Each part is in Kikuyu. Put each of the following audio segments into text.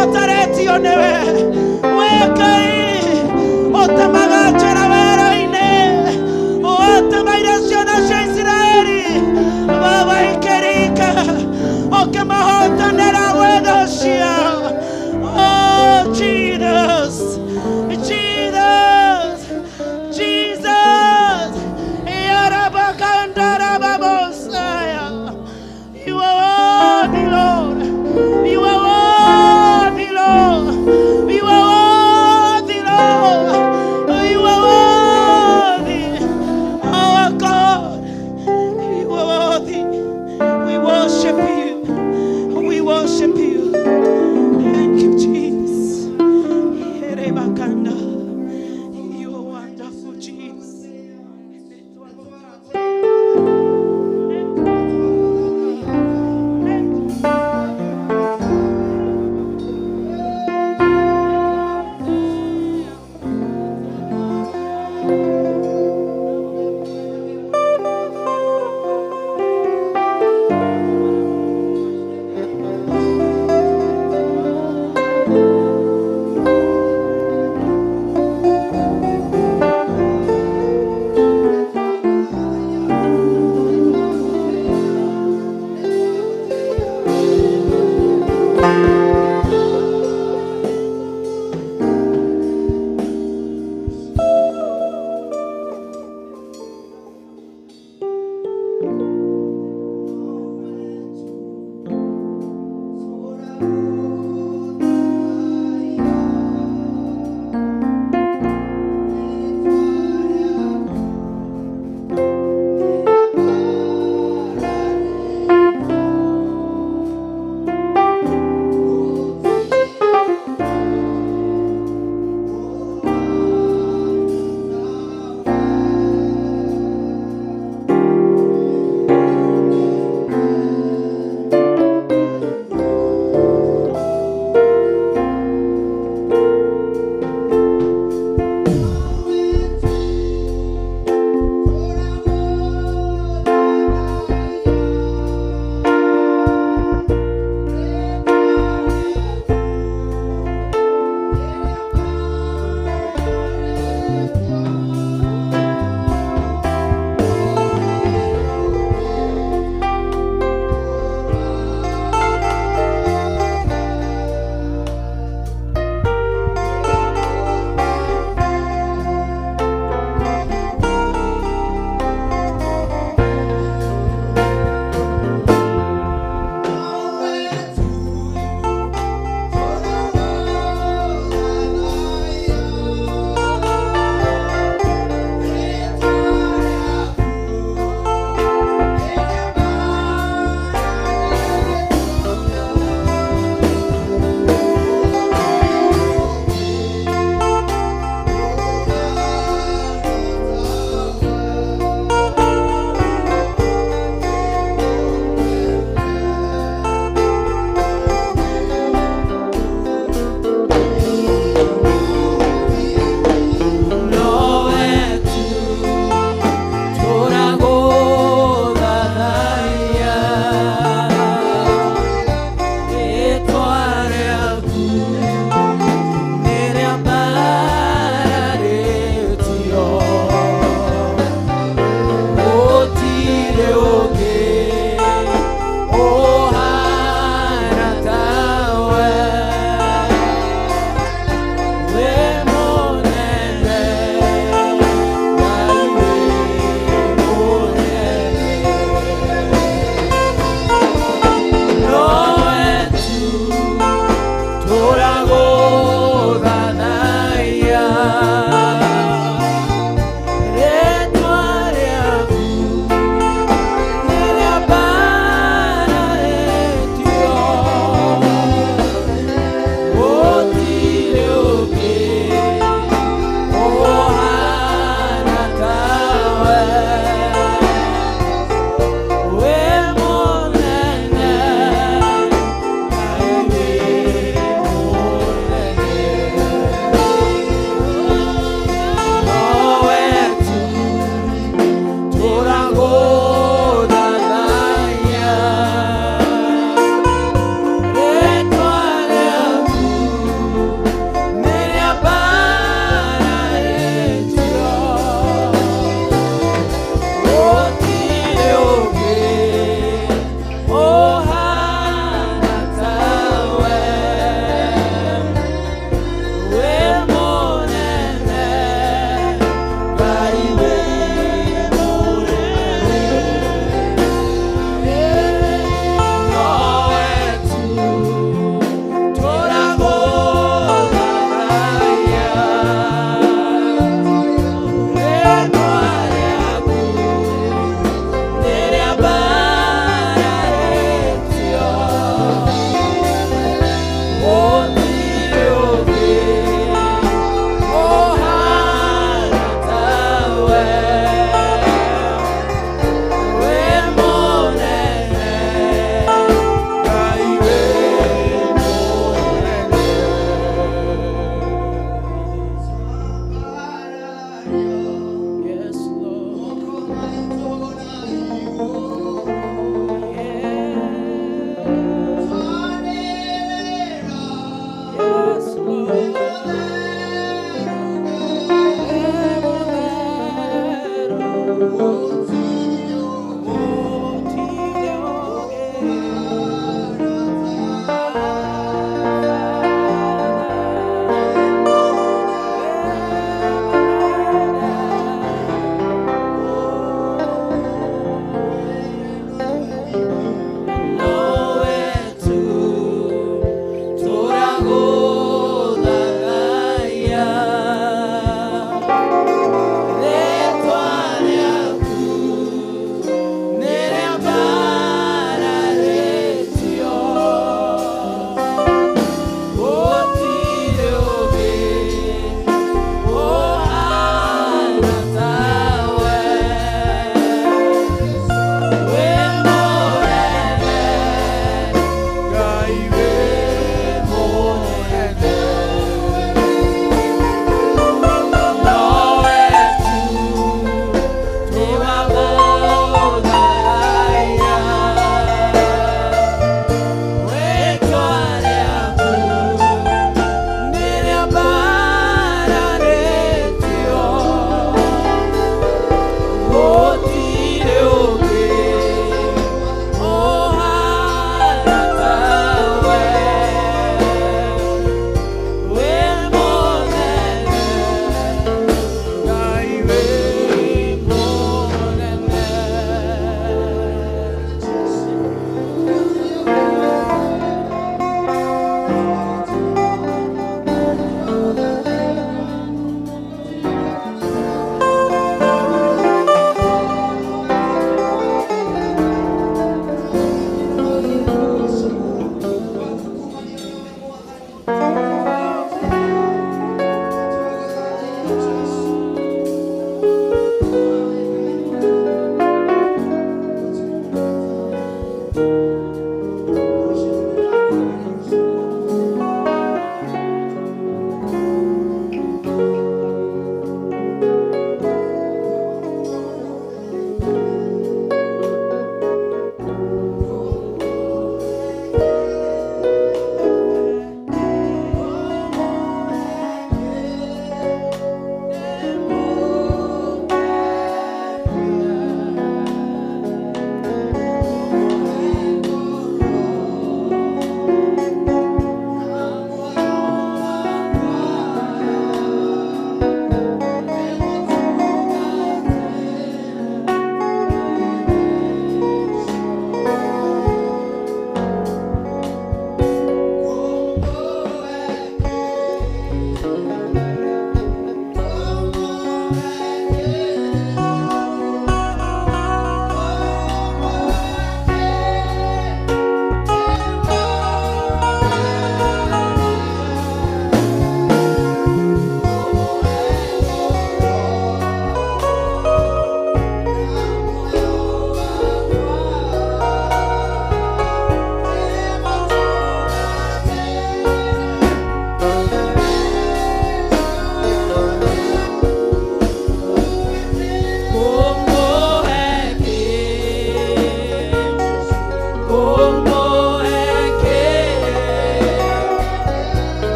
Ũbataretio nĩwe. We Ngai ũtemaga njĩra werũ-inĩ, ũtemeire ciana cia Isiraeli Baba ikĩringa, ũkĩmahotanĩra wega ciao. Oh Jesus, Jesus, Jesus. Yarabakandarababosaya. You are worthy, Lord. You are worthy, Lord. You are worthy, Lord. You are worthy. Our God, you are worthy. We worship you. We worship you. Thank you, Jesus. Yerebakanda. You are wonderful, Jesus.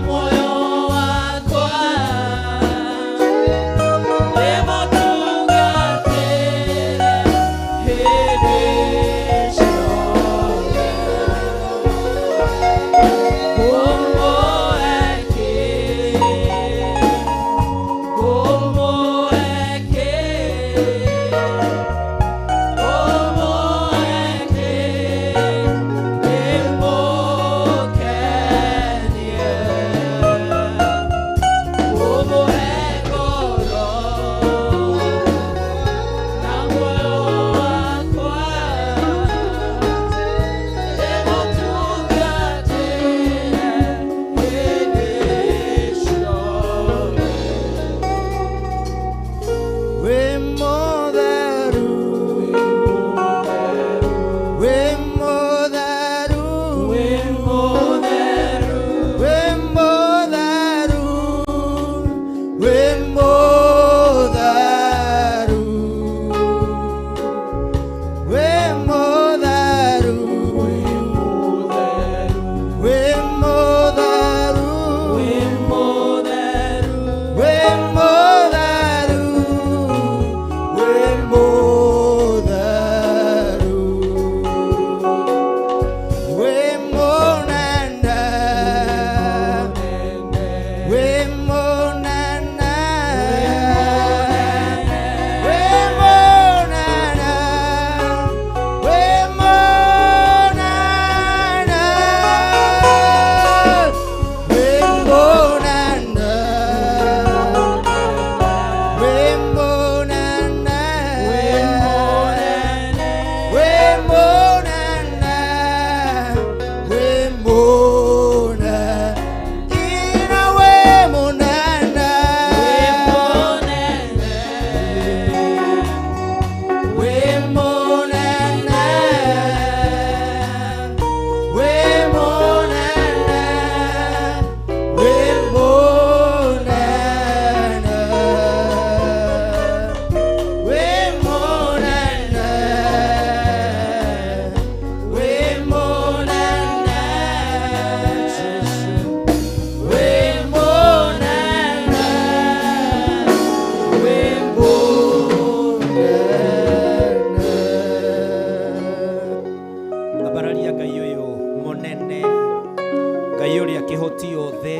muoyo wakwa ndĩmũtungatĩre hĩndĩ ciothe. Wĩ mũtheru, wĩ mũtheru, wĩ mũtheru, wĩ mũtheru, wĩ mũtheru, wĩ mũtheru, wĩ mũtheru, wĩ mũtheru, wĩ mũnene, wĩ mũnene, wĩ mũnene, wĩ mũnene, wĩ mũnene, wĩ mũnene, wĩ mũnene, wĩ mũnene, ina wĩ mũnene, wĩ mũnene, wĩ mũnene, wĩ mũnene, wĩ mũnene, wĩ mũnene, wĩ mũnene, wĩ mũnene. Ambararia Ngai ũyũ mũnene, Ngai ũrĩa kĩhoti othe,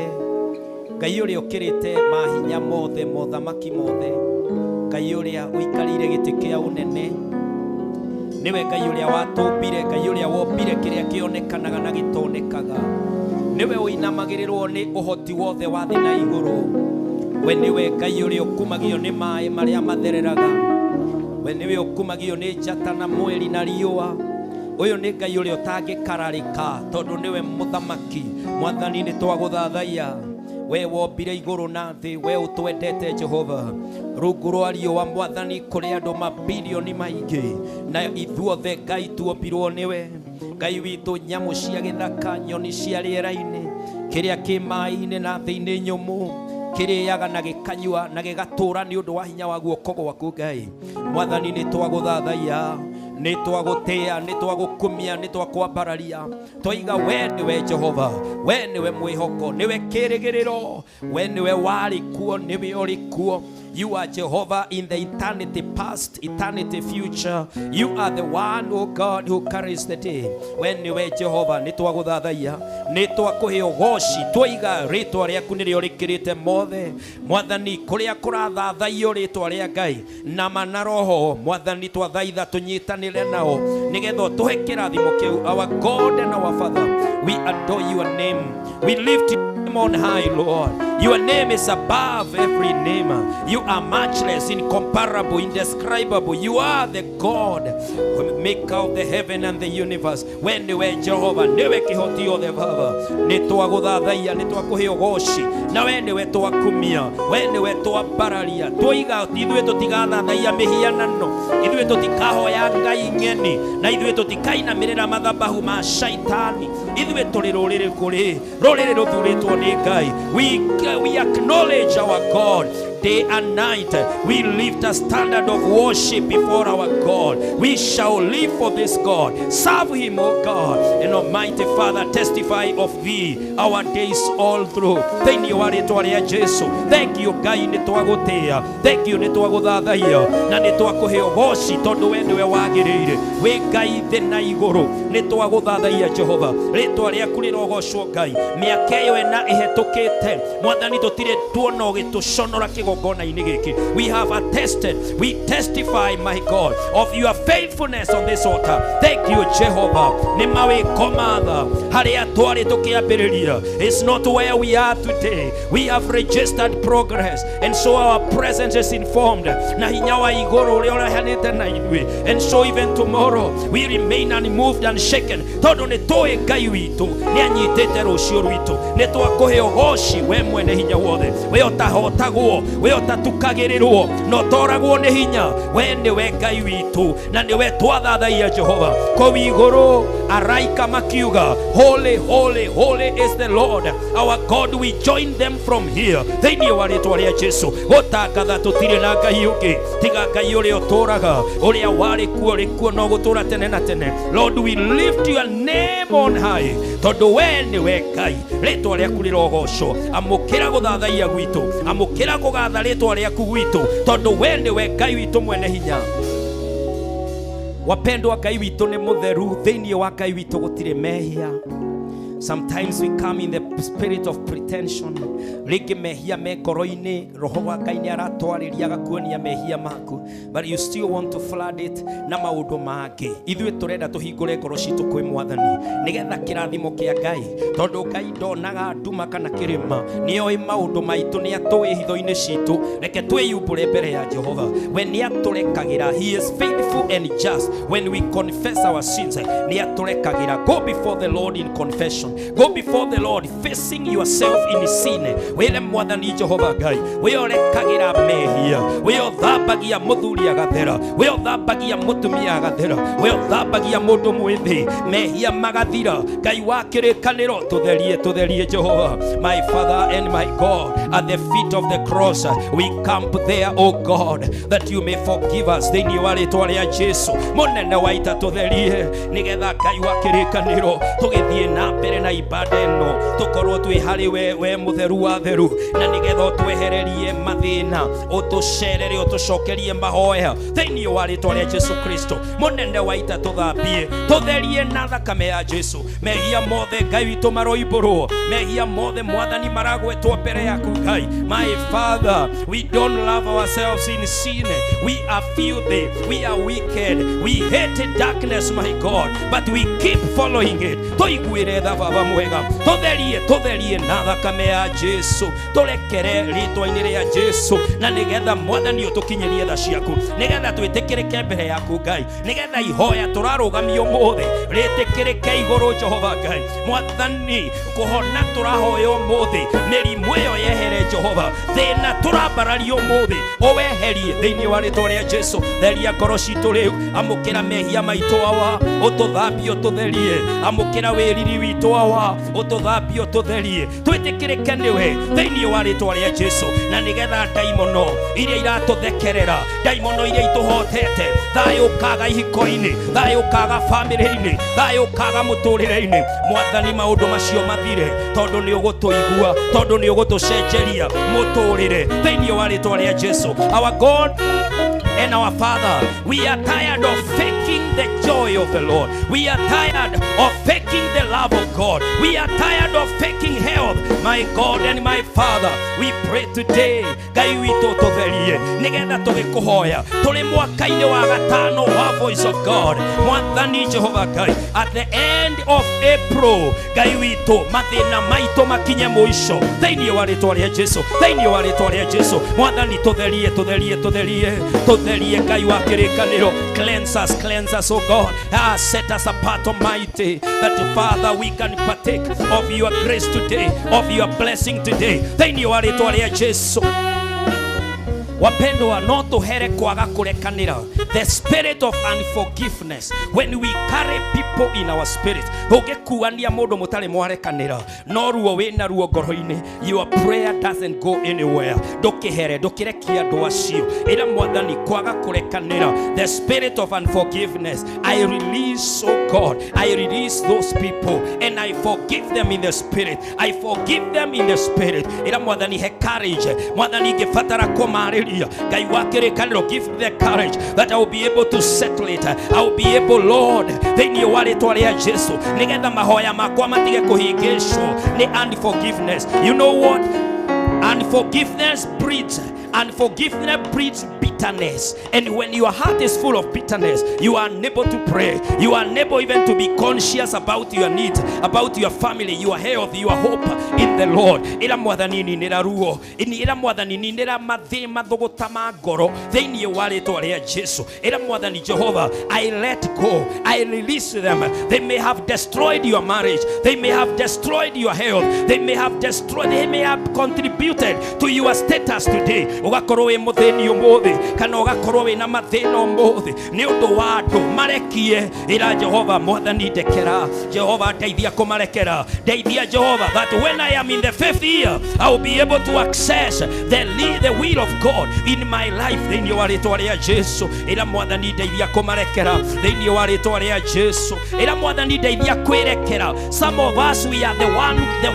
Ngai ũrĩa ũkĩrĩte mahinya mothe, mothamaki mothe, Ngai ũrĩa ũikarĩire gĩtĩ kĩa ũnene, nĩwe Ngai ũrĩa watũmbire, Ngai ũrĩa wombire kĩrĩa kĩonekanaga na gĩtonekaga, nĩwe ũinamagĩrĩrwo nĩ ũhoti wothe wa thĩ na igũrũ. We nĩwe Ngai ũrĩa ũkumagio nĩ maĩ marĩa mathereraga, we nĩwe ũkumagio nĩ njata na mweri na riũa. Ũyũ nĩ Ngai ũrĩa ũtangĩkararĩka tondũ nĩwe mũthamaki. Mwathani, nĩ twagũthathaiya, we wombire igũrũ na thĩ, we ũtwendete Jehova. Rungu rwa riũa, Mwathani, kũrĩ andũ mabilioni maingĩ, na ithuothe Ngai tuombirwo nĩwe. Ngai witũ, nyamũ cia gĩthaka, nyoni cia rĩera-inĩ, kĩrĩa kĩ maĩ-inĩ na thĩ-inĩ nyũmũ, kĩrĩaga na gĩkanyua na gĩgatũra nĩ ũndũ wa hinya wa guoko gwaku. Ngai Mwathani, nĩ twagũthathaiya, nĩ twagũtĩa, nĩ twagũkumia, nĩ twakwambararia. Twaiga we nĩwe Jehova, we nĩwe mwĩhoko, nĩwe kĩrĩgĩrĩro, we nĩwe warĩ kuo, nĩwe ũrĩ kuo. You are Jehovah in the eternity past, eternity future. You are the one, oh God, who carries the day. We nĩwe Jehova, nĩ twagũthathaiya, nĩ twakũhe ũgoci. Twaiga rĩtwa rĩaku nĩrĩo rĩkĩrĩte mothe. Mwathani, kũrĩa kũrathathaiyo rĩtwa rĩa Ngai nama na roho, Mwathani, twathaitha tũnyitanĩre nao nĩgetha ũtũhe kĩrathimo kĩu. Our God and our Father, we adore your name. We lift your name on high, Lord. Your name is above every name. You are matchless, incomparable, indescribable. You are the God, maker of the heaven and the universe. We nĩwe Jehova, nĩwe kĩhoti othe. Baba, nĩ twagũthathaiya, nĩ twakũhe ũgoci, na we nĩwe twakumia, we nĩwe twambararia. Twaiga ithuĩ tũtigathathaiya mĩhianano, ithuĩ tũtikahoya ngai ng'eni, na ithuĩ tũtikainamĩrĩra mathabahu ma shaitani. Ithuĩ tũrĩ rũrĩrĩ, kũrĩ rũrĩrĩ rũthurĩtwo nĩ Ngai. We acknowledge our God. Day and night we lift a standard of worship before our God. We shall live for this God, serve him, O God, and Almighty Father, testify of thee our days all through. Thĩinĩ wa rĩtwa rĩa Jesu, thank you Ngai, nĩ twagũtĩĩa, thank you, nĩ twagũthathaiya na nĩ twakũhe ũgoci tondũ we nĩwe wagĩrĩire, wĩ Ngai thĩ na igũrũ. Nĩ twagũthathaiya Jehova, rĩtwa rĩaku rĩrogocwo Ngai. Mĩaka ĩyo ĩna ĩhetũkĩte, Mwathani, tũtirĩ tuona ũgĩtũconora kĩgongona-inĩ gĩkĩ. We have attested, we testify, my God, of your faithfulness on this altar. Thank you, Jehovah. Nĩ mawĩko matha harĩa twarĩ tũkĩambĩrĩria. It's not where we are today. We have registered progress, and so our presence is informed na hinya wa igũrũ ũrĩa ũrehanĩte na ithuĩ. And so even tomorrow we remain unmoved and shaken, tondũ nĩ tũĩ Ngai witũ nĩ anyitĩte rũciũ rwitũ. Nĩ twakũhe ũgoci we mwene hinya wothe, we ũtahotagwo, we ũtatukagĩrĩrwo na ũtoragwo nĩ hinya. We nĩwe Ngai witũ na nĩwe twathathaia Jehova. Kũu igũrũ araika makiuga, "Holy, holy, holy is the Lord our God." We join them from here thĩinĩ wa rĩtwa rĩa Jesu gũtangatha tũtirĩ na Ngai ũngĩ tiga Ngai ũrĩa ũtũraga, ũrĩa warĩ kuo, rĩ kuo no gũtũra tene na tene. Lord, we lift your name on high tondũ we nĩwe Ngai. Rĩtwa rĩaku rĩrogocwo. Amũkĩra gũthathaiya gwitũ, amũkĩra kũgatha rĩtwa rĩaku gwitũ, tondũ we nĩwe Ngai witũ mwene hinya. Wapendwa, Ngai witũ nĩ mũtheru. Thĩinĩ wa Ngai witũ gũtirĩ mehia. Sometimes we come in the spirit of pretension. Rĩngĩ mehia me ngoro-inĩ, roho wa Ngai nĩ aratwarĩria agakuonia mehia maku, but you still want to flood it na maũndũ mangĩ. Ithuĩ tũrenda tũhingũre ngoro citũ kwĩ Mwathani nĩgetha kĩrathimo kĩa Ngai, tondũ Ngai ndonaga nduma kana kĩrĩma, nĩoĩ maũndũ maitũ, nĩ atũĩ hitho-inĩ citũ. Reke twĩyumbũre mbere ya Jehova, we nĩ atũrekagĩra. He is faithful and just when we confess our sins. Nĩ atũrekagĩra. Go before the Lord in confession. Go before the Lord facing yourself in sin. Wĩre Mwathani Jehova Ngai, we ũrekagĩra mehia, we ũthambagia mũthuri agathera, we ũthambagia mũtumia agathera, we ũthambagia mũndũ mwĩthĩ mehia magathira. Ngai wa kĩrĩkanĩro, tũtherie, tũtherie Jehova. My Father and my God, at the feet of the cross we camp there, O God, that you may forgive us. Thĩinĩ wa rĩtwa rĩa Jesu, mũnene wa ita, tũtherie nĩgetha Ngai wa kĩrĩkanĩro tũgĩthiĩ na mbere na ibada ĩno tũkorwo twĩ harĩ we, we mũtheru wa theru, na nĩgetha ũtwehererie mathĩna, ũtũcerere, ũtũcokerie mahoya thĩinĩ wa rĩtwa rĩa Jesu Kristo. Mũnene wa ita, tũthambie, tũtherie na thakame ya Jesu. Mehia mothe, Ngai witũ, maroimbũrwo. Mehia mothe, Mwathani, maragwetwo mbere yaku Ngai. My Father, we don't love ourselves in sin. We are filthy, we are wicked, we hate darkness, my God, but we keep following it. Tũiguĩre tha, Baba mwega, tũtherie, tũtherie na thakame ya Jesu, tũrekere rĩtwa-inĩ rĩa Jesu, na nĩgetha Mwathani ũtũkinyĩrie tha ciaku, nĩgetha twĩtĩkĩrĩke mbere yaku Ngai, nĩgetha ihoya tũrarũgamio ũmũthĩ rĩtĩkĩrĩke igũrũ. Jehova Ngai Mwathani, kũhona tũrahoya ũmũthĩ, mĩrimũ ĩyo yehere. Jehova, thĩna tũrambararia ũmũthĩ ũweherie thĩinĩ wa rĩtwa rĩa Jesu. Theria ngoro citũ rĩu, amũkĩra mehia maitũ awa, ũtũthambie, ũtũtherie. Amũkĩra wĩriri witũ awa, ũtũthambie, ũtũtherie, twĩtĩkĩrĩke nĩwe thĩinĩ wa rĩtwa rĩa Jesu, na nĩgetha ndaimono iria iratũthekerera, ndaimono iria itũhotete, thayũ ũkaga ihiko-inĩ, thayũ ũkaga bamĩrĩ-inĩ, thayũ ũkaga mũtũrĩre-inĩ, Mwathani, maũndũ macio mathire, tondũ nĩ ũgũtũigua, tondũ nĩ ũgũtũcenjeria mũtũrĩre thĩinĩ wa rĩtwa rĩa Jesu. Our God and our Father, we are tired of faking the joy of the Lord. We are tired of faking the love of God. We are tired of faking health. My God and my Father, we pray today, Ngai witũ, tũtherie nĩgetha tũgĩkũhoya tũrĩ mwaka-inĩ wa gatano wa Voice of God. Mwathani Jehova Ngai, at the end of April, Ngai witũ, mathĩna maitũ makinye mũico thĩinĩ wa rĩtwa rĩa Jesu, thĩinĩ wa rĩtwa rĩa Jesu. Mwathani, tũtherie, tũtherie, tũtherie, tũtherie. Ngai wa kĩrĩkanĩro, cleanse us, cleanse us, O God. Set us apart, Almighty, that Father, we can partake of your grace today, of your blessing today, thĩinĩ wa rĩtwa rĩa Jesu. Wapendwa, no tuhere kwaga kurekanira, the spirit of unforgiveness, when we carry people people in our spirit. Ũngĩkuania mũndũ mũtarĩ mwarekanĩra no ruo wĩna ruo ngoro-inĩ, your prayer doesn't go anywhere. Ndũkĩhere, ndũkĩrekia andũ acio. Ĩra Mwathani kwaga kũrekanĩra, the spirit of unforgiveness, I release, oh God, I release those people and I forgive them in the spirit. I forgive them in the spirit. Ĩra Mwathani he courage. Mwathani ingĩbatara kũmarĩria, Ngai wa kĩrĩkanĩro, give me the courage that I will be able to settle it. I will be able, Lord, thĩinĩ wa rĩtwa rĩa Jesu, nĩgetha mahoya makwa matige kũhĩngĩcwo nĩ unforgiveness. You know what? Unforgiveness breeds bitterness. And when your heart is full of bitterness, you are unable to pray. You are unable even to be conscious about your needs, about your family, your health, your hope in the Lord. Ĩra Mwathani ninĩra ruo, ĩra Mwathani ninĩra mathũgũta ma ngoro thĩinĩ wa rĩtwa rĩa Jesu. Ĩra Mwathani Jehovah, I let go, I release them. They may have destroyed your marriage, they may have destroyed your health, they may have destroyed, they may have contributed to your status today. Ũgakorwo wĩ mũthĩni ũmũthĩ kana ũgakorwo wĩna mathĩna ũmũthĩ nĩ ũndũ wa andũ marekie. Ĩra Jehova, Mwathani ndekera, Jehova ndeithia kũmarekera, ndeithia Jehova, that when I am in the fifth year I will be able to access the will of God in my life thĩinĩ wa rĩtwa rĩa Jesu. Ĩra Mwathani ndeithia kũmarekera thĩinĩ wa rĩtwa rĩa Jesu. Ĩra Mwathani ndeithia kwĩrekera. Some of us, we are the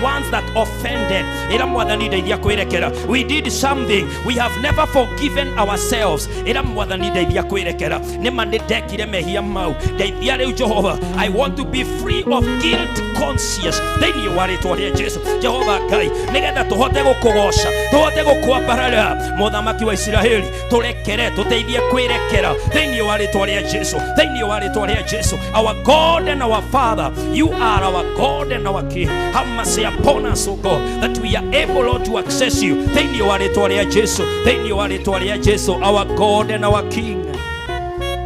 ones that offended. Ĩra Mwathani ndeithia kwĩrekera. We did something we have never forgiven ourselves. Ĩra Mwathani ndeithia kwĩrekera. Nĩma nĩ ndekire mehia mau, ndeithia rĩu Jehova. I want to be free of guilt conscious thĩinĩ wa rĩtwa rĩa Jesu. Jehova Ngai, nĩgetha tũhote gũkũgoca, tũhote gũkwambarara Mũthamaki wa Isiraeli, tũrekere, tũteithie kwĩrekera thĩinĩ wa rĩtwa rĩa Jesu, thĩinĩ wa rĩtwa rĩa Jesu. Our God and our Father, you are our God and our King. Have mercy upon us, O God, that we are able, Lord, to access you thĩinĩ wa rĩtwa rĩa Jesu, thĩinĩ wa rĩtwa rĩa Jesu. Our God and our King,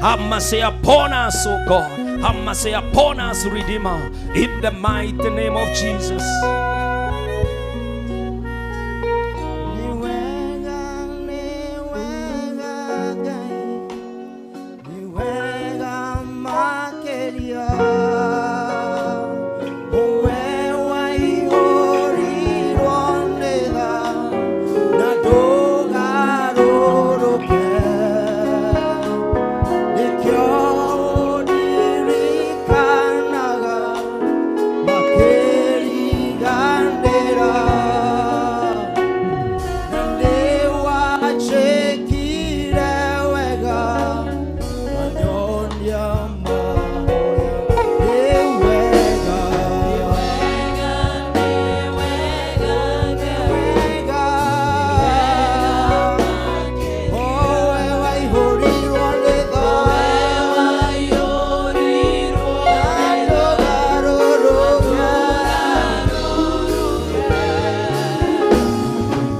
have mercy upon us, O God. Have mercy upon us, Redeemer, in the mighty name of Jesus. Nĩ wega, nĩ wega Ngai, nĩ wega makĩria. Ũwe waihũrirwo nĩ tha na ndũgarũrũke. Nĩkĩo ũndirikanaga makĩriganĩra. Na nĩwanjĩkire wega, wanyonia mahoya. Nĩ wega, wega. Ũwe waihũrirwo nĩ tha, na ndũgarũrũke.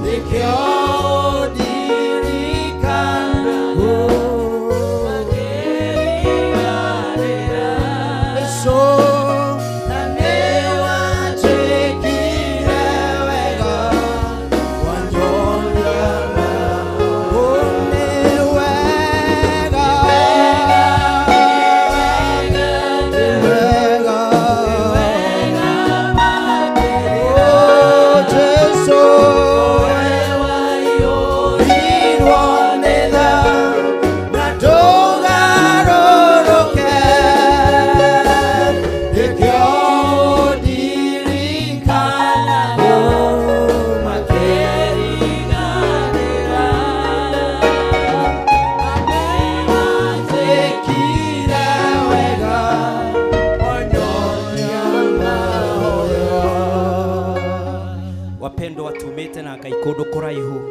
Nĩkĩo ũndirikanaga. Yesu, na nĩwanjĩkire wega, wanyonia maũndũ. Nĩ wega, nĩ wega. Oh, Jesu, irwo nĩ tha, na ndũgarũrũke. Nĩkĩo ũndirikanaga makĩriganĩra. Wega, wanyonia mahoya. Wapendwa, tumĩte na Ngai kũndũ kũraihu.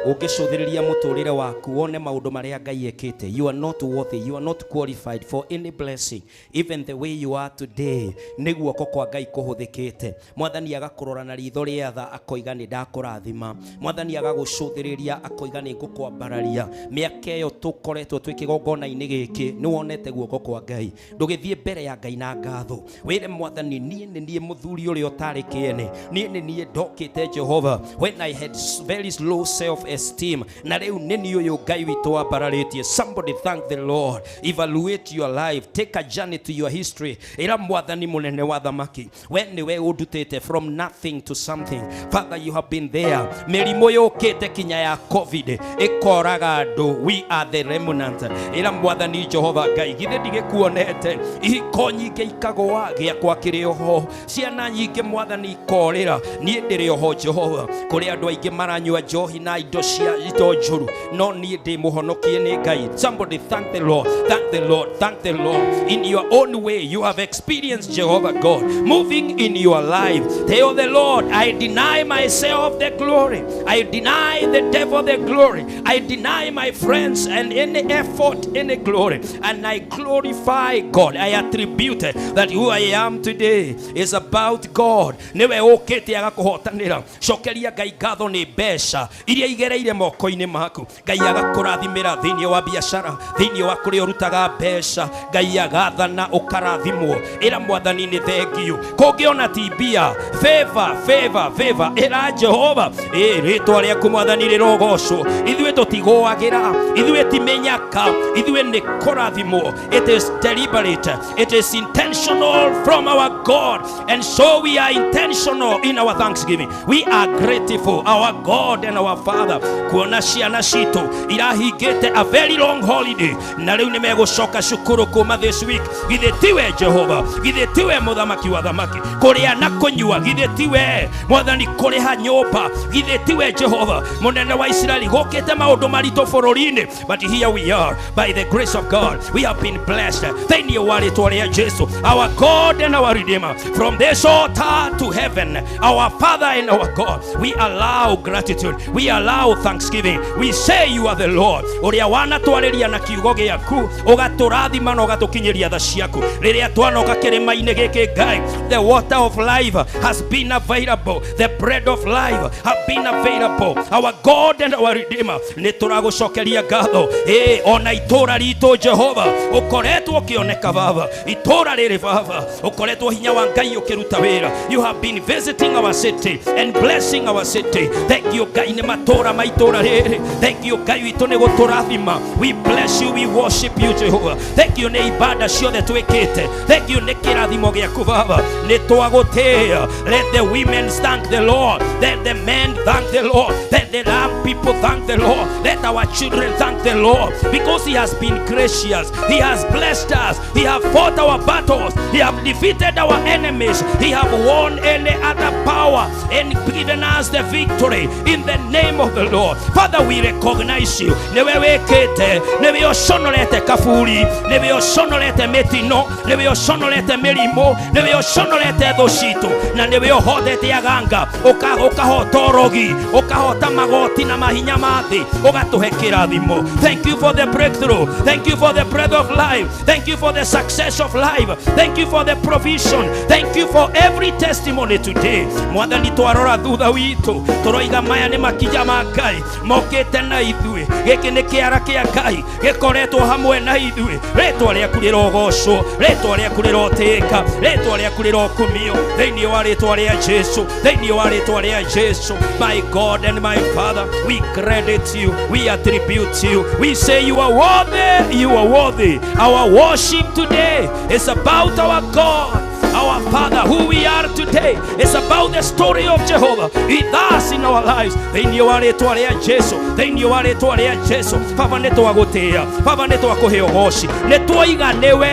Ũngĩcũthĩrĩria mũtũrĩre waku wone maũndũ marĩa Ngai ekĩte, you are not worthy, you are not qualified for any blessing. Even the way you are today, nĩ guoko kwa Ngai kũhũthĩkĩte. Mwathani agakũrora na ritho rĩa tha akoiga nĩ ndakũrathima. Mwathani agagũcũthĩrĩria akoiga nĩ ngũkwambararia. Mĩaka ĩyo tũkoretwo twĩ kĩgongona-inĩ gĩkĩ, nĩ wonete guoko kwa Ngai. Ndũgĩthiĩ mbere ya Ngai na ngatho, wĩre Mwathani, niĩ nĩ niĩ mũthuri ũrĩa ũtarĩ kĩene, niĩ nĩ niĩ ndokĩte Jehova when I had very low self esteem. Na rĩu nĩ niĩ ũyũ Ngai witũ wambararĩtie. Somebody thank the Lord. Evaluate your life, take a journey to your history. Ĩra Mwathani mũnene wa thamaki, we nĩwe ũndutĩte from nothing to something. Father, you have been there. Mĩrimũ yũkĩte kinya ya COVID ĩkoraga andũ, we are the remnant. Ĩra Mwathani Jehova Ngai, githĩ ndigĩkuonete? Ihiko nyingĩ ikagũa, gĩakwa kĩrĩ oho. Ciana nyingĩ Mwathani ikorĩra, niĩ ndĩrĩ oho Jehova. Kũrĩ andũ aingĩ maranyua njohi na indo cia indo njũru, no niĩ ndĩ mũhonokie nĩ Ngai. Somebody thank the Lord, thank the Lord, thank the Lord. In your own way you have experienced Jehovah God moving in your life. Tell the Lord, I deny myself the glory, I deny the devil the glory, I deny my friends and any effort, any glory, and I glorify God. I attribute that who I am today is about God. Nĩwe ũkĩte agakũhotanĩra. Cokeria Ngai ngatho nĩ mbeca iria igereire moko-inĩ maku. Ngai agakũrathimĩra thĩinĩ wa biacara, thĩinĩ wa kũrĩa ũrutaga mbeca. Ngai agathana ũkarathimwo. Ĩra Mwathani nĩ thengiũ. Kũngĩona ti mbia, favor, favor, favor. Ĩra Jehova, ĩ rĩtwa rĩaku Mwathani rĩrogocwo. Ithuĩ tũtigũagĩra, ithuĩ ti mĩnyaka, ithuĩ nĩ kũrathimwo. It is deliberate, it is intentional from our God, and so we are intentional in our thanksgiving. We are grateful, our God and our Father, kuona ciana citũ irahingĩte a very long holiday na rĩu nĩ megũcoka cukuru kuma this week. Githĩ tiwe Jehova? Githĩ tiwe mũthamaki wa thamaki? Kũrĩa na kũnyua, githĩ tiwe Mwathani? Kũrĩha nyũmba, githĩ tiwe Jehova mũnene wa Isiraeli? Gũkĩte maũndũ maritũ bũrũri-inĩ, but here we are. By the grace of God we have been blessed. Thĩinĩ wa rĩtwa rĩa Jesu, our God and our Redeemer, from this altar to heaven, our Father and our God, we allow gratitude, we allow thanksgiving. We say you are the Lord ũrĩa wanatwarĩria na kiugo gĩaku, ũgatũrathima na ũgatũkinyĩria tha ciaku rĩrĩa twanoka kĩrĩma-inĩ gĩkĩ. Ngai, the water of life has been available, the bread of life have been available. Our God and our Redeemer, nĩ tũragũcokeria ngatho. Ĩ ona itũra ritũ, Jehova, ũkoretwo ũkĩoneka. Baba, itũra rĩrĩ, Baba, ũkoretwo hinya wa Ngai ũkĩruta wĩra. You have been visiting our city and blessing our city. Thank you, Ngai, nĩ matũra ma itũra rĩrĩ. Thank you, Ngai witũ, nĩ gũtũrathima. We bless you, we worship you, Jehovah. Thank you nĩ ibada ciothe twĩkĩte. Thank you nĩ kĩrathimo gĩaku, Baba. Nĩ twagũtĩĩa. Let the women thank the Lord, let the men thank the Lord, let the young people thank the Lord, let our children thank the Lord, because he has been gracious, he has blessed us, he has fought our battles, he has defeated our enemies, he has won any other power and given us the victory in the name of the Lord. Father, we recognize you. Nĩwe wĩkĩte, nĩwe ũconorete kaburi, nĩwe ũconorete mĩtino, nĩwe ũconorete mĩrimũ, nĩwe ũconorete thũ citũ, na nĩwe ũhotete aganga, ũkahota ũrogi, ũkahota magoti na mahinya ma thĩ, ũgatũhe kĩrathimo. Thank you for the breakthrough, thank you for the breath of life, thank you for the success of life, thank you for the provision, thank you for every testimony today. Mwathani, twarora thutha witũ, tũroiga maya nĩ makinya ma Ngai mokĩte na ithuĩ. Gĩkĩ nĩ kĩara kĩa Ngai gĩkoretwo hamwe na ithuĩ. Rĩtwa rĩaku rĩrogocwo, rĩtwa rĩaku rĩrotĩĩka, rĩtwa rĩaku rĩrokumio, thĩinĩ wa rĩtwa rĩa Jesu, thĩinĩ wa rĩtwa rĩa Jesu. My God and my Father, we credit you, we attribute you, we say you are worthy, you are worthy. Our worship today is about our God, our Father. Who we are today is about the story of Jehovah with us in our lives. Thĩinĩ wa rĩtwa rĩa Jesu, thĩinĩ wa rĩtwa rĩa Jesu. Baba, nĩ twagũtĩĩa. Baba, nĩ twakũhe ũgoci. Nĩ twoiga nĩwe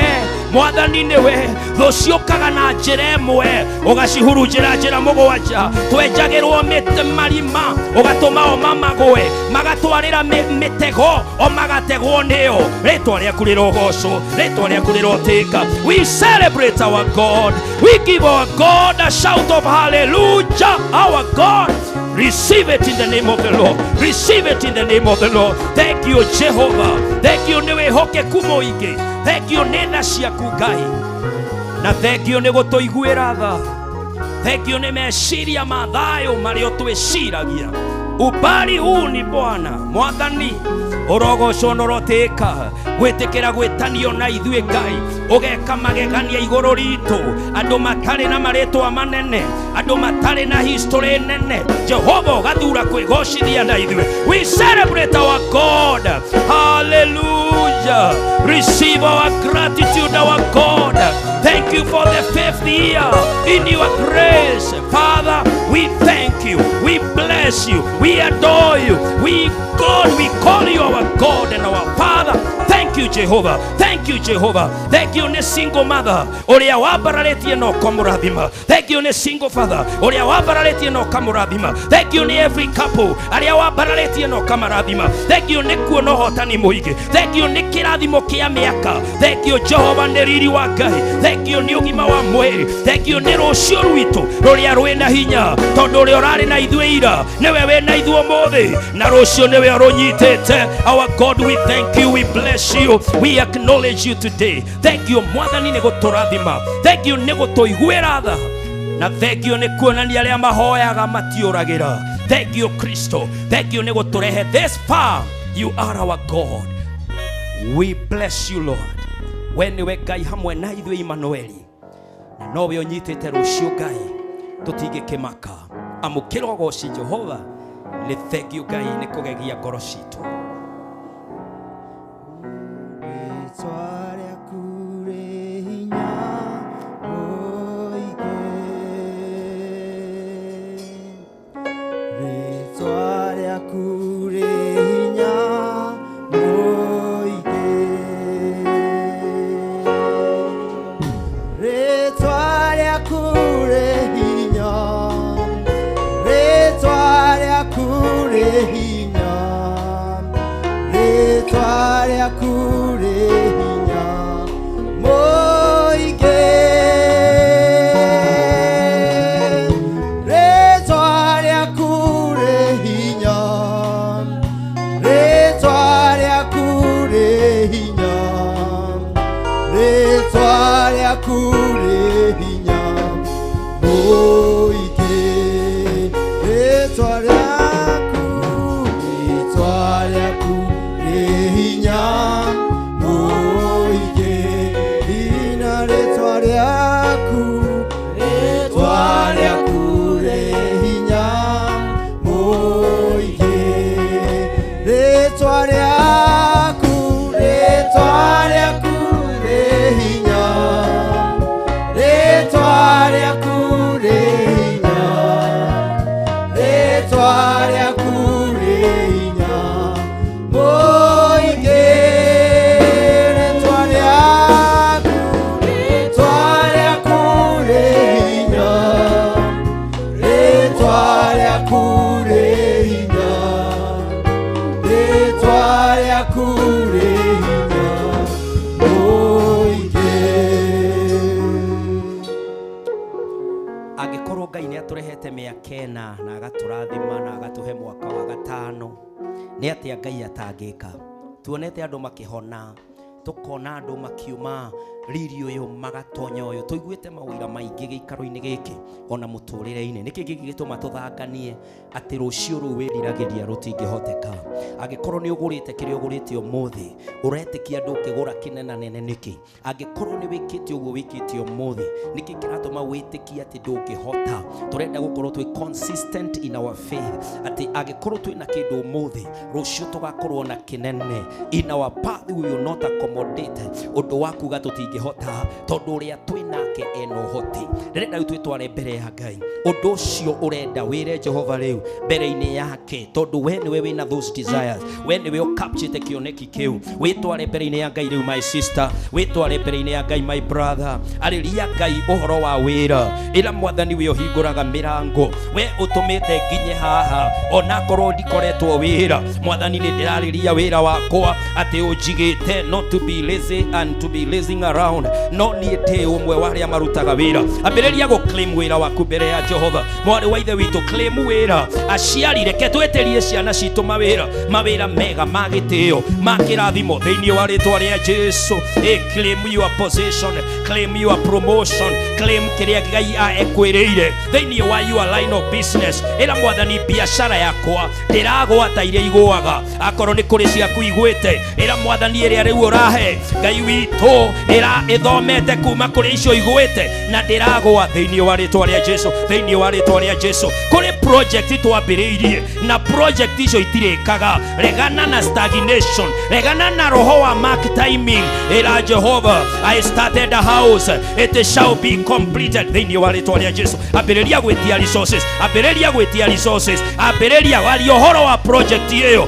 Mwathani, nĩwe. Thũ ciũkaga na njĩra ĩmwe, ũgacihurunjĩra njĩra mũgwanja. Twenjagĩrwo mĩtĩ marima, ũgatũma o mamagwe, magatwarĩra mĩtego, o magategwo nĩyo. Rĩtwa rĩaku rĩrogocwo, rĩtwa rĩaku rĩrotĩka. We celebrate our God, we give our God a shout of hallelujah. Our God, receive it in the name of the Lord, receive it in the name of the Lord. Thank you, Jehovah. Thank you nĩ wĩhokeku mũingĩ. Thank you nĩ tha ciaku, Ngai, na thank you nĩ gũtũiguĩra tha. Thank you nĩ meciria ma thayũ marĩa ũtwĩciragia. Ubali huu ni Bwana mwathani ũrogocwo na ũrotĩka gwĩtĩkĩra gwĩtanio na ithuĩ Ngai ũgeka magegania igũrũ ritũ andũ matarĩ na marĩtwa manene andũ matarĩ na history nene Jehova ũgathura kwĩgocithia na ithuĩ. We celebrate our God. Hallelujah. Receive our gratitude, our God. Thank you for the fifth year in your grace. Father, we thank you, we bless you, we adore you, we God, we call you our God and our Father. Thank you, Jehovah. Thank you, Jehovah. Thank you nĩ single mother ũrĩa wambararĩtie na ũkamũrathima. Thank you nĩ single father ũrĩa wambararĩtie na ũkamũrathima. Thank you nĩ every couple arĩa wambararĩtie na ũkamarathima. Thank you nĩ kuona ũhotani mũingĩ. Thank you nĩ kĩrathimo kĩa mĩaka. Thank you Jehova nĩ riri wa Ngai. Thank you nĩ ũgima wa mwĩrĩ. Thank you nĩ rũciũ rwitũ rũrĩa rwĩna hinya tondũ ũrĩa ũrarĩ na ithuĩ ira nĩwe wĩna ithuĩ ũmũthĩ na rũciũ nĩwe ũrũnyitĩte. Our God, we thank you, we bless you, we acknowledge you today. Thank you mwathani nĩ gũtũrathima. Thank you nĩ gũtũiguĩra tha na thank you nĩ kuonania arĩa mahoyaga matiũragĩra. Thank you Kristo. Thank you nĩ gũtũrehe this far. You are our God. We bless you Lord. We nĩwe Ngai hamwe na ithuĩ Immanueli na nowe ũnyitĩte rũciũ Ngai tũtingĩkĩmaka. Amũkĩra ũgoci Jehova. Nĩ thank you Ngai nĩ kũgegia ngoro citũ. Rĩtwa rĩaku rĩ hinya mũingĩ. Rĩtwa rĩaku rĩ hinya mũingĩ. Rĩtwa rĩaku rĩ hinya. Rĩtwa rĩaku rĩ hinya. Rĩtwa rĩaku rĩ hinya mũingĩ. Rĩtwa rĩaku rĩ hinya. Rĩtwa rĩaku rĩ hinya. Rĩtwa rĩaku rĩ hinya mũingĩ. Rĩtwa rĩaku, rĩtwa rĩaku rĩ hinya mũingĩ. Ina rĩtwa rĩaku, rĩtwa rĩaku rĩ hinya mũingĩ. Rĩtwa rĩaku, rĩtwa rĩaku rĩ hinya. Rĩtwa rĩaku rĩ hinya. Rĩtwa rĩaku rĩ hinya mũingĩ. Rĩtwa rĩaku, rĩtwa rĩaku rĩ hinya. Rĩtwa rĩaku rĩ hinya. Rĩtwa rĩaku rĩ hinya mũingĩ. Angĩkorwo Ngai nĩ atũrehete mĩaka ĩna na agatũrathima na agatũhe mwaka wa gatano, nĩ atĩa Ngai atangĩka? Tuonete andũ makĩhona, tũkona andũ makiuma riri ũyũ magatonya ũyũ, tũiguĩte mawĩra maingĩ gĩikaro-inĩ gĩkĩ ona mũtũrĩre-inĩ. Nĩkĩ gĩgĩtũma tũthanganie atĩ rũciũ rũu wĩriragĩria rũtingĩhoteka? Angĩkorwo nĩ ũgũrĩte kĩrĩa ũgũrĩte ũmũthĩ, ũretĩkia ndũngĩgũra kĩnenanene nĩkĩ? Angĩkorwo nĩ wĩkĩte ũguo wĩkĩte ũmũthĩ, nĩkĩ kĩratũma wĩtĩkie atĩ ndũngĩhota? Tũrenda gũkorwo twĩ consistent in our faith atĩ angĩkorwo twĩna kĩndũ ũmũthĩ, rũciũ tũgakorwo na kĩnene. In our path we will not accommodate ũndũ wa kuga tũtingĩhota tondũ ũrĩa twĩnake ena ũhoti. Ndĩrenda rĩu twĩtware mbere ya Ngai ũndũ ũcio ũrenda wĩre Jehova rĩu mbere-inĩ yake, tondũ we nĩwe wĩna those desires, we nĩwe ũkapchĩte kĩoneki kĩu. Wĩtware mbere-inĩ ya Ngai rĩu my sister, wĩtware mbere-inĩ ya Ngai my brother. Arĩria Ngai ũhoro wa wĩra, ĩra mwathani we ũhingũraga mĩrango, we ũtũmĩte nginye haha onakorwo ndikoretwo wĩra. Mwathani nĩ ndĩrarĩria wĩra wakwa atĩ ũnjigĩte not to be lazy and to be lazing around, no niĩ ndĩ ũmwe wa arĩa marutaga wĩra. Ambĩrĩria gũ claim wĩra waku mbere ya Jehova. Mwarĩ wa ithe witũ, claim wĩra. Aciari, reke twĩtĩrie ciana citũ mawĩra, mawĩra mega ma gĩtĩo, ma kĩrathimo thĩinĩ wa rĩtwa rĩa Jesu. Claim your position, claim your promotion, claim kĩrĩa Ngai ekwĩrĩire thĩinĩ wa your line of business. Ĩra Mwathani, biacara yakwa ndĩragwata iria igũaga, akorwo nĩ kũrĩ ciaku igwĩte, ĩra Mwathani ĩrĩa rĩu ũrahe Ngai witũ ĩra ĩthomete kuma kũrĩ icio igwĩte na ndĩragwa thĩinĩ wa rĩtwa rĩa Jesu, thĩinĩ wa rĩtwa rĩa Jesu. Kũrĩ project twambĩrĩirie na project icio itirĩkaga. Regana na stagnation, regana na roho wa mark timing. Ĩra Jehova, I started a house, it shall be completed thĩinĩ wa rĩtwa rĩa Jesu. Ambĩrĩria gwĩtia resources, ambĩrĩria gwĩtia resources, ambĩrĩria waria ũhoro wa project ĩyo,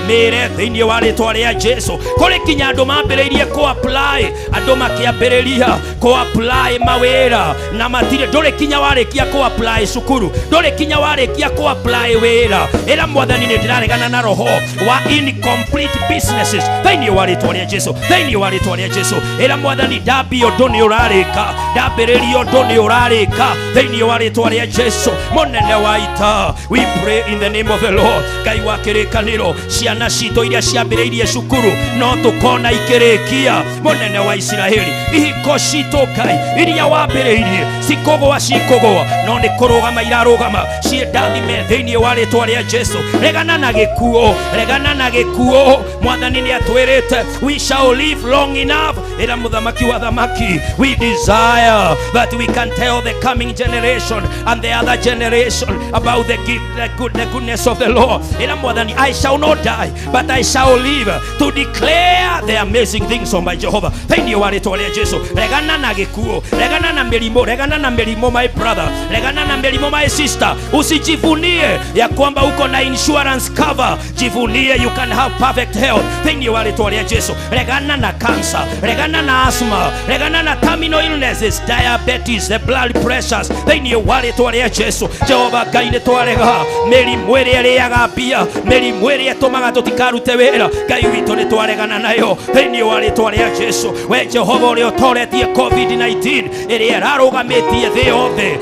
mĩre thĩinĩ wa rĩtwa rĩa Jesu. Kũrĩ kinya andũ mambĩrĩirie kũ apply, andũ makĩambĩrĩria kũ apply mawĩra na matirĩ, ndũrĩ kinya warĩkia kũ apply cukuru, ndũrĩ kinya warĩkia kũ apply wĩra. Ĩra Mwathani, nĩ ndĩraregana na roho wa incomplete businesses thĩinĩ wa rĩtwa rĩa Jesu, thĩinĩ wa rĩtwa rĩa Jesu. Ĩra Mwathani, ndambia ũndũ nĩ ũrarĩka, ndambĩrĩria ũndũ nĩ ũrarĩka thĩinĩ wa rĩtwa rĩa Jesu. Mũnene wa ita, we pray in the name of the Lord. Ngai wa kĩrĩkanĩro, ciana citũ iria ciambĩrĩirie cukuru no tũkona ikĩrĩkia. Mũnene wa Isiraeli, ihiko citũ Ngai iria wambĩrĩirie cikũgũa cikũgũa, no nĩ kũrũgama irarũgama, ciĩndathime thĩinĩ wa rĩtwa rĩa Jesu. Regana na gĩkuũ, regana na gĩkuũ. Mwathani nĩ atwĩrĩte we shall live long enough. Ĩra mũthamaki wa thamaki, we desire that we can tell the coming generation and the other generation about the gift, the good, the goodness of the Lord. Ĩra Mwathani, I shall not die, but I shall live to declare the amazing things of my Jehovah. Thĩinĩ wa rĩtwa rĩa Jesu, regana na gĩkuũ, regana na mĩrimũ, regana na mĩrimũ my brother, regana na mĩrimũ my sister. Usijivunie ya kwamba uko na insurance cover, jivunie you can have perfect health. Thĩinĩ wa rĩtwa rĩa Jesu, regana na cancer, regana na asthma, regana na terminal illnesses, diabetes, the blood pressures. Thĩinĩ wa rĩtwa rĩa Jesu, Jehova Ngai nĩ twarega mĩrimũ ĩrĩa ĩrĩaga mbia, mĩrimũ ĩrĩa ĩtũmaga tũtikarute wĩra, Ngai witũ nĩ twaregana nayo thĩinĩ wa rĩtwa rĩa Jesu. We Jehova ũrĩa ũtoretie COVID-19 ĩrĩa ĩrarũgamĩtie thĩ yothe,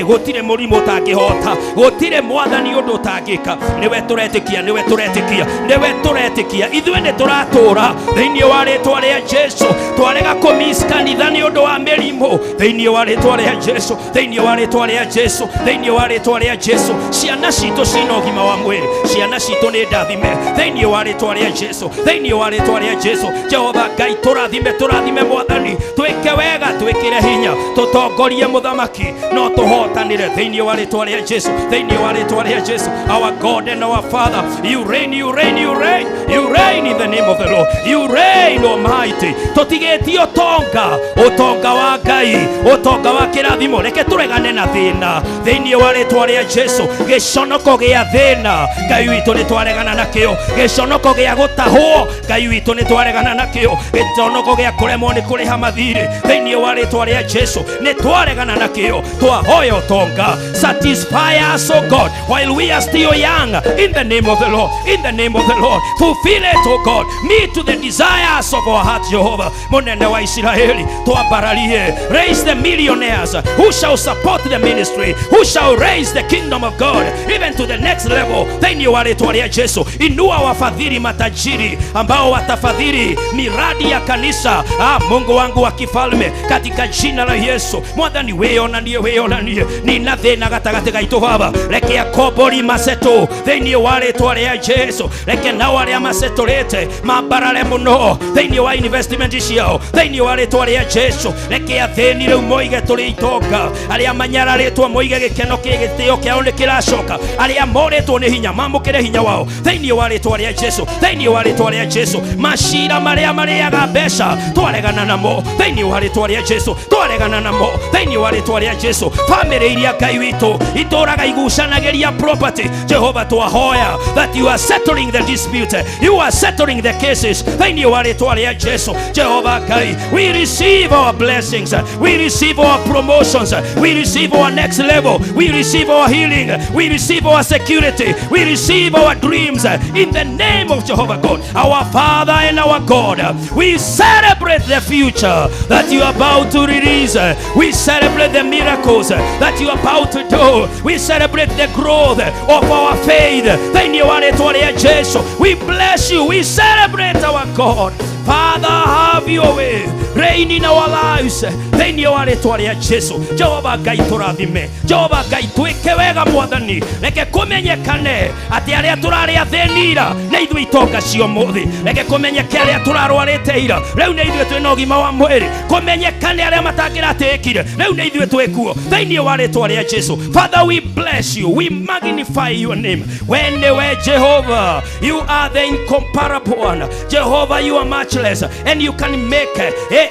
gũtirĩ mũrimũ ũtangĩhota, gũtirĩ Mwathani ũndũ ũtangĩka. Nĩwe tũretĩkia, nĩwe tũretĩkia, nĩwe tũretĩkia. Ithuĩ nĩ tũratũra thĩinĩ wa rĩtwa rĩa Jesu. Twarega kũmiss kanitha nĩ ũndũ wa mĩrimũ thĩinĩ wa rĩtwa rĩa Jesu, thĩinĩ wa rĩtwa rĩa Jesu, thĩinĩ wa rĩtwa rĩa Jesu. Ciana citũ cina ũgima wa mwĩrĩ, ciana citũ nĩ ndathime thĩinĩ wa rĩtwa rĩa Jesu, thĩinĩ wa rĩtwa rĩa Jesu. Jehova Ngai, tũrathime, tũrathime Mwathani, twĩke wega, twĩkĩre hinya, tũtongorie mũthamaki, no tũhotanĩre thĩinĩ wa rĩtwa rĩa Jesu, thĩinĩ wa rĩtwa rĩa Jesu. Our God and our Father, you reign, you reign, you reign, you reign in the name of the Lord. You reign Almighty. Tũtigĩtie ũtonga, ũtonga wa Ngai, ũtonga wa kĩrathimo. Reke tũregane na thĩna thĩinĩ wa rĩtwa rĩa Jesu. Gĩconoko gĩa thĩna, Ngai witũ nĩ twaregana nakĩo. Gĩconoko gĩa gũtahwo, Ngai witũ nĩ twaregana nakĩo. Gĩconoko gĩa kũremwo nĩ kũrĩha mathirĩ thĩinĩ wa rĩtwa rĩa Jesu nĩ twaregana nakĩo. Twahoya ũtonga. Satisfy us, O God, while we are still young, in the name of the Lord, in the name of the Lord. Fulfill it, O God. Meet to the desires of our heart, Jehovah. Mũnene wa Isiraeli, twambararie. Raise the millionaires who shall support the ministry, who shall raise the kingdom of God even to the next level. Thĩinĩ wa rĩtwa rĩa Jesu, inua wafadhili matajiri ambao watafadhili miradi ya kanisa. Mungu wangu wa kifalme, katika jina la Yesu. Mwathani, wĩonanie, wĩonanie nina thĩna gatagatĩ gaitũ Baba. Reke akombori masetũ thĩinĩ wa rĩtwa rĩa Jesu. Reke nao arĩa macetũrĩte mambarare mũno thĩinĩ wa investment ciao thĩinĩ wa rĩtwa rĩa Jesu. Reke athĩni rĩu moige tũrĩ itonga, arĩa manyararĩtwo moige gĩkeno kĩ gĩtĩo kĩao nĩ kĩracoka, arĩa morĩtwo nĩ hinya mamũkĩre hinya wao thĩinĩ wa rĩtwa rĩa Jesu, thĩinĩ wa rĩtwa rĩa Jesu. Macira marĩa marĩaga mbeca twaregana namo thĩinĩ wa rĩtwa rĩa Jesu, twaregana namo thĩinĩ wa rĩtwa rĩa Jesu. Famĩlĩ iria Ngai witũ itũraga igucanagĩria property, Jehova twahoya that you are settling the dispute, you are settling the cases thĩinĩ wa rĩtwa rĩa Jesu. Jehova Ngai, we receive our blessings, we receive our promotions, we receive our next level, we receive our healing, we receive our security, we receive our dreams in the name of Jehovah God, our Father and our God. We celebrate the future that you are about to release. We celebrate the miracles that you are about to do. We celebrate the growth of our faith. Thĩinĩ wa rĩtwa rĩa Jesu, we bless you. We celebrate our God. Father, have your way. Reign in our lives. Thĩinĩ wa rĩtwa rĩa Jesu. Jehova Ngai tũrathime. Jehova Ngai twĩke wega mwathani. Reke kũmenyekane atĩ arĩa tũrarĩ athĩni ira nĩ ithuĩ itonga cia ũmũthĩ. Reke kũmenyeke arĩa tũrarwarĩte ira rĩu nĩ ithuĩ twĩna ũgima wa mwĩrĩ. Kũmenyekane arĩa matangĩratĩĩkire rĩu nĩ ithuĩ twĩkuo. Thĩinĩ wa rĩtwa rĩa Jesu. Father, we bless you. We magnify your name. We nĩwe Jehovah. You are the incomparable one. Jehovah, you are matchless, and you can make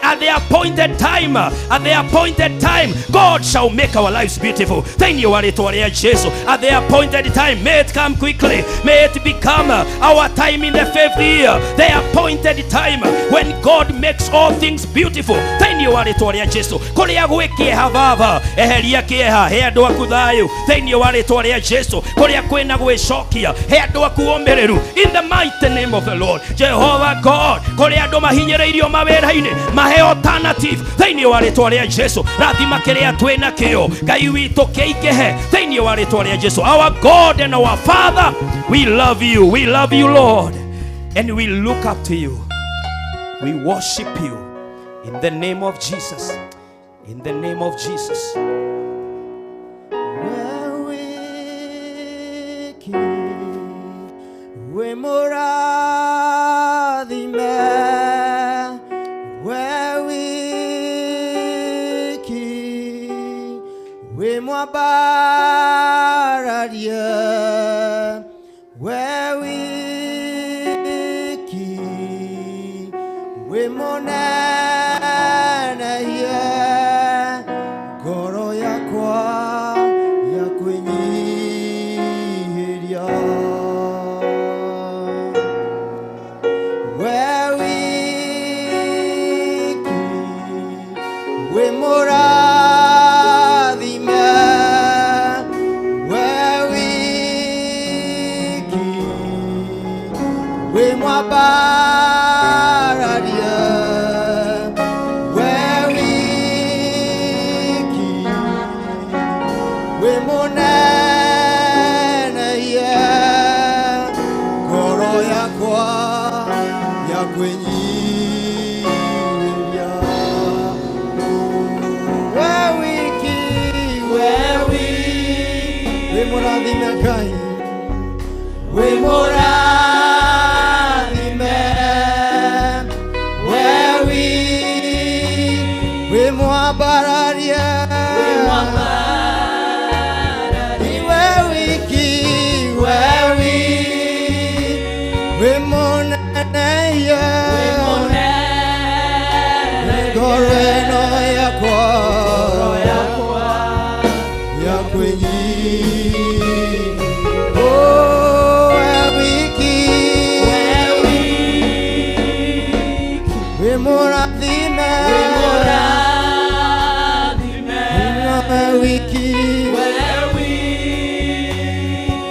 at the appointed time, at the appointed time, God shall make our lives beautiful. Thĩinĩ wa rĩtwa rĩa Jesu. At the appointed time, may it come quickly. May it become our time in the fifth year, the appointed time when God makes all things beautiful. Thĩinĩ wa rĩtwa rĩa Jesu. Kũrĩa gwĩ kĩeha baba, eheria kĩeha, he andũ aku thayũ. Thĩinĩ wa rĩtwa rĩa Jesu. Kũrĩa kwĩna gwĩcokia, he andũ aku ũmĩrĩru. In the mighty name of the Lord. Jehovah God, kũrĩa andũ mahinyĩrĩirio mawĩra-inĩ, mahe alternative. Thĩinĩ wa rĩtwa rĩa Jesu. Rathima kĩrĩa twĩ nakĩo. Ngai witũ kĩingĩhe. Thĩinĩ wa rĩtwa rĩa Jesu. Our God and our Father, we love you. We love you, Lord. And we look up to you. We worship you. In the name of Jesus. In the name of Jesus. We wiki we mũrathime we wiki we mwambararie we wiki we mũnenehie ngoro yakwa ya kwĩnyihĩria. We wiki wĩ mũrathime we wiki wĩ mwambararie we wiki wĩ mũnenehie ngoro yakwa ya kwĩnyihĩria. We wiki we wĩ mũrathime Ngai wĩ mũrathime we wĩ mwambararie we wiki we wĩ mũnenehie ngoro ĩno yakwa ya kwĩnyihia. Oh, we wiki wĩ mũrathime we wiki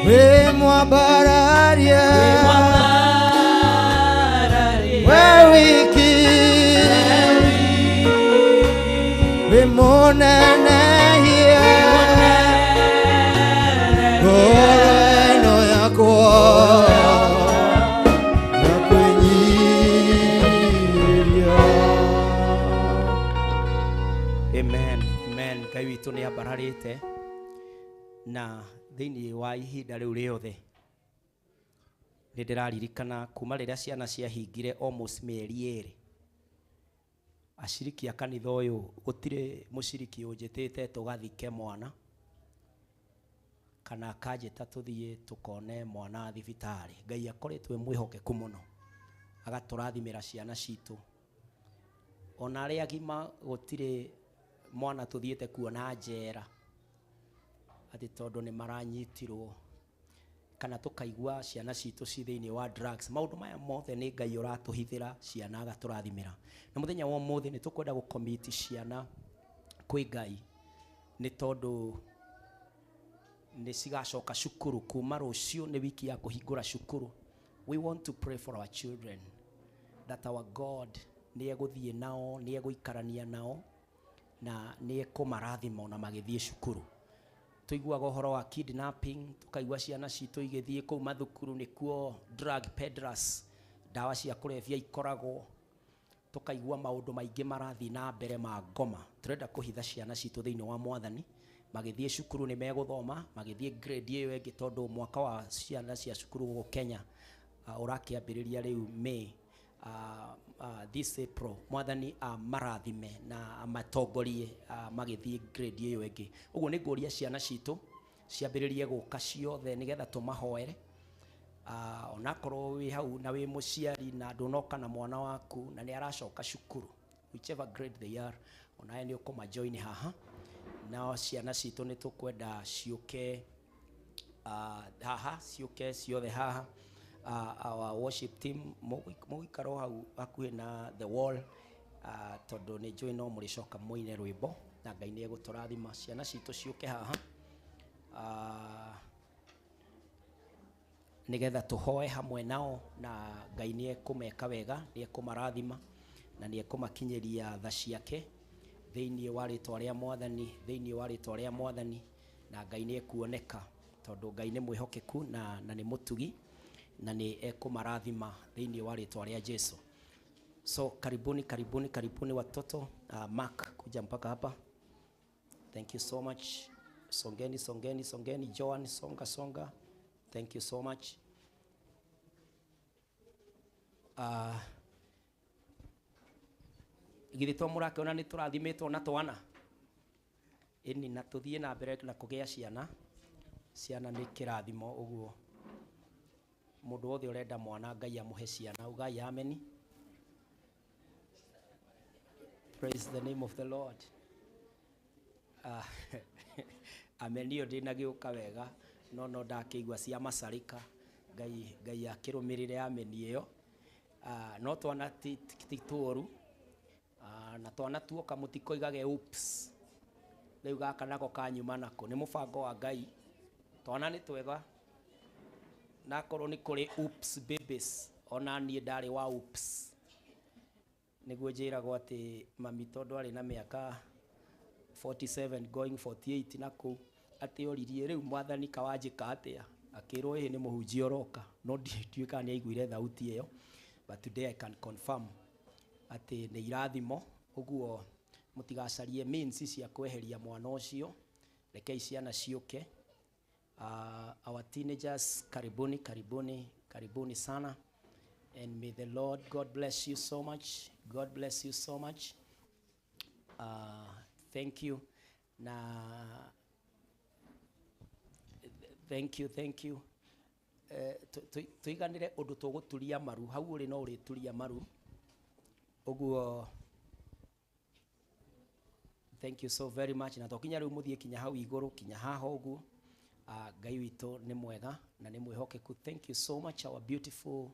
wĩ mwambararie we wiki wĩ mũnenehie ngoro ĩno yakwa ya kwĩnyihĩria. Amen. Amen. Ngai witũ nĩ ambararĩte na thĩinĩ wa ihinda rĩu rĩothe nĩ ndĩraririkana kuma rĩrĩa ciana ciahingire almost mĩeri 2 aciriki a kanitha ũyũ gũtirĩ mũciriki ũnjĩtĩte tũgathike mwana kana akanjĩta tũthiĩ tũkone mwana thibitarĩ. Ngai akoretwo e mwĩhokeku mũno agatũrathimĩra ciana citũ. Ona arĩa agima gũtirĩ mwana tũthiĩte kuona njera atĩ tondũ nĩ maranyitirwo kana tũkaigua ciana citũ ci thĩinĩ wa drugs. Maũndũ maya mothe nĩ Ngai ũratũhithĩra ciana agatũrathimĩra. Na mũthenya wa ũmũthĩ nĩ tũkwenda gũcommit ciana kwĩ Ngai nĩ tondũ nĩ cigacoka cukuru kuma rũciũ nĩ wiki ya kũhingũra cukuru. We want to pray for our children that our God Nĩ egũthiĩ nao, nĩ egũikarania nao, na nĩ ekũmarathima ona magĩthiĩ cukuru. Tũiguaga ũhoro wa kidnapping, tũkaigua ciana citũ igĩthiĩ kũu mathukuru nĩkuo drug peddlers, ndawa cia kũrebia ikoragwo. Tũkaigua maũndũ maingĩ marathiĩ na mbere ma ngoma. Tũrenda kũhitha ciana citũ thĩinĩ wa Mwathani. Magĩthiĩ cukuru nĩ megũthoma, magĩthiĩ grade ĩyo ĩngĩ, tondũ mwaka wa ciana cia cukuru gũkũ Kenya ũrakĩambĩrĩria rĩu May, this April. Mwathani amarathime na amatongorie magĩthiĩ grade ĩyo ĩngĩ. Ũguo nĩ ngũria ciana citũ ciambĩrĩrie gũka ciothe nĩgetha tũmahoere. Onakorwo wĩ hau na wĩ mũciari na ndũnoka na mwana waku na nĩ aracoka cukuru, whichever grade they are, onawe nĩ ũkũma join haha. Nao ciana citũ nĩ tũkwenda ciũke haha, ciũke ciothe haha. Our worship team mũgũikara hau hakuhĩ na the wall, tondũ nĩ njũĩ no mũrĩcoka mũine rwĩmbo na Ngai nĩ egũtũrathima. Ciana citũ ciũke haha nĩgetha tũhoe hamwe nao, na Ngai nĩ ekũmeka wega, nĩ ekũmarathima na nĩ ekũmakinyĩria tha ciake thĩinĩ wa rĩtwa rĩa Mwathani, thĩinĩ wa rĩtwa rĩa Mwathani, na Ngai nĩ ekuoneka tondũ Ngai nĩ mwĩhokeku na nĩ mũtugi na nĩ ekũmarathima thĩinĩ wa rĩtwa rĩa Jesu. So karibuni, karibuni, karibuni watoto. Mark, kuja mpaka hapa. Thank you so much. Songeni, songeni, songeni. Joan, songa, songa. Thank you so much. Githĩ to mũrakĩona nĩ tũrathimĩtwo na twana? Ĩni, na tũthiĩ na mbere na kũgĩa ciana. Ciana nĩ kĩrathimo, ũguo mũndũ wothe ũrenda mwana Ngai amũhe ciana. Ugai ameni. Praise the name of the Lord. Ameni ĩyo ndĩnagĩũka wega, no ndakĩigua cia macarĩka. Ngai akĩrũmĩrĩre ameni ĩyo. No twana ti tũũru, na twana tuoka mũtikoigage oops, rĩu gaka nako kanyuma nako. Nĩ mũbango wa Ngai. Twana nĩ twega, nakorwo nĩ kũrĩ oops babies, ona niĩ ndarĩ wa oops. Nĩguo njĩragwo atĩ mami tondũ arĩ na mĩaka 47 going 48 na kũu, atĩ oririe rĩu Mwathani kawanjĩka atĩa, akĩrwo ĩĩ nĩ mũhunjia ũroka. No ndiũĩ kana nĩ aiguire thauti ĩyo, but today I can confirm atĩ nĩ irathimo. Ũguo mũtigacarie means cia kweheria mwana ũcio, rekei ciana ciũke. Our teenagers, karibuni, karibuni, karibuni sana, and may the Lord God bless you so much. God bless you so much. Thank you. Na thank you, thank you. Tuiganire undu tuguturia maru hau uri no urituria maru uguo. Thank you so very much. Na tokinya riu muthie kinya hau iguru kinya haha uguo. Ngai witũ nĩ mwega na nĩ mwĩhokeku. Thank you so much, our beautiful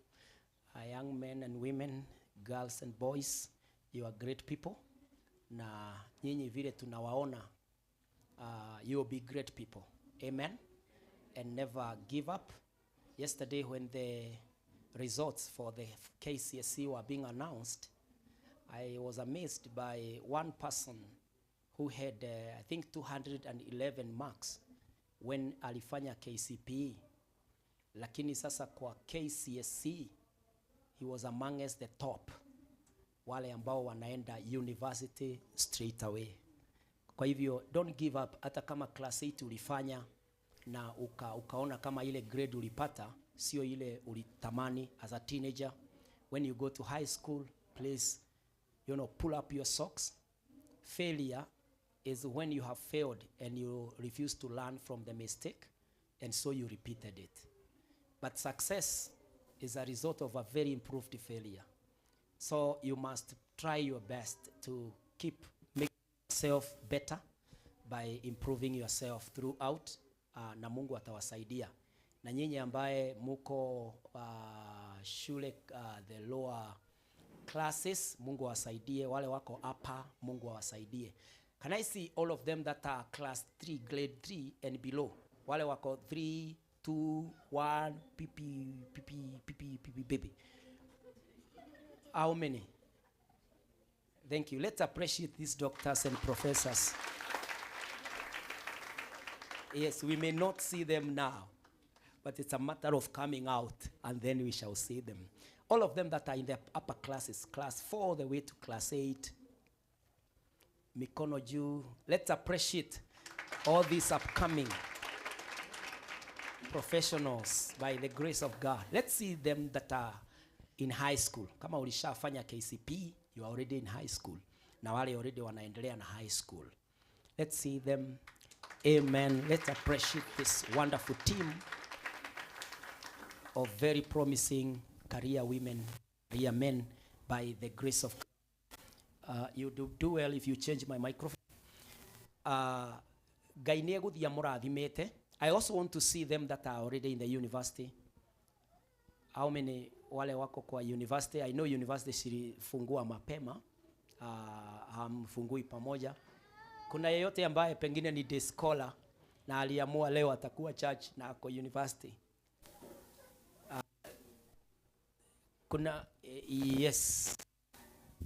young men and women, girls and boys. You are great people. Na nyinyi vile tunawaona, you will be great people. Amen. And never give up. Yesterday when the results for the KCSE were being announced, I was amazed by one person who had, I think, 211 marks when alifanya KCPE. Lakini sasa kwa KCSE, he was amongst the top, wale ambao wanaenda university straight away. Kwa hivyo, don't give up. Hata kama class 8 ulifanya na ukaona kama ile grade ulipata sio ile ulitamani as a teenager, when you go to high school, please, pull up your socks. Failure is when you have failed and you refuse to learn from the mistake, and so you repeated it. But success is a result of a very improved failure. So you must try your best to keep making yourself better by improving yourself throughout, na Mungu atawasaidia. Na nyinyi ambaye muko shule, the lower classes, Mungu awasaidie. Wale wako upper, Mungu awasaidie. Can I see all of them that are class 3, grade 3 and below? Wale wako 3, 2, 1, P, P, P, P, P, P, P, baby. How many? Thank you. Let's appreciate these doctors and professors. Yes, we may not see them now, but it's a matter of coming out and then we shall see them. All of them that are in the upper classes, class 4 all the way to class 8. Mikono juu. Let's appreciate all these upcoming professionals by the grace of God. Let's see them that are in high school. Kama ulishafanya KCP, you are already in high school. Na wale already wanaendelea na high school. Let's see them. Amen. Let's appreciate this wonderful team of very promising career women, career men, by the grace of God. You do well if you change my microphone. Ngai nĩ egũthiĩ amũrathimĩte. I also want to see them that are already in the university. How many wale wako kwa university? I know university silifungua mapema. Hamfungui pamoja. Kuna yeyote ambaye pengine ni day scholar na aliamua leo atakuwa church na ako university? Kuna yes.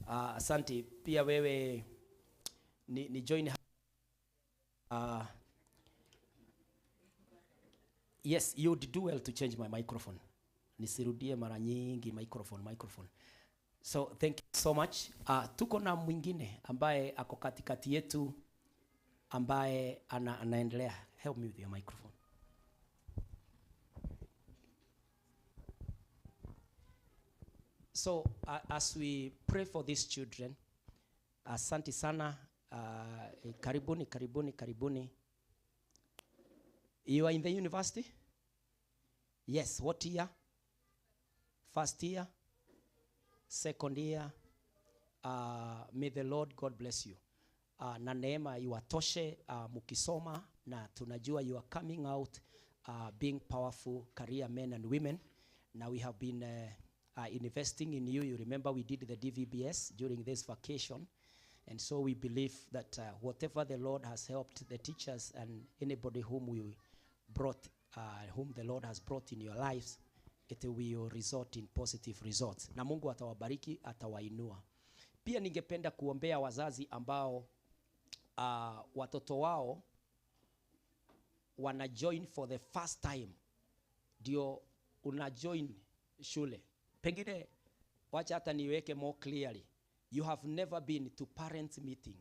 Asante pia wewe ni join. Yes, you would do well to change my microphone. Nisirudie mara nyingi microphone. So thank you so much. Tuko na mwingine ambaye ako katikati yetu ambaye anaendelea. Help me with your microphone. So as we pray for these children, asante sana. Karibuni, karibuni, karibuni. You are in the university? Yes. What year? First year? Second year? May the Lord God bless you. Na neema iwatoshe mukisoma, na tunajua you are coming out being powerful career men and women. Now we have been investing in you. You remember we did the DVBS during this vacation. And so we believe that whatever the Lord has helped the teachers and anybody whom we brought, whom the Lord has brought in your lives, it will result in positive results. Na Mungu atawabariki, atawainua. Pia ningependa kuombea wazazi ambao watoto wao wana join for the first time. Ndio una join shule. Pengine wacha hata niweke more clearly. You have never been to parents meeting.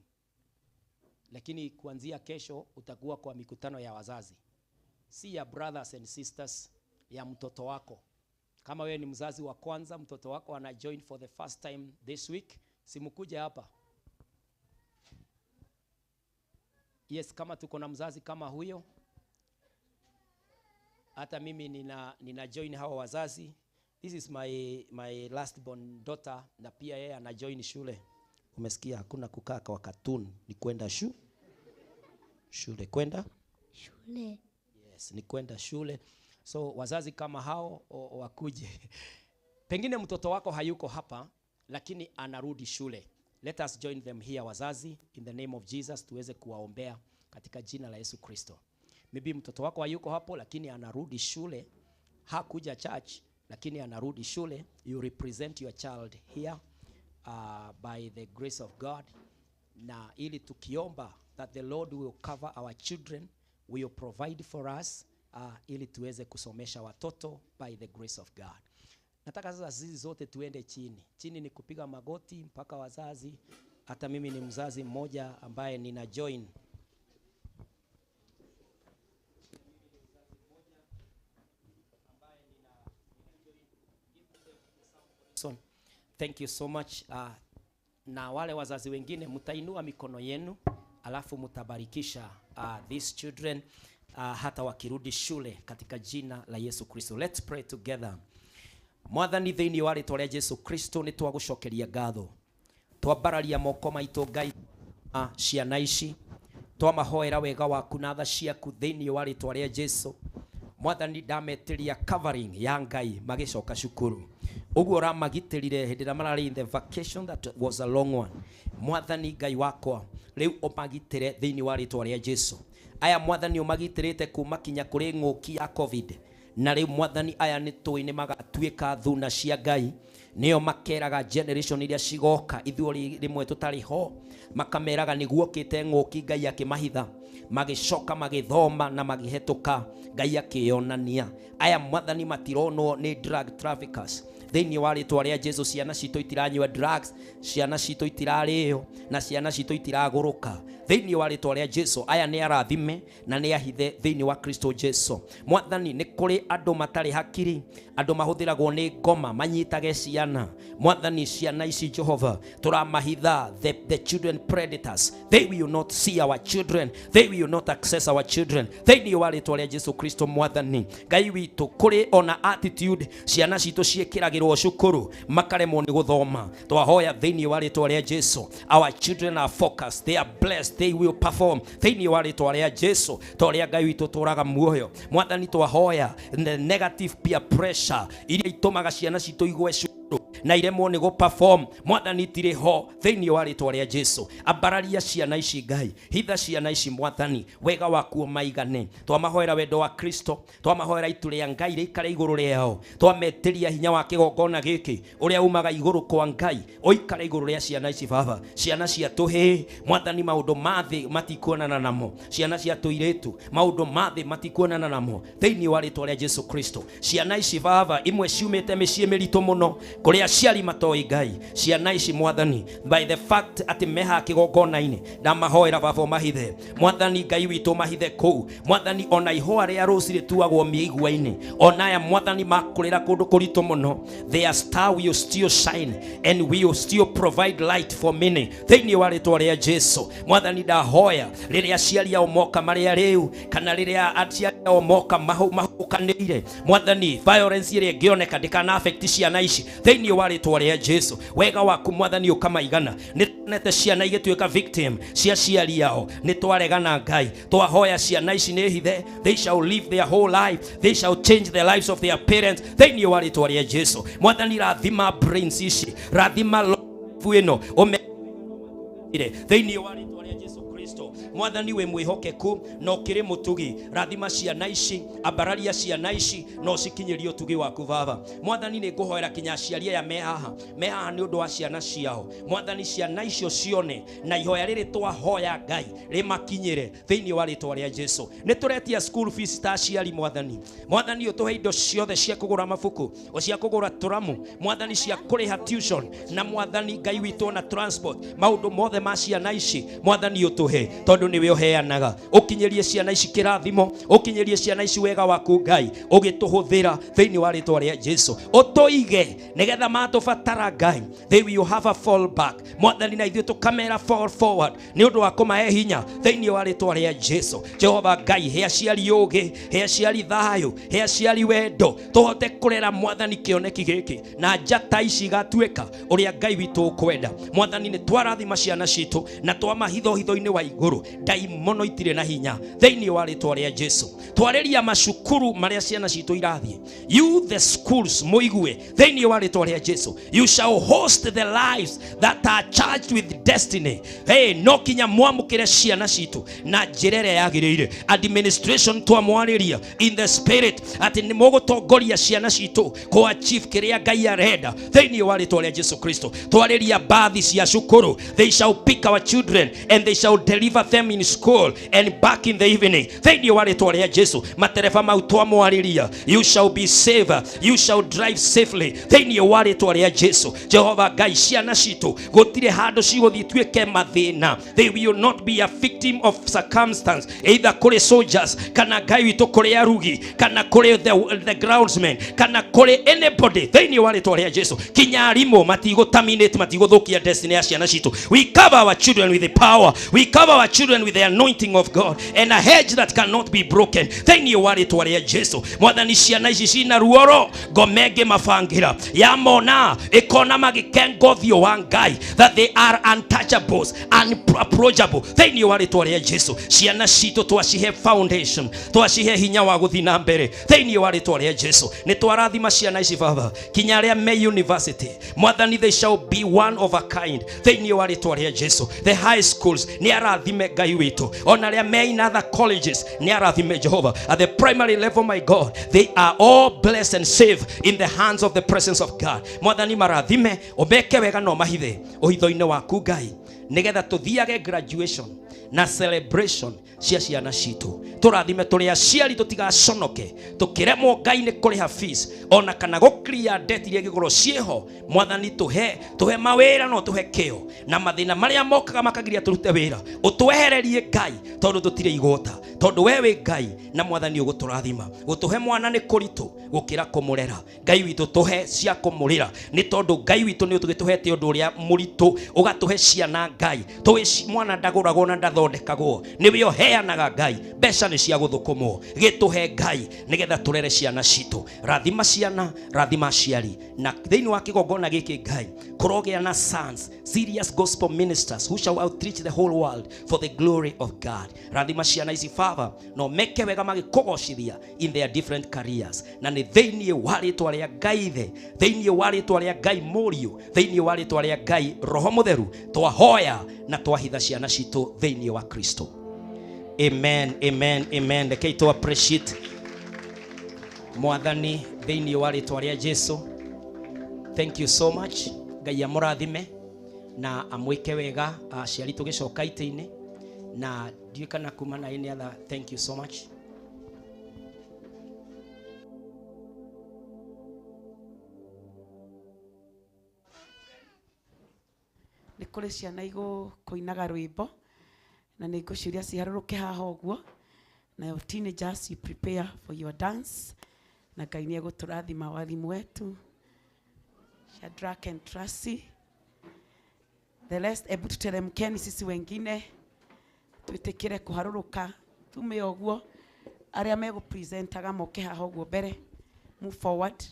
Lakini kuanzia kesho utakuwa kwa mikutano ya wazazi. Si ya brothers and sisters, ya mtoto wako. Kama wewe ni mzazi wa kwanza, mtoto wako ana join for the first time this week, simukuje hapa. Yes, kama tuko na mzazi kama huyo, hata mimi nina join hawa wazazi. This is my last born daughter, na pia yeye ana join shule. Umesikia, hakuna kukaa kwa cartoon, ni kwenda shule, kwenda shule. Yes, ni kwenda shule. So wazazi kama hao wakuje. Pengine mtoto wako hayuko hapa lakini anarudi shule. Let us join them here wazazi, in the name of Jesus, tuweze kuwaombea katika jina la Yesu Kristo. Maybe mtoto wako hayuko hapo lakini anarudi shule, hakuja church lakini anarudi shule. You represent your child here by the grace of God. Na ili tukiomba that the Lord will cover our children, will provide for us, ili tuweze kusomesha watoto by the grace of God. Nataka sasa sisi zote tuende chini. Chini ni kupiga magoti mpaka wazazi. Hata mimi ni mzazi mmoja ambaye nina join. So, thank you so much. Na wale wazazi wengine mtainua mikono yenu alafu mtabarikisha these children hata wakirudi shule katika jina la Yesu Kristo. Let's pray together. Mwathani thĩinĩ wa rĩtwa rĩa Jesu Kristo nĩ twagũcokeria ngatho. Twambararia moko maitũ Ngai ciana ici, twamahoera wega waku na tha ciaku thĩinĩ wa rĩtwa rĩa Jesu. Mwathani ndametĩria covering ya Ngai magĩcoka cukuru. Ũguo ũramagitĩrire hĩndĩ ĩrĩa mararĩ in the vacation that was a long one. Mwathani Ngai wakwa rĩu ũmagitĩre thĩinĩ wa rĩtwa rĩa Jesu. Aya Mwathani ũmagitĩrĩte kuma kinya kũrĩ ng'ũki ya COVID. Na rĩu Mwathani, aya nĩ tũĩ nĩ magatuĩka thuna cia Ngai, nĩo makeraga generation iria cigoka ithuĩ rĩmwe tũtarĩ ho, makameraga nĩguokĩte ng'ũki Ngai akĩmahitha, magĩcoka magĩthoma na magĩhetũka, Ngai akĩyonania. Aya Mwathani matironwo nĩ drug traffickers. Thĩinĩ wa rĩtwa rĩa Jesu, ciana citũ itiranyua drugs, ciana citũ itirarĩo, na ciana citũ itiragũrũka. Thĩinĩ wa rĩtwa rĩa Jesu, aya nĩ arathime na nĩ ahithe thĩinĩ wa Kristo Jesu. Mwathani, nĩ kũrĩ andũ matarĩ hakiri, andũ mahũthĩragwo nĩ ngoma manyitage ciana. Mwathani, ciana ici Jehova tũramahitha, the children predators, they will not see our children, they will not access our children. Thĩinĩ wa rĩtwa rĩa Jesu Kristo, Mwathani Ngai witũ, kũrĩ ona attitude ciana citũ ciĩkĩragĩrwo cukuru makaremwo nĩ gũthoma. Twahoya thĩinĩ wa rĩtwa rĩa Jesu, our children are focused, they are blessed, they will perform thĩinĩ wa rĩtwa rĩa Jesu. Ta ũrĩa Ngai witũ tũraga muoyo, Mwathani, twahoya the negative peer pressure iria itũmaga ciana citũ igwe cukuru na iremwo nĩ gũ perform, Mwathani, itirĩ ho thĩinĩ wa rĩtwa rĩa Jesu. Ambararia ciana ici Ngai, hitha ciana ici Mwathani, wega waku maigane. Twamahoera wendo wa Kristo, twamahoera itu rĩa Ngai rĩikare igũrũ rĩao, twametĩria hinya wa kĩgongona gĩkĩ ũrĩa umaga igũrũ kwa Ngai ũikare igũrũ rĩa ciana ici. Baba, ciana cia tũhĩĩ, Mwathani, maũndũ ma thĩ matikuonana namo. Ciana cia tũirĩtu, maũndũ ma thĩ matikuonana namo thĩinĩ wa rĩtwa rĩa Jesu Kristo. Ciana ici Baba, imwe ciumĩte mĩciĩ mĩritũ mũno kũrĩa aciari matoĩ Ngai. Ciana ici Mwathani, by the fact atĩ mehaha kĩgongona-inĩ, ndamahoera Baba ũmahithe. Mwathani Ngai witũ, mahithe kũu. Mwathani, ona ihũa rĩa rũci rĩtuagwo mĩigua-inĩ, ona aya Mwathani makũrĩra kũndũ kũritũ mũno, their star will still shine and will still provide light for many thĩinĩ wa rĩtwa rĩa Jesu. Mwathani, ndahoya rĩrĩa aciari ao moka marĩa rĩu, kana rĩrĩa aciari ao moka mahũkanĩire, Mwathani, violence ĩrĩa ĩngĩoneka ndĩkana affect ciana ici thĩinĩ wa rĩtwa rĩa Jesu. Wega waku Mwathani ũkamaigana. Nĩ tuonete ciana igĩtuĩka victim cia aciari ao, nĩ twaregana Ngai. Twahoya ciana ici nĩ hithe, they shall live their whole life, they shall change the lives of their parents thĩinĩ wa rĩtwa rĩa Jesu. Mwathani, rathima brains ici, rathima life ĩno ũme thĩinĩ wa rĩtwa rĩa Jesu Kristo. Mwathani, wĩ mwĩhokeku na ũkĩrĩ mũtugi. Rathima ciana ici, ambararia ciana ici na ũcikinyĩrie ũtugi waku. Baba Mwathani, nĩ ngũhoera kinya aciari aya me haha, me haha nĩ ũndũ wa ciana ciao. Mwathani, ciana icio cione na ihoya rĩrĩ twahoya Ngai rĩmakinyĩre thĩinĩ wa rĩtwa rĩa Jesu. Nĩ tũretia school fees ta aciari. Mwathani, Mwathani, ũtũhe indo ciothe cia kũgũra mabuku, cia kũgũra tũramu, Mwathani, cia kũrĩha tuition, na Mwathani Ngai witũ na transport, maũndũ mothe ma ciana ici. Mwathani, ũtũhe tondũ nĩwe ũheanaga. Ũkinyĩrie ciana ici kĩrathimo, ũkinyĩrie ciana ici wega waku Ngai ũgĩtũhũthĩra thĩinĩ wa rĩtwa rĩa Jesu. Ũtũige nĩgetha matũbatara Ngai, they will have a fall back. Mwathani, na ithuĩ tũkamera fall forward nĩ ũndũ wa kũmahe hinya thĩinĩ wa rĩtwa rĩa Jesu. Jehova Ngai, he aciari ũgĩ, he aciari thayũ, he aciari wendo, tũhote kũrera Mwathani kĩoneki gĩkĩ na njata ici igatuĩka ũrĩa Ngai witũ ũkwenda. Mwathani, nĩ twarathima ciana citũ na twamahitho hitho-inĩ wa igũrũ, ndaimono itirĩ na hinya thĩinĩ wa rĩtwa rĩa Jesu. Twarĩria macukuru marĩa ciana citũ irathiĩ, you the schools, mũigue thĩinĩ wa rĩtwa rĩa Jesu, you shall host the lives that are charged with destiny. Hey, no kinya mwamũkĩre ciana citũ na njĩra ĩrĩa yagĩrĩire. Administration, twamwarĩria in the spirit atĩ nĩ mũgũtongoria ciana citũ kũ achieve kĩrĩa Ngai arenda thĩinĩ wa rĩtwa rĩa Jesu Kristo. Twarĩria bathi cia cukuru, they shall pick our children and they shall deliver them in school and back in the evening thĩinĩ wa rĩtwa rĩa Jesu. Matereba mau twamwarĩria, you shall be safe, you shall drive safely thĩinĩ wa rĩtwa rĩa Jesu. Jehova Ngai, ciana citũ gũtirĩ handũ cigũthiĩ tuĩke mathĩna. They will not be a victim of circumstance, either kũrĩ soldiers, kana Ngai witũ kũrĩ arugi, kana kũrĩ the groundsmen, kana kũrĩ anybody thĩinĩ wa rĩtwa rĩa Jesu. Kinya arimũ matigũ-terminate, matigũthũkia destiny ya ciana citũ. We cover our children with the power, we cover our children with the anointing of God and a hedge that cannot be broken thĩinĩ wa rĩtwa rĩa Jesu. Mwathani, ciana ici cina ruoro ngomenge mabangira yamona ĩkona magĩkenga ũthiũ wa Ngai, that they are untouchables, unapproachable thĩinĩ wa rĩtwa rĩa Jesu. Ciana citũ twacihe foundation, twacihe hinya wa gũthiĩ na mbere thĩinĩ wa rĩtwa rĩa Jesu. Nĩ twarathima ciana ici Baba, kinya arĩa me university. Mwathani, they shall be one of a kind thĩinĩ wa rĩtwa rĩa Jesu. The high schools nĩ arathime Ngai. Ngai witũ. Ona arĩa me in other colleges nĩ arathime Jehova. At the primary level, my God, they are all blessed and safe in the hands of the presence of God. Mwathani marathime, ũmeke wega na ũmahithe ũhitho-inĩ waku Ngai, nĩgetha tũthiage graduation na celebration cia ciana citũ. Tũrathime tũrĩ aciari tũtigaconoke tũkĩremwo Ngai nĩ kũrĩha fees ona kana gũ clear debt iria ingĩkorwo ciĩho. Mwathani tũhe mawĩra no tũhe kĩo, na mathĩna marĩa mokaga makagiria tũrute wĩra ũtwehererie Ngai, tondũ tũtirĩ igũta, tondũ we wĩ Ngai na Mwathani ũgũtũrathima. Gũtũhe mwana nĩ kũritũ gũkĩra kũmũrera. Ngai witũ tũhe cia kũmũrĩra, nĩ tondũ Ngai witũ nĩ ũtũgĩtũhete ũndũ ũrĩa mũritũ, ũgatũhe ciana Ngai. Tũĩ mwana ndagũragwo na ndathondekagwo, nĩwe ũheanaga Ngai. Mbeca nĩ cia gũthũkũmwo, gĩtũhe Ngai nĩgetha tũrere ciana citũ. Rathima ciana, rathima aciari, na thĩinĩ wa kĩgongona gĩkĩ Ngai kũrogĩa na sons, serious gospel ministers who shall outreach the whole world for the glory of God. Rathima ciana ici Baba, no meke wega magĩkũgocithia in their different careers. Na nĩ thĩinĩ wa rĩtwa rĩa Ngai Ithe, thĩinĩ wa rĩtwa rĩa Ngai Mũriũ, thĩinĩ wa rĩtwa rĩa Ngai Roho Mũtheru, twahoya na twahitha ciana citũ thĩinĩ wa Kristo. Amen, amen, amen. Rekei tu appreciate Mwathani thĩinĩ wa rĩtwa rĩa Jesu. Thank you so much. Ngai amũrathime na amwĩke wega. Aciari tũgĩcoka itĩ-inĩ, na ndiũĩ kana kuma na any other. Thank you so much. Nĩ kũrĩ ciana igũkũinaga rwĩmbo na nĩ ngũciũria ciharũrũke haha ũguo. Nayo teenagers, you prepare for your dance, na Ngai nĩ egũtũrathima. Walimu wetu Shadrach and Tracy, the rest, ebu tuteremkeni sisi wengine twĩtĩkĩre kũharũrũka tume ũguo. Arĩa megũpresentaga moke haha ũguo mbere, move forward.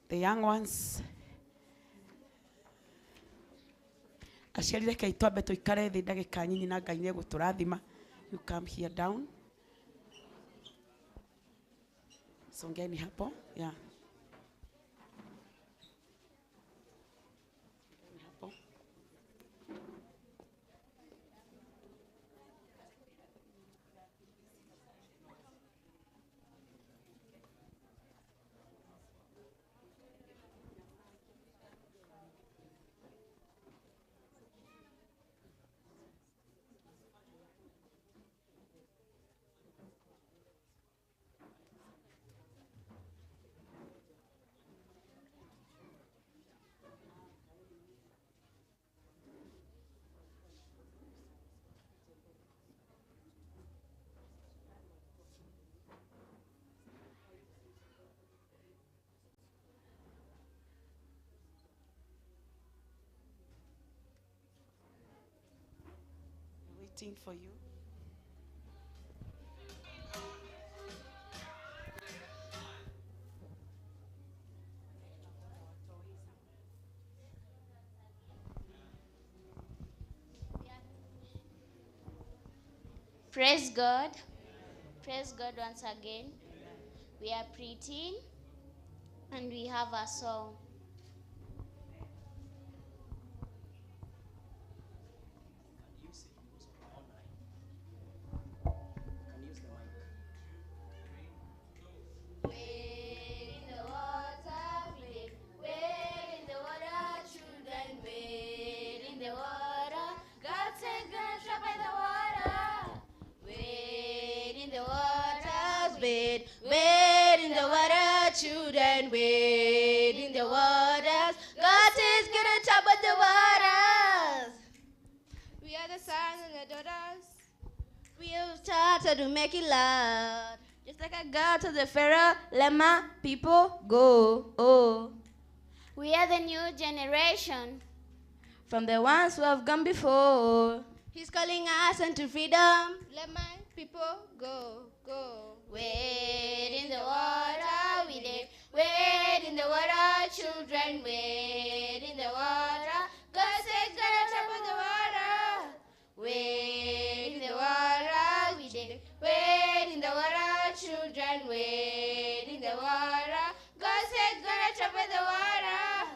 The young ones, aciari rekei twambe tũikare thĩ ndagĩka nyinyi na Ngai nĩ egũtũrathima. You come here down, songeni hapo, yeah. Hapo. Waiting for you. Praise God. Praise God once again. We are preteen and we have a song. To make it loud, just like I got to the Pharaoh, let my people go. Oh, we are the new generation from the ones who have gone before. He's calling us unto freedom. Let my people go, go. Wade in the water, we live. Wade in the water, children. Wade in the water. God says, gonna trouble the water. Wade in the water. Wade in the water, children, wade in the water. God said, gonna trouble the water.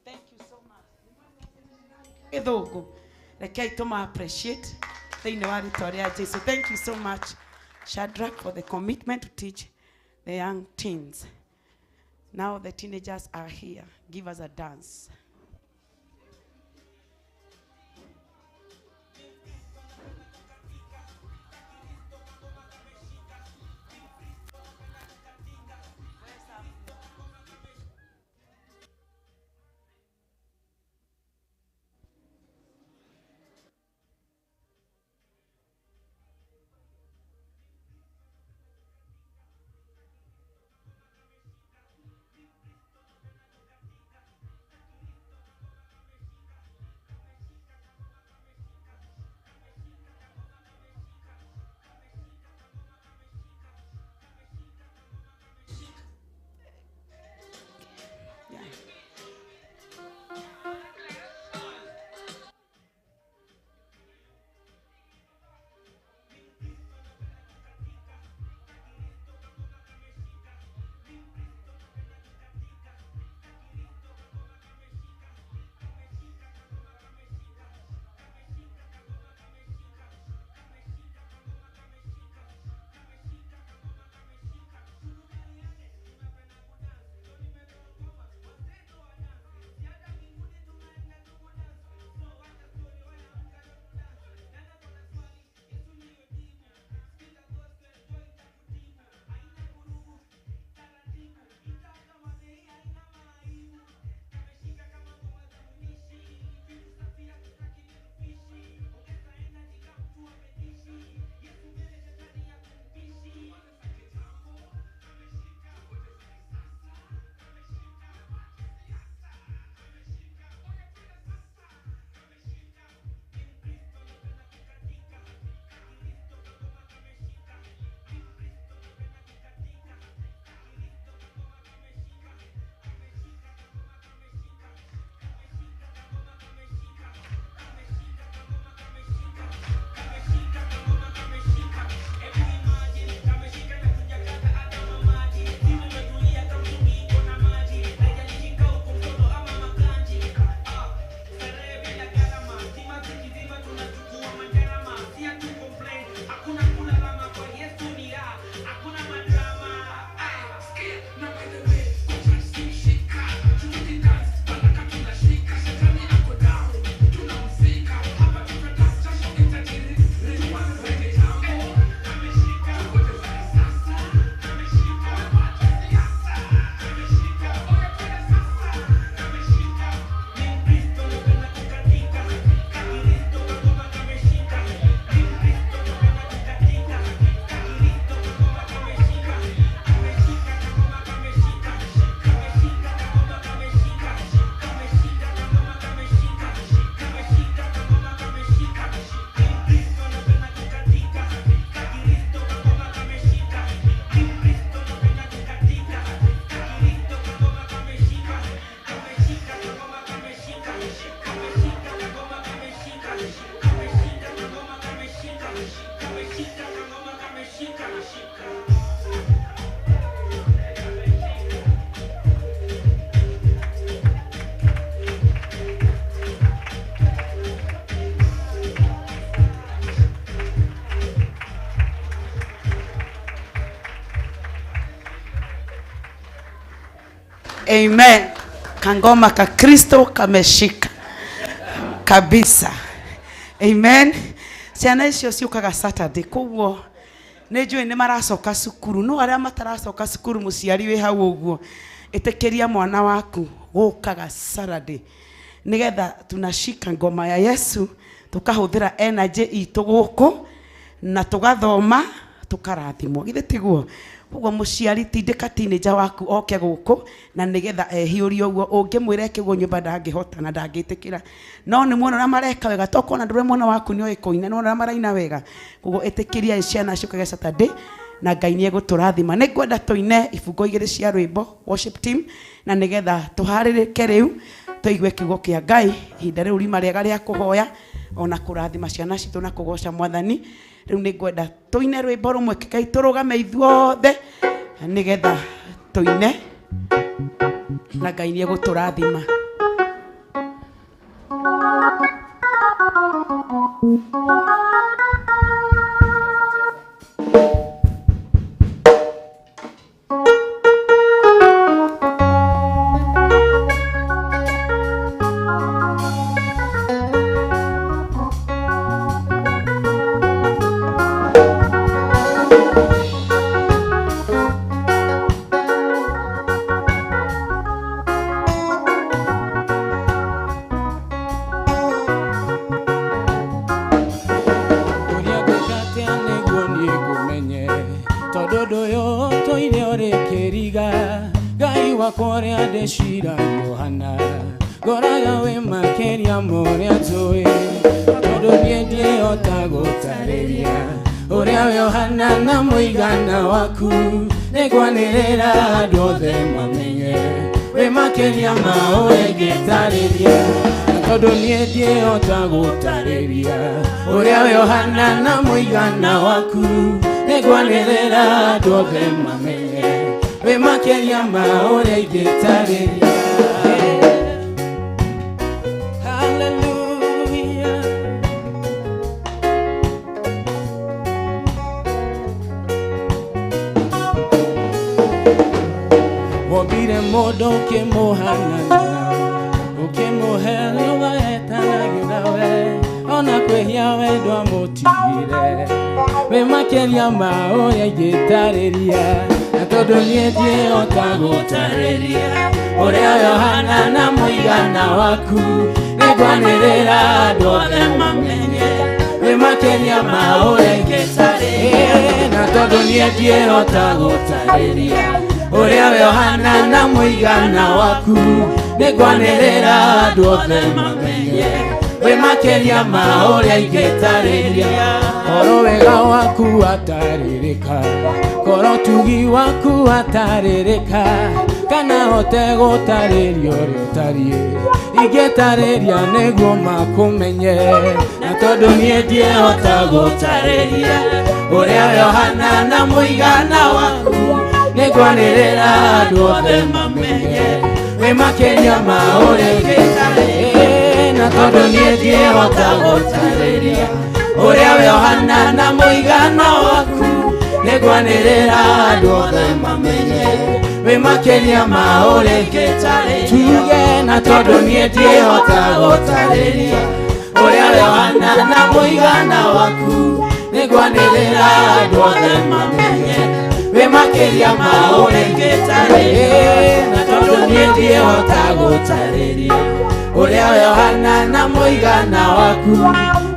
Thank you so much. Gĩthũngũ rekei tũma appreciate thĩinĩ wa rĩtwa rĩa Jesu. Thank you so much, Shadrach, for the commitment to teach the young teens. Now the teenagers are here. Give us a dance. Amen. Kangoma ka Kristo kameshika kabisa. Amen. Ciana icio ciũkaga Saturday koguo nĩ njũĩ nĩ maracoka cukuru no arĩa mataracoka cukuru mũciari wĩ hau ũguo ĩtĩkĩria mwana waku gũkaga Saturday nĩgetha tunashika ngoma ya Yesu tukahũthĩra energy itũ gũkũ na tũgathoma tũkarathimwo githĩ tiguo koguo mũciari tindĩka teenager waku oke gũkũ na nĩgetha ehiũrie ũguo ũngĩmwĩra eke ũguo nyũmba ndangĩhota na ndangĩtĩkĩra no nĩ muona ũrĩa mareka wega tokona ndũrĩ mwana waku nĩoĩ kũina nĩ wona ũrĩa maraina wega koguo ĩtĩkĩria ciana ciũkage Saturday na Ngai nĩ egũtũrathima. Nĩ ngwenda tũine ibungo igĩrĩ cia rwĩmbo worship team na nĩgetha tũharĩrĩke rĩu tũigue kiugo kĩa Ngai ihinda rĩu rima rĩega rĩa kũhoya Ona kũrathima ciana citũ na kũgoca mwathani. Rĩu nĩ ngwenda tũine rwĩmbo rũmwe, kĩkai tũrũgame ithuothe nĩgetha tũine na Ngai nĩ egũtũrathima. Ingĩtarĩria nĩguo makũmenye na tondũ niĩ ndiehota gũtarĩria ũrĩa Yohana na mũigana waku nĩngwanĩrĩra andũ othe mamenye wĩ makĩria ma ũrĩa ingĩtarĩria na tondũ niĩ ndiehota gũtarĩria ũrĩa Yohana na mũigana waku nĩngwanĩrĩra andũ othe mamenye wĩ makĩria ma ũrĩa ingĩtarĩria tuge na tondũ niĩ ndiehota gũtarĩria ũrĩa Yohana na mũigana waku nĩngwanĩrĩra andũ othe mamenye wĩ makĩria ma ũrĩa ingĩtarĩria na tondũ niĩ ndiehota gũtarĩria ũrĩa Yohana na mũigana waku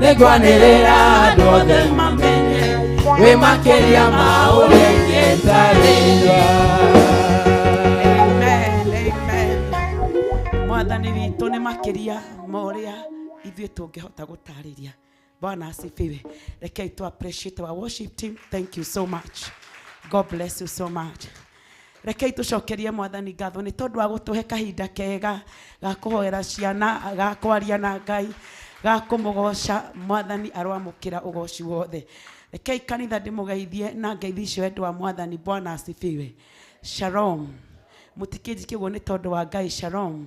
nĩngwanĩrĩra andũ othe mamenye wĩ makĩria ma ũrĩa ingĩtarĩria. Mwathani witũ nĩ makĩria ma ũrĩa ithuĩ tũngĩhota gũtarĩria. Bwana asifiwe. Rekei tu appreciate our worship team. Thank you so much. God bless you so much. Rekei tũcokerie mwathani ngatho nĩ tondũ wa gũtũhe kahinda kega ga kũhoera ciana, ga kwaria na Ngai, ga kũmũgoca. Mwathani aroamũkĩra ũgoci wothe. Rekei kanitha ndĩmũgeithie na ngeithi icio endwa wa mwathani. Bwana asifiwe. Shalom. Mũtikĩnjike ũguo nĩ tondũ wa Ngai. Shalom.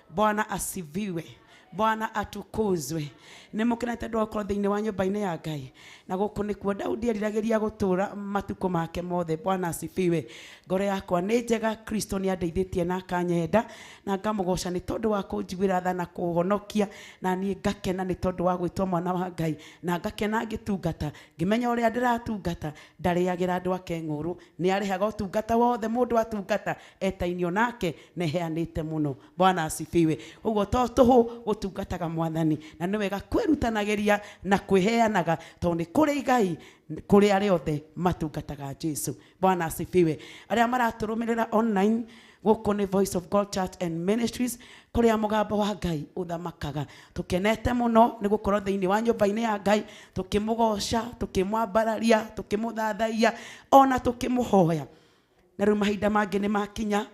Bwana asifiwe. Bwana atukuzwe. Nĩ mũkenete ndũ gũkorwo thĩinĩ wa nyũmba-inĩ ya Ngai na gũkũ nĩkuo Daudi eriragĩria gũtũũra matukũ make mothe. Bwana asifiwe. Ngoro yakwa nĩ njega, Kristo nĩ andeithĩtie na akanyenda na ngamũgoca nĩ tondũ wa kũnjiguĩra tha na kũhonokia, na niĩ ngakena nĩ tondũ wa gwĩtwo mwana wa Ngai, na ngakena ngĩtungata ngĩmenya ũrĩa ndĩratungata. Ndarĩagĩra andũ ake ng'ũrũ, nĩ arĩhaga ũtungata wothe mũndũ atungata etainio nake na eheanĩte mũno. Bwana asifiwe. Ũguo to tũhũ gũtungataga mwathani, na nĩ wega kwĩrutanagĩria na kwĩheanaga tondũ nĩ kũrĩ igai kũrĩ arĩa othe matungataga Jesu. Bwana asifiwe. Arĩa maratũrũmĩrĩra online gũkũ nĩ Voice of God Church and Ministries, kũrĩa mũgambo wa Ngai ũthamakaga. Tũkenete mũno nĩ gũkorwo thĩinĩ wa nyũmba-inĩ ya Ngai tũkĩmũgoca, tũkĩmwambararia, tũkĩmũthathaia ona tũkĩmũhoya. Na rĩu mahinda mangĩ nĩ makinya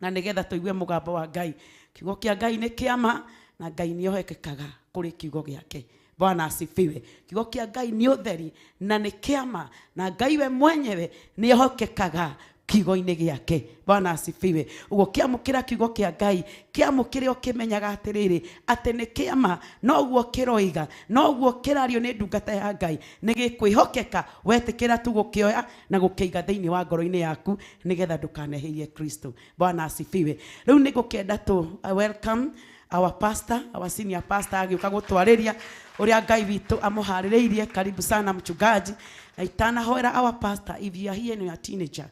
na nĩgetha tũigue mũgambo wa Ngai. Kiugo kĩa Ngai nĩ kĩama na Ngai nĩ ohekekaga kũrĩ kiugo gĩake. Bwana asifiwe. Kiugo kĩa Ngai nĩ ũtheri na nĩ kĩama, na Ngai we mwenyewe nĩ ehokekaga kiugo-inĩ gĩake. Bwana asifiwe. Ũguo kĩamũkĩra kiugo kĩa Ngai, kĩamũkĩre ũkĩmenyaga atĩrĩrĩ atĩ nĩ kĩama, noguo kĩroiga, noguo kĩrario nĩ ndungata ya Ngai, nĩ gĩkwĩhokeka wetĩkĩra tu gũkĩoya na gũkĩiga thĩinĩ wa ngoro-inĩ yaku nĩgetha ndũkanehĩrie Kristo. Bwana asifiwe. Rĩu nĩ ngũkĩenda tũ welcome our pastor, our senior pastor agĩũka gũtwarĩria ũrĩa Ngai witũ amũharĩrĩirie. Karibu sana mchungaji. Na itanahoera our pastor, if you are here and you are a teenager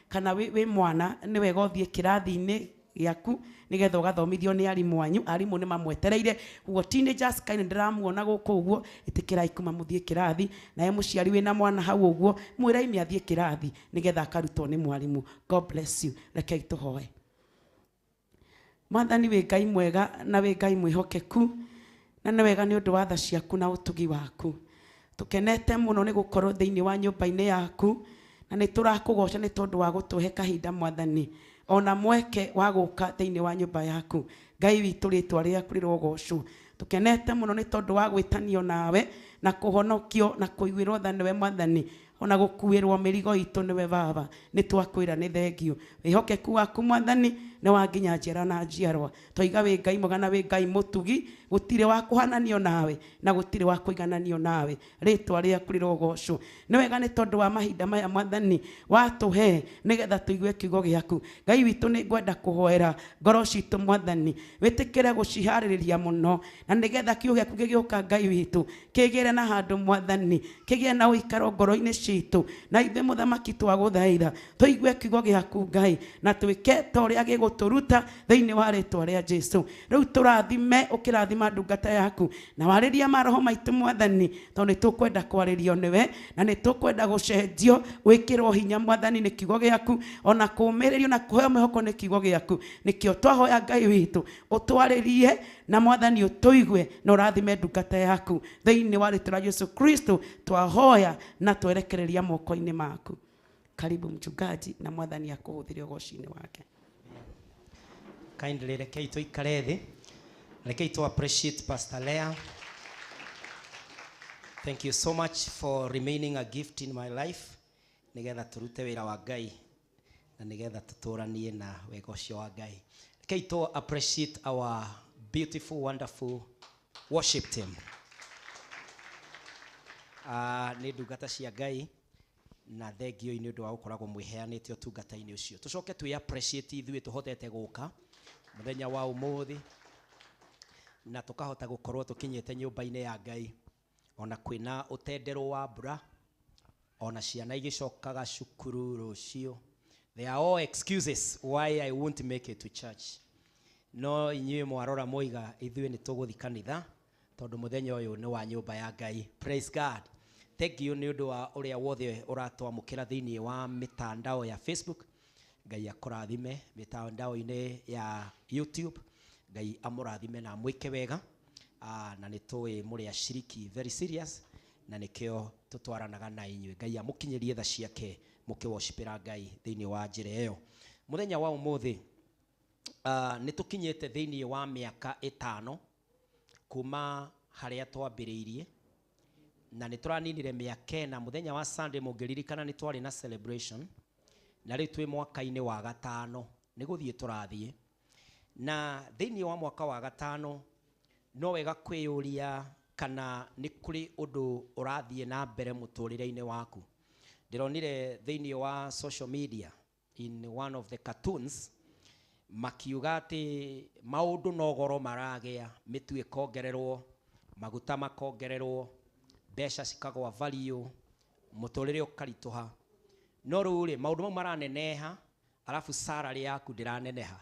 kana wĩ mwana, nĩ wega ũthiĩ kĩrathi-inĩ gĩaku nĩgetha ũgathomithio nĩ arimũ anyu. Arimũ nĩ mamwetereire. Ũguo teenagers kaine ndĩramuona gũkũ ũguo, ĩtĩkĩrai kuma mũthiĩ kĩrathi. Nawe mũciari wĩna mwana hau ũguo, mwĩrei athiĩ kĩrathi nĩgetha akarutwo nĩ mwarimũ. God bless you. Rekei tũhoe. Mwathani wĩ Ngai mwega na wĩ Ngai mwĩhokeku, na nĩ wega nĩ ũndũ wa tha ciaku na ũtugi waku. Tũkenete mũno nĩ gũkorwo thĩinĩ wa nyũmba-inĩ yaku, na nĩ tũrakũgoca nĩ tondũ wa gũtũhe kahinda Mwathani, ona mweke wa gũka thĩinĩ wa nyũmba yaku. Ngai witũ, rĩtwa rĩaku rĩrogocwo. Tũkenete mũno nĩ tondũ wa gwĩtanio nawe na kũhonokio na kũiguĩrwo tha nĩwe Mwathani, ona gũkuĩrwo mĩrigo itũ nĩwe Baba. Nĩ twakwĩra nĩ thengio. Wĩhokeku waku Mwathani nĩ wa nginya njiarwa na njiarwa. Twaiga wĩ Ngai mwega na wĩ Ngai mũtugi, gũtirĩ wa kũhananio nawe na gũtirĩ wa kũigananio nawe. Rĩtwa rĩaku rĩrogocwo. Nĩ wega nĩ tondũ wa mahinda maya Mwathani watũhe nĩgetha tũigue kiugo gĩaku. Ngai witũ, nĩ ngwenda kũhoera ngoro citũ Mwathani, wĩtĩkĩre gũciharĩrĩria mũno, na nĩgetha kiugo gĩaku gĩgĩũka Ngai witũ kĩgĩre na handũ Mwathani, kĩgĩe na ũikaro ngoro-inĩ citũ. Na ithuĩ Mũthamaki twagũthaitha tũigue kiugo gĩaku Ngai, na twĩke ta ũrĩa gĩgũtũruta thĩinĩ wa rĩtwa rĩa Jesu. Rĩu tũrathime, ũkĩrathima ndungata yaku na warĩria maroho maitũ Mwathani, tondũ nĩ tũkwenda kwarĩrio nĩwe na nĩ tũkwenda gũcenjio, gwĩkĩrwo hinya Mwathani nĩ kiugo gĩaku, ona kũũmĩrĩrio na kũheo mwĩhoko nĩ kiugo gĩaku. Nĩkĩo twahoya Ngai witũ ũtwarĩrie na Mwathani ũtũigue na ũrathime ndungata yaku thĩinĩ wa rĩtwa rĩa Jesu Kristo twahoya na twerekereria moko-inĩ maku. Karibu mchungaji, na Mwathani akũhũthĩre ũgoci-inĩ wake. Kindly rekei tũikare thĩ. Rekei to appreciate Pastor Leah. Thank you so much for remaining a gift in my life, nigetha turute wĩra wa Ngai na nigetha tũtũranie na wega ũcio wa Ngai. Rekei to appreciate our beautiful, wonderful worship team. Nĩ ndungata cia Ngai na thengio nĩ ũndũ wa gũkoragwo mwĩheanĩte ũtungata-inĩ ũcio. Tũcoke twĩ appreciate ithuĩ tũhotete gũka mũthenya wa ũmũthĩ na tũkahota gũkorwo tũkinyĩte nyũmba-inĩ ya Ngai, ona kwĩna ũtenderũ wa mbura, ona ciana igĩcokaga cukuru rũciũ. They are all excuses why I won't make it to church. No inyuĩ mwarora moiga ithuĩ nĩ tũgũthiĩ kanitha tondũ mũthenya ũyũ nĩ wa nyũmba ya Ngai. Praise God. Thank you nĩ ũndũ wa ũrĩa wothe ũratwamũkĩra thĩinĩ wa mĩtandao ya Facebook. Ngai akũrathime mĩtandao-inĩ ya YouTube. Ngai amũrathime na amwĩke wega. Na nĩ tũĩ mũrĩ ashiriki very serious na nĩkĩo tũtwaranaga na inyuĩ. Ngai amũkinyĩrie tha ciake mũkĩwoshipĩra Ngai thĩinĩ wa njĩra ĩyo. Mũthenya wa ũmũthĩ nĩ tũkinyĩte thĩinĩ wa mĩaka 5 kuma harĩa twambĩrĩirie, na nĩ tũraninire mĩaka 4. Mũthenya wa Sunday mũngĩririkana nĩ twarĩ na celebration, na rĩu twĩ mwaka-inĩ wa 5 nĩ gũthiĩ tũrathiĩ. Na thĩinĩ wa mwaka wa 5 no wega kwĩyũria kana nĩ kũrĩ ũndũ ũrathiĩ na mbere mũtũrĩre-inĩ waku. Ndĩronire thĩinĩ wa social media in one of the cartoons makiuga atĩ maũndũ no goro maragĩa, mĩtu ĩkongererwo, maguta makongererwo, mbeca cikagwa value, mũtũrĩre ũkaritũha. No rĩu rĩ, maũndũ mau maraneneha, alafu salary yaku ndĩraneneha.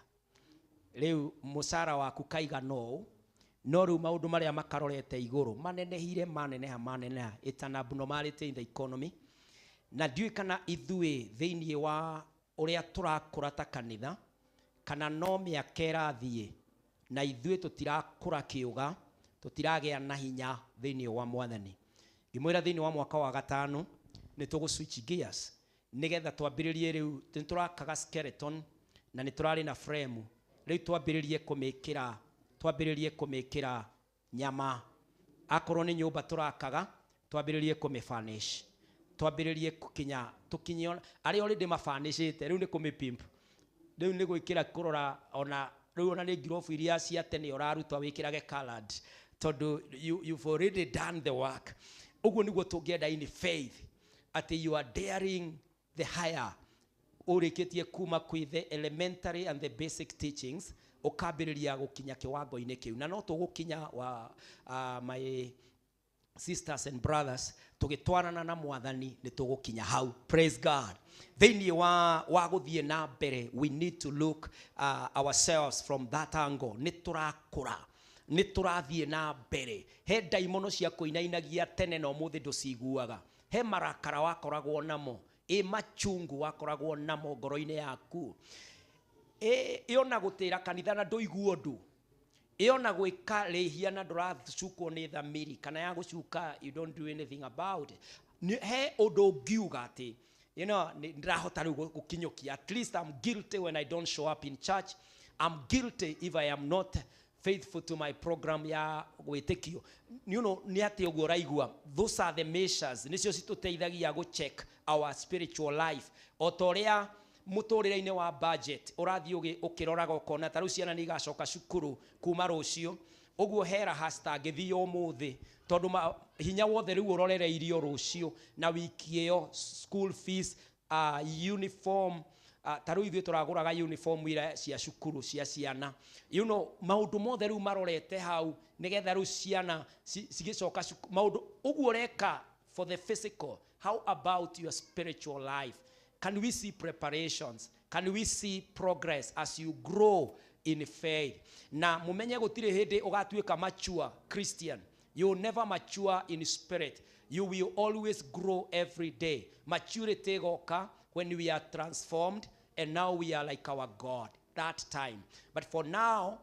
Rĩu mũcara waku kaigana ũũ, no rĩu maũndũ marĩa makarorete igũrũ manenehire, maneneha, maneneha. It's an abnormality in the economy. Na ndiũĩ kana ithuĩ thĩinĩ wa ũrĩa tũrakũra ta kanitha, kana no mĩaka ĩrathiĩ na ithuĩ tũtirakũra kĩũga, tũtiragĩa na hinya thĩinĩ wa Mwathani. Ngĩmwĩra thĩinĩ wa mwaka wa 5 nĩ tũgũ switch gears nĩgetha twambĩrĩrie. Rĩu nĩ tũrakaga skeleton na nĩ tũrarĩ na frame, rĩu twambĩrĩrie kũmĩkĩra, twambĩrĩrie kũmĩkĩra nyama. Akorwo nĩ nyũmba tũrakaga, twambĩrĩrie kũmĩfurnish, twambĩrĩrie gũkinya tũkinye arĩa already mabanĩcĩte. Rĩu nĩ kũmĩpimp, rĩu nĩ gwĩkĩra kũrora ona rĩu ona nĩ ngirobu iria cia tene ũraruta wĩkĩrage colored, tondũ you've already done the work. Ũguo nĩguo tũngĩenda in faith, atĩ you are daring the higher, ũrĩkĩtie kuma kwĩ the elementary and the basic teachings, ũkambĩrĩria gũkinya kĩwango-inĩ kĩu. Na no tũgũkinya wa my sisters and brothers, tũgĩtwarana na Mwathani nĩ tũgũkinya hau. Praise God. Thĩinĩ wa gũthiĩ na mbere, we need to look ourselves from that angle. Nĩ tũrakũra, nĩ tũrathiĩ na mbere. He ndaimono cia kũinainagia tene na ũmũthĩ ndũciguaga. He marakara wakoragwo namo, ĩ machungu wakoragwo namo ngoro-inĩ yaku, ĩ ĩona gũtĩra kanitha na ndũigua ũndũ, ĩona gwĩka rĩhia na ndũracukwo nĩ thamiri kana ya gũcuka, you don't do anything about it. He ũndũ ũngiuga atĩ ndĩrahota rĩu gũkinyũkia. At least I'm guilty when I don't show up in church. I'm guilty if I am not faithful to my program ya gwĩtĩkio. Nĩ atĩ ũguo ũraigua. Those are the measures nĩcio citũteithagia gũ check our spiritual life. O ta ũrĩa mũtũrĩre-inĩ wa budget ũrathiĩ ũkĩroraga ũkona ta rĩu ciana nĩ igacoka cukuru kuma rũciũ, ũguo he raha citangĩthiĩ ũmũthĩ, tondũ hinya wothe rĩu ũrorereirio rũciũ na wiki ĩyo, school fees, uniform, ta rĩu ithuĩ tũragũraga uniform ira cia cukuru cia ciana. Maũndũ mothe rĩu marorete hau nĩgetha rĩu ciana cigĩcoka maũndũ ũguo ũreka for the physical. How about your spiritual life? Can we see preparations? Can we see progress as you grow in faith? Na mumenye gũtirĩ hĩndĩ ũgatuĩka mature Christian. You will never mature in spirit. You will always grow every day. Maturity ĩgoka when we are transformed and now we are like our God. That time. But for now,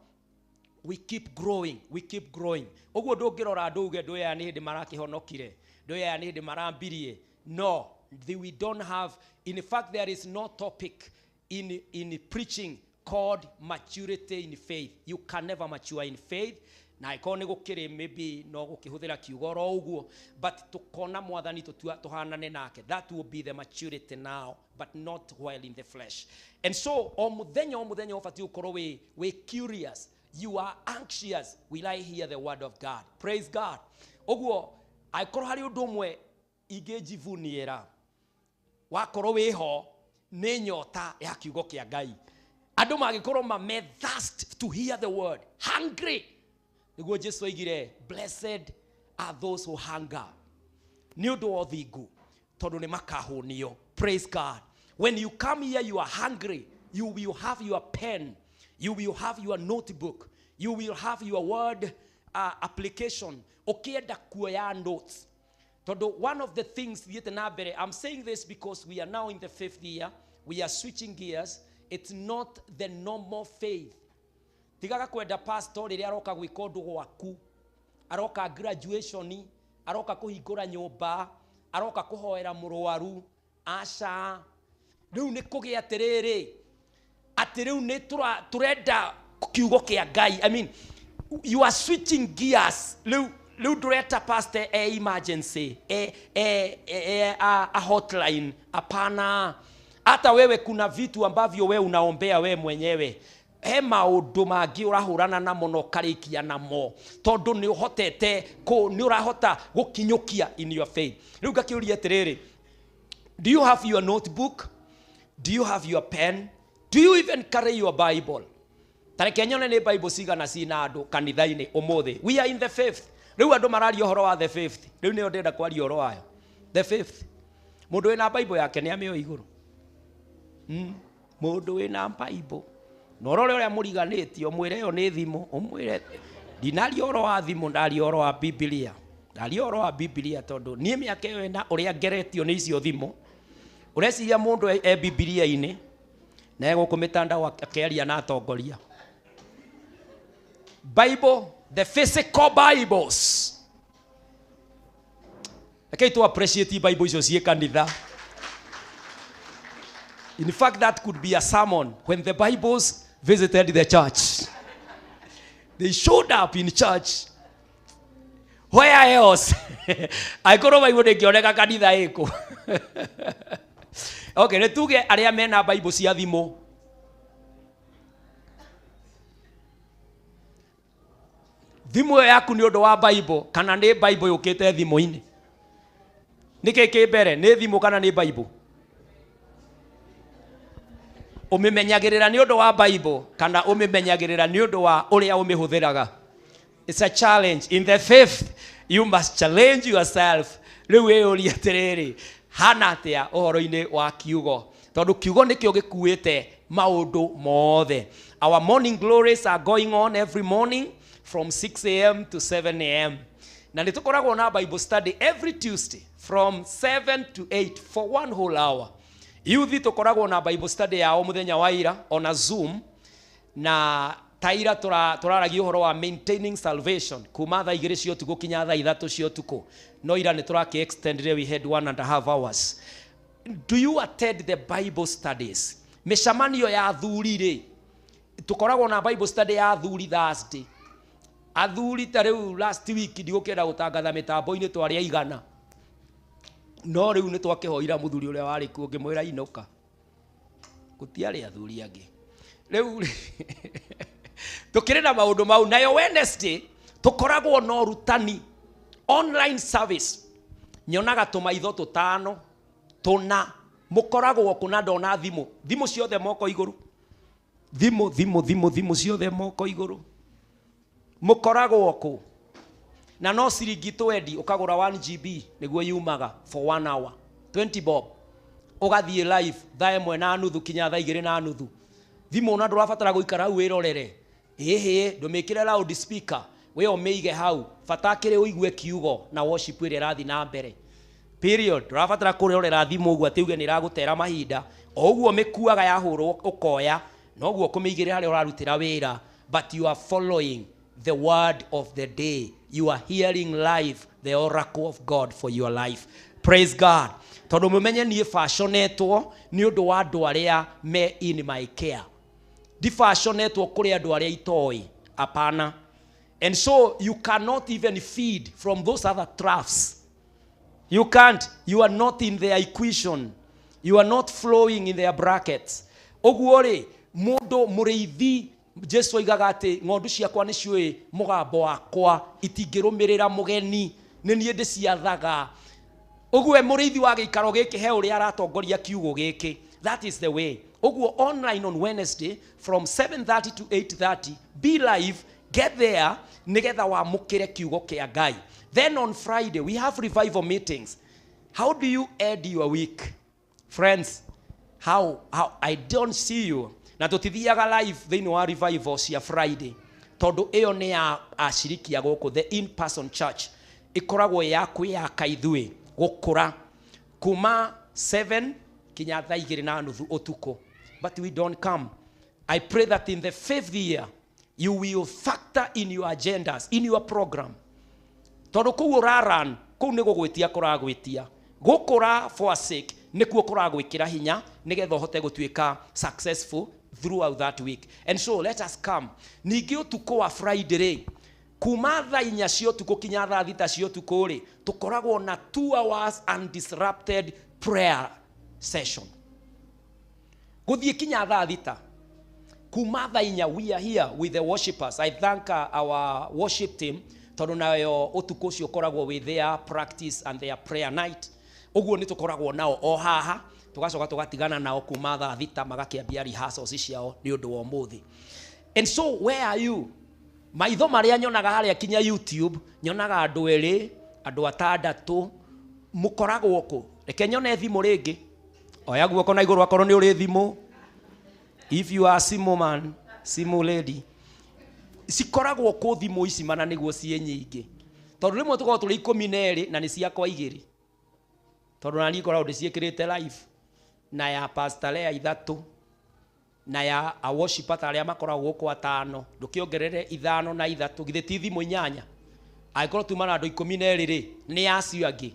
we keep growing. We keep growing. Ũguo ndũngĩrora andũ uge ndũ aya nĩ hĩndĩ marakĩhonokire, ndũ aya nĩ hĩndĩ marambirie. No, we don't have, in fact, there is no topic in preaching called maturity in faith. You can never mature in faith. Na ĩkorwo nĩ gũkĩrĩ maybe no gũkĩhũthĩra kiugo oro ũguo, but tũkona Mwathani tũtua tũhanane nake. That will be the maturity now, but not while in the flesh. And so o mũthenya o mũthenya ũbatiĩ gũkorwo wĩ curious. You are anxious. Will I hear the word of God? Praise God. Ũguo angĩkorwo harĩ ũndũ ũmwe ingĩnjivuniĩra, wakorwo wĩho nĩ nyota ya kiugo kĩa Ngai. Andũ mangĩkorwo mame thirst to hear the word, hungry. Nĩguo Jesu oigire, blessed are those who hunger nĩ ũndũ wa ũthingu, tondũ nĩ makahũnio. Praise God. When you come here, you are hungry. You will have your pen, you will have your notebook, you will have your word application, ũkĩenda kuoya notes. Tondũ one of the things thiĩte na mbere, I'm saying this because we are now in the fifth year, we are switching gears. It's not the normal faith. Tigaga kwenda pastor rĩrĩa aroka gwĩka ũndũ gwaku, aroka graduation, aroka kũhingũra nyũmba, aroka kũhoera mũrwaru. Aca, rĩu nĩ kũgĩa atĩrĩrĩ, atĩ rĩu nĩ tũrenda kiugo kĩa Ngai. I mean, you are switching gears. Rĩu ndũreta pastor e emergency, e a hotline. Hapana. Hata wewe kuna vitu ambavyo wewe unaombea we mwenyewe. He maũndũ mangĩ ũrahũrana namo na ũkarĩkia namo, tondũ nĩ ũhotete nĩ ũrahota gũkinyũkia in your faith. Rĩu ngakĩũria atĩrĩrĩ, do you have your notebook? Do you have your pen? Do you even carry your Bible? Tareke nyone nĩ Bible cigana cina andũ kanitha-inĩ ũmũthĩ. We are in the fifth. Rĩu andũ mararia ũhoro wa the fifth. Rĩu nĩyo ndĩrenda kwaria ũhoro wayo. The fifth. Mũndũ wĩna Bible yake nĩ amĩoe igũrũ. Mũndũ wĩna Bible. Na ũrore ũrĩa mũriganĩtie, ũmwĩre ĩyo nĩ thimũ, ũmwĩre ndinaria ũhoro wa thimũ, ndaria ũhoro wa Biblia. Ndaria ũhoro wa Biblia tondũ niĩ mĩaka ĩyo ĩna ũrĩa ngeretio nĩ icio thimũ. Ũreciria mũndũ e Biblia-inĩ na egũkũ mĩtandao akĩaria na atongoria. Bible, the physical Bibles. Rekei tu appreciate Bible icio ciĩ kanitha. In fact, that could be a sermon when the Bibles visited the church. They showed up in church. Where else? Angĩkorwo Bible ndĩngĩoneka kanitha ĩkũ? Okay, nĩ tuge arĩa mena Bible cia thimũ. Thimũ ĩyo yaku nĩ ũndũ wa Bible kana nĩ Bible yũkĩte thimũ-inĩ? Nĩkĩ kĩ mbere, nĩ thimũ kana nĩ Bible? Ũmĩmenyagĩrĩra nĩ ũndũ wa Bible kana ũmĩmenyagĩrĩra nĩ ũndũ wa ũrĩa ũmĩhũthĩraga? It's a challenge. In the fifth, you must challenge yourself. Rĩu wĩyũrie atĩrĩrĩ, hana atĩa ũhoro-inĩ wa kiugo? Tondũ kiugo nĩkĩo gĩkuĩte maũndũ mothe. Our morning glories are going on every morning from 6 a.m. to 7 a.m. Na nĩ tũkoragwo na Bible study every Tuesday from 7 to 8 for one whole hour. Youth tũkoragwo na Bible study yao mũthenya wa ira ona Zoom, na taira tũraragia ũhoro wa maintaining salvation kuma thaa 2 cia ũtukũ kinya thaa 3 cia ũtukũ. No ira nĩ tũraki extend, we had 1.5 hours. Do you attend the Bible studies? Mĩcemanio ya athuri rĩ, tũkoragwo na Bible study ya athuri Thursday. Athuri ta rĩu last week ndigũkĩenda gũtangatha mĩtambo-inĩ twarĩ aigana, no rĩu nĩ twakĩhoira mũthuri ũrĩa warĩ kuo ngĩmwĩra inũka, gũtiarĩ athuri angĩ. Rĩu tũkĩrĩ na maũndũ mau. Nayo Wednesday tũkoragwo na ũrutani online service. Nyonaga tũmaitho tũtano tũna, mũkoragwo kũna ndona thimũ, thimũ ciothe moko igũrũ, thimũ thimũ thimũ thimũ ciothe moko igũrũ, mũkoragwo kũ? Na no ciringi 20 ũkagũra 1 GB nĩguo yumaga for 1 hour, 20 bob, ũgathiĩ live thaa 1:30 kinya thaa 2:30. Thimũ ona ndũrabatara gũikara hau wĩrorere, ĩhĩ ndũmĩkĩre loud speaker, we ũmĩige hau, bata akĩrĩ ũigue kiugo na worship ĩrĩa ĩrathiĩ na mbere. Period. Ndũrabatara kũrorera thimũ ũguo atĩ uge nĩ ĩragũtera mahinda, o ũguo mĩkuaga yahũrwo ũkoya, noguo kũmĩigĩrĩra harĩa ũrarutĩra wĩra, but you are following the word of the day. You are hearing live the oracle of God for your life. Praise God. Tondũ mũmenye niĩ fashionetwo nĩ ũndũ wa andũ arĩa me in my care. Ndifashionetwo kũrĩ andũ arĩa itoĩ. Hapana. And so you cannot even feed from those other troughs. You can't. You are not in their equation. You are not flowing in their brackets. Ũguo rĩ, mũndũ mũrĩithi, Jesu oigaga atĩ ng'ondu ciakwa nĩ ciũĩ mũgambo wakwa, itingĩrũmĩrĩra mũgeni, nĩ niĩ ndĩciathaga. Ũguo mũrĩithi wa gĩikaro gĩkĩ he ũrĩa aratongoria kiugo gĩkĩ. That is the way. Ũguo online on Wednesday from 7:30 to 8:30, be live, get there, nĩgetha wamũkĩre kiugo kĩa Ngai. Then on Friday, we have revival meetings. How do you end your week? Friends, how I don't see you. Na tũtithiaga live thĩinĩ wa revival cia Friday, tondũ ĩyo nĩ ya ashiriki a gũkũ, the in-person church. Ĩkoragwo ya kwĩyaka ithuĩ, gũkũra kuma 7 kinya thaa 2:30 ũtukũ. But we don't come. I pray that in the 5th year, you will factor in your agendas, in your program. Tondũ kũu ũraran, kũu nĩ gũgwĩtia kũragwĩtia. Gũkũra for a sake, nĩkuo kũragwĩkĩra hinya, nĩgetha ũhote gũtuĩka successful throughout that week. And so let us come. Ningĩ ũtukũ wa Friday rĩ, kuma thaa 4 cia ũtukũ kinya thaa 6 cia ũtukũ rĩ, tũkoragwo na 2 hours undisrupted prayer session. Gũthiĩ kinya thaa 6. Kuma thaa 4 we are here with the worshipers. I thank our worship team, tondũ nayo ũtukũ ũcio ũkoragwo with their practice and their prayer night. Ũguo nĩ tũkoragwo nao o haha, tũgacoka tũgatigana nao kuma thaa 6 magakĩambia rehearsals ciao nĩ ũndũ wa ũmũthĩ. And so where are you? Maitho marĩa nyonaga harĩa kinya YouTube, nyonaga andũ erĩ, andũ atandatũ, mũkoragwo kũ? Reke nyone thimũ rĩngĩ. Oya guoko na igũrũ akorwo nĩ ũrĩ thimũ. If you are simu man, simu lady, cikoragwo kũ thimũ ici mana nĩguo ciĩ nyingĩ? Tondũ rĩmwe tũkoragwo tũrĩ 12 na nĩ ciakwa 2. Tondũ nani ngoragwo ndĩciĩkĩrĩte live na ya Pastor Lea 3 na ya a worshiper ta arĩa makoragwo gũkũ 5, ndũkĩongerere 5 na 3, githĩ ti thimũ 8? Angĩkorwo tuma na andũ 12 rĩ, nĩ acio angĩ.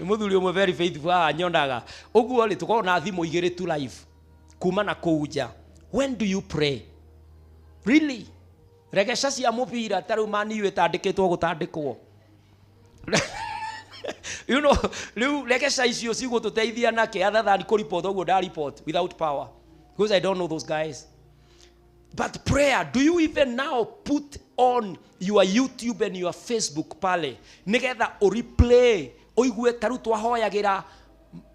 Nĩ mũthuri ũmwe very faithful haha nyonaga. Ũguo rĩ, tũkoragwo na thimũ 2 tu live kuma na kũu nja. When do you pray? Really? Regesha cia mũbira ta rĩu Man U ĩtandĩkĩtwo gũtandĩkwo. You know, rĩu regesha icio cigũtũteithia nake other than kũ-report ũguo nda report without power, because I don't know those guys. But prayer, do you even now put on your YouTube and your Facebook pale nigetha ũreplay ũigue ta rĩu twahoyagĩra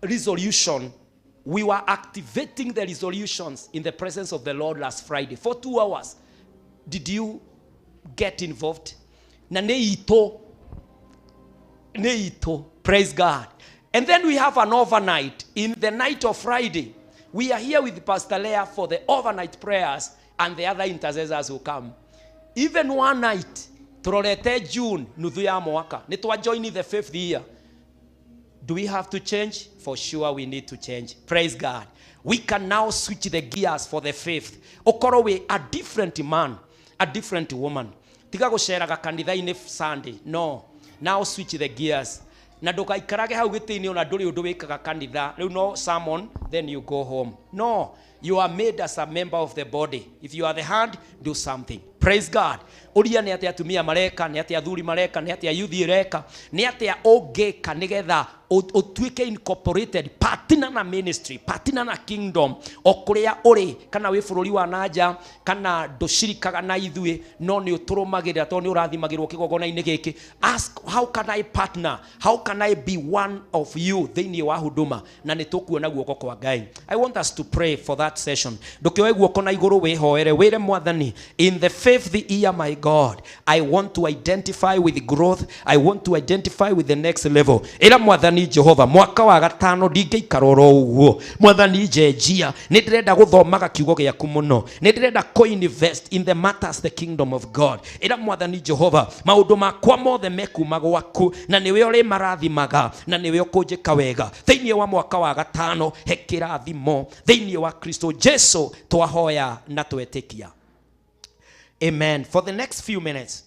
resolution? We were activating the resolutions in the presence of the Lord last Friday for 2 hours. Did you get involved? Na nĩ itũ, nĩ itũ. Praise God. And then we have an overnight in the night of Friday. We are here with Pastor Leah for the overnight prayers, and the other intercessors will come. Even one night, turorete June, nuthu ya mwaka nĩ twa join the fifth year. Do we have to change? For sure we need to change. Praise God. We can now switch the gears for the fifth. Okorwo we a different man, a different woman. Tiga gũceraga kanitha-inĩ Sunday. No. Now switch the gears. Na ndũgaikarage hau gĩtĩ-inĩ ona ndũrĩ ũndũ wĩkaga kanitha. Rĩu no sermon, then you go home. No. You are made as a member of the body. If you are the hand, do something. Praise God. Ũria nĩ atĩa atumia mareka, nĩ atĩa athuri mareka, nĩ atĩa youth ĩreka, nĩ atĩa ũngĩka nĩgetha ũtuĩke incorporated, partner na ministry, partner na kingdom, o kũrĩa ũrĩ, kana wĩ bũrũri wa nanja, kana ndũcirikaga na ithuĩ, no nĩ ũtũrũmagĩrĩra tondũ nĩ ũrathimagĩrwo kĩgongona-inĩ gĩkĩ. Ask, how can I partner? How can I be one of you thĩinĩ wa huduma? Na nĩ tũkuona guoko kwa Ngai. I want us to pray for that session. Ndũkĩoe guoko na igũrũ wĩhoere, wĩre Mwathani, in the fifth year, my God, I want to identify with growth. I want to identify with the next level. Ĩra Mwathani Jehova, mwaka wa gatano ndingĩikara oro ũguo. Mwathani, njenjia. Nĩ ndĩrenda gũthomaga kiugo gĩaku mũno. Nĩ ndĩrenda co-invest in the matters the kingdom of God. Ĩra Mwathani Jehova, maũndũ makwa mothe mekuma gwaku na nĩwe ũrĩ marathimaga na nĩwe ũkũnjĩka wega. Thĩinĩ wa mwaka wa gatano he kĩrathimo thĩinĩ wa Kristo Jesu twahoya na twetĩkia. Amen. For the next few minutes,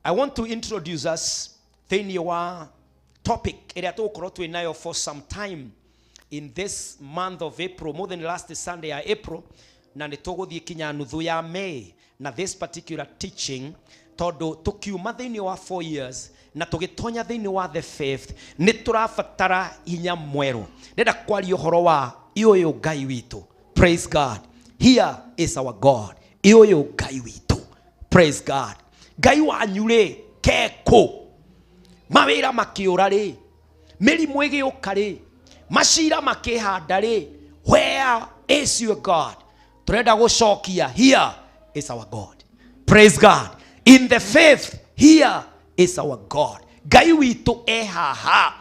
I want to introduce us thĩinĩ wa topic ĩrĩa tũgũkorwo twĩ nayo for some time in this month of April, more than last Sunday ya April, na nĩ tũgũthiĩ kinya nuthu ya May na this particular teaching, tondũ tũkiuma thĩinĩ wa 4 years na tũgĩtonya thĩinĩ wa the fifth, nĩ tũrabatara hinya mwerũ. Ndĩrenda kwaria ũhoro wa ũyũ Ngai witũ. Praise God. Here is our God. Ũyũ Ngai witũ. Praise God. Ngai wanyu rĩ kekũ? Mawĩra makĩũra rĩ, mĩrimũ ĩgĩũka rĩ, macira makĩhanda rĩ, where is your God? Tũrenda gũcokia, here is our God. Praise God. In the faith, here is our God. Ngai witũ e haha.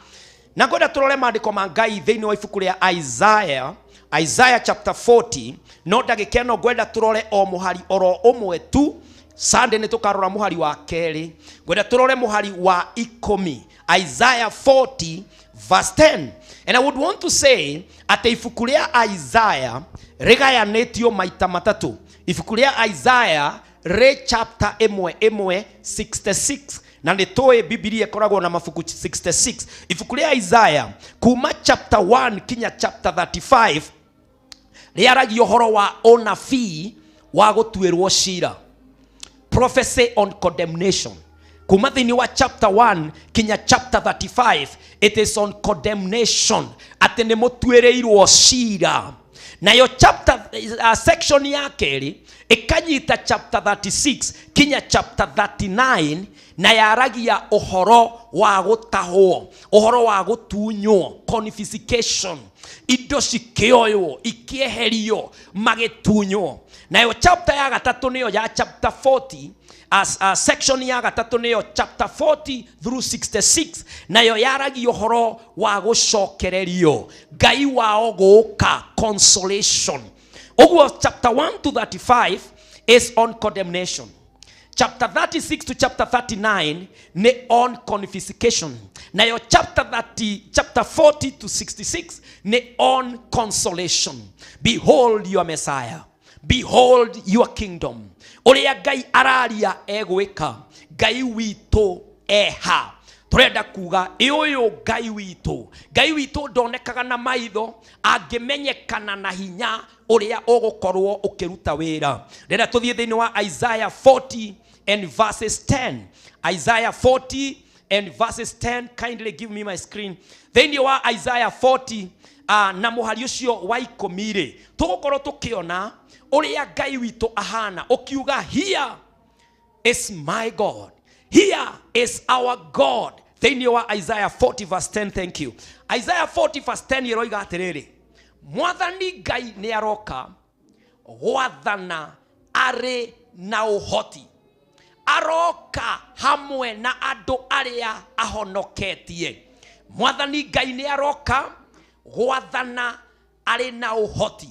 Na ngwenda tũrore maandĩko ma Ngai thĩinĩ wa ibuku rĩa Isaiah, Isaiah chapter 40. No ndagĩka ĩno ngwenda tũrore o mũhari oro ũmwe tu. Sunday nĩ tũkarora mũhari wa kerĩ. Ngwenda tũrore mũhari wa 10, Isaiah 40 verse 10. And I would want to say atĩ ibuku rĩa Isaiah rĩgayanĩtio maita matatũ. Ibuku rĩa Isaiah rĩ chapter ĩmwe ĩmwe 66, na nĩ tũĩ Bibilia ĩkoragwo na mabuku 66. Ibuku rĩa Isaiah kuma chapter 1 kinya chapter 35 rĩaragia ũhoro wa ũnabii wa gũtuĩrwo cira, prophecy on condemnation. Kuma thĩinĩ wa chapter 1 kinya chapter 35, it is on condemnation, atĩ nĩ mũtuĩrĩirwo cira. Nayo chapter section ya kerĩ ĩkanyita chapter 36 kinya chapter 39, na yaragia ũhoro wa gũtahwo, ũhoro wa gũtunywo, confiscation, indo cikĩoywo, ikĩeherio, magĩtunywo. Nayo chapter ya gatatũ nĩyo ya chapter 40, as section ya gatatũ nĩyo chapter 40 through 66, nayo yaragia ũhoro wa gũcokererio, Ngai wao gũka, consolation. Ũguo chapter 1 to 35 is on condemnation, chapter 36 to chapter 39 nĩ on confiscation, nayo chapter 30, chapter 40 to 66 nĩ on consolation. Behold your Messiah, behold your kingdom. Ũrĩa Ngai araria egwĩka, Ngai witũ eha. Turenda kuga ĩ ũyũ Ngai witũ, Ngai witũ ndonekaga na maitho, angĩmenyekana na hinya ũrĩa ũgũkorwo ũkĩruta wĩra. Rĩrĩa tũthiĩ thĩinĩ wa Isaiah 40 and verses 10. Isaiah 40 and verses 10. Kindly give me my screen. Thĩinĩ wa Isaiah 40 na mũhari ũcio wa ikũmi rĩ, tũgũkorwo tũkĩona ũrĩa Ngai witũ ahana, ũkiuga here is my God. Here is our God. Thĩinĩ wa Isaiah 40 verse 10, thank you. Isaiah 40 verse 10 ĩroiga atĩrĩrĩ, Mwathani Ngai nĩ aroka gwathana arĩ na ũhoti, aroka hamwe na andũ arĩa ahonoketie. Mwathani Ngai nĩ aroka gwathana arĩ na ũhoti,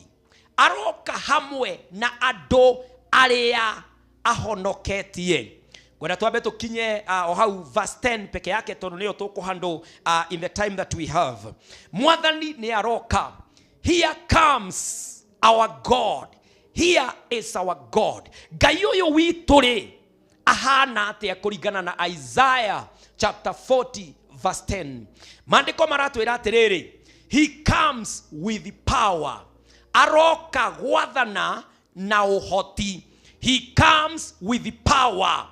aroka hamwe na andũ arĩa ahonoketie. Ngwenda twambe tũkinye o hau verse 10 peke yake tondũ nĩyo tũkũhandle in the time that we have. Mwathani nĩ aroka. Here comes our God. Here is our God. Ngai ũyũ witũ rĩ ahana atĩa kũringana na Isaiah chapter 40 verse 10. Maandĩko maratwĩra atĩrĩrĩ, he comes with power. Aroka gwathana na ũhoti. He comes with power.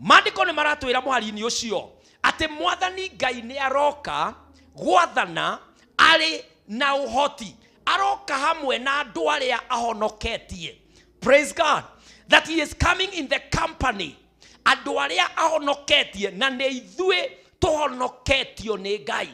Maandĩko nĩ maratwĩra mũhari-inĩ ũcio atĩ Mwathani Ngai nĩ aroka gwathana arĩ na ũhoti, aroka hamwe na andũ arĩa ahonoketie. Praise God that he is coming in the company, andũ arĩa ahonoketie, na nĩ ithuĩ tũhonoketio nĩ Ngai.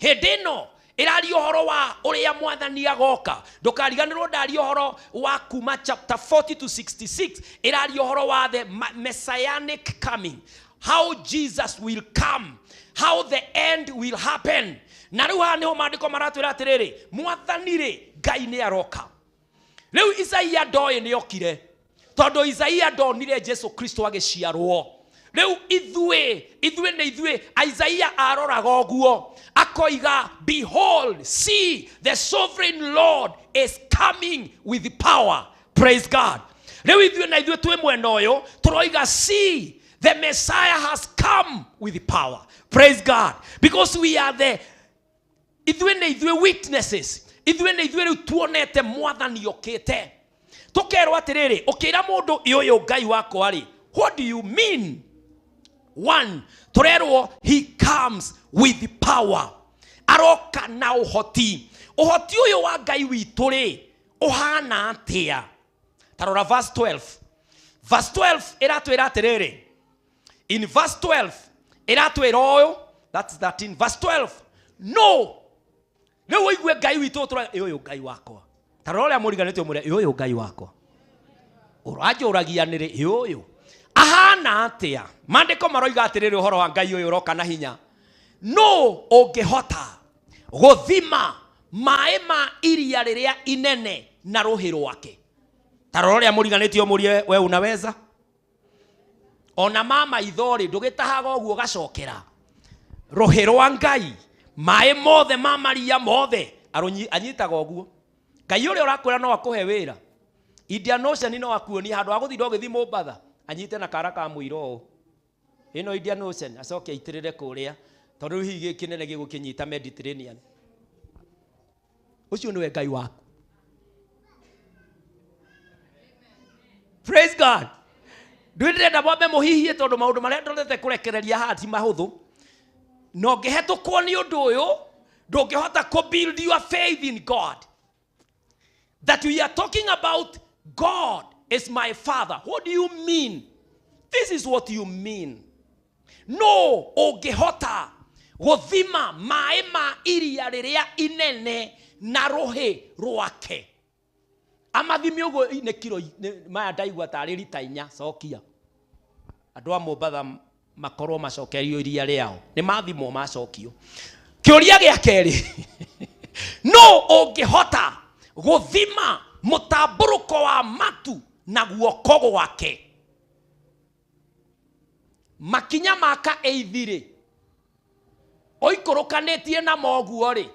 Hĩndĩ ĩno ĩraria ũhoro wa ũrĩa Mwathani agoka. Ndũkariganĩrwo ndaria ũhoro wa kuma chapter 40 to 66, ĩraria ũhoro wa the messianic coming, how Jesus will come, how the end will happen. Na rĩu haha nĩho maandĩko maratwĩra atĩrĩrĩ, Mwathani rĩ Ngai nĩ aroka. Rĩu Isaia ndoĩ nĩ okire, tondũ Isaia ndonire Jesu Kristo agĩciarwo. Rĩu ithuĩ nĩ ithuĩ Isaia aroraga ũguo akoiga, behold, see the sovereign Lord is coming with power. Praise God. Rĩu ithuĩ na ithuĩ twĩ mwena ũyũ tũroiga, see the Messiah has come with power. Praise God. Because we are the ithuĩ nĩ ithuĩ witnesses. Ithuĩ nĩ ithuĩ rĩu tuonete Mwathani okĩte. Tũkerwo atĩrĩrĩ, ũkĩra mũndũ ũyũ Ngai wakwa rĩ, what do you mean? One, tũrerwo he comes with power. Aroka na ũhoti. Ũhoti ũyũ wa Ngai witũ rĩ ũhana atĩa? Ta rora verse 12. Verse 12 ĩratwĩra atĩrĩrĩ, in verse 12 ĩratwĩra ũyũ, that's 13, verse 12, no rĩu ũigue Ngai witũ tũra ũyũ Ngai wakwa. Ta rora ũrĩa mũriganĩtio mũrĩa ũyũ Ngai wakwa. Ũranjũragia nĩrĩ ũyũ ahana atĩa? Maandĩko maroiga atĩrĩrĩ ũhoro wa Ngai ũyũ ũroka na hinya. No ũngĩhota gũthima maĩ ma iria rĩrĩa inene na rũhĩ rwake. Ta rora ũrĩa mũriganĩtio mũrie, we unaweza? Ona ma maitho rĩ ndũgĩtahaga ũguo ũgacokera. Rũhĩ rwa Ngai, maĩ mothe ma maria mothe anyitaga ũguo. Ngai ũrĩa ũrakwĩra no akũhe wĩra. Indian Ocean no akuonie handũ ha gũthinda ũgĩthiĩ Mombatha, anyite na kara ka mũiro ũũ. Ĩno Indian Ocean acoke aitĩrĩre kũrĩa, tondũ rĩu hihi gĩkĩ kĩnene gĩgũkĩnyita Mediterranean. Ũcio nĩwe Ngai waku. Praise God. Ndĩrenda mwambe mũhihie tondũ maũndũ marĩa ndorete kũrekereria haha ti mahũthũ. Na ũngĩhetũkwo nĩ ũndũ ũyũ, ndũngĩhota kũ build your faith in God. That we are talking about God is my father. What do you mean? This is what you mean. No ũngĩhota gũthima maĩ ma iria rĩrĩa inene na rũhĩ rwake. Amathimi ũguo nĩ kiro maya ndaigua tarĩ rita inya cokia. Andũ a Mombatha makorwo macokerio iria rĩao. Nĩ mathimwo macokio. Kĩũria gĩa kerĩ, no ũngĩhota gũthima mũtambũrũko wa matu na guoko gwake. Makinya maka ĩithirĩ ũikũrũkanĩtie na moguo rĩ,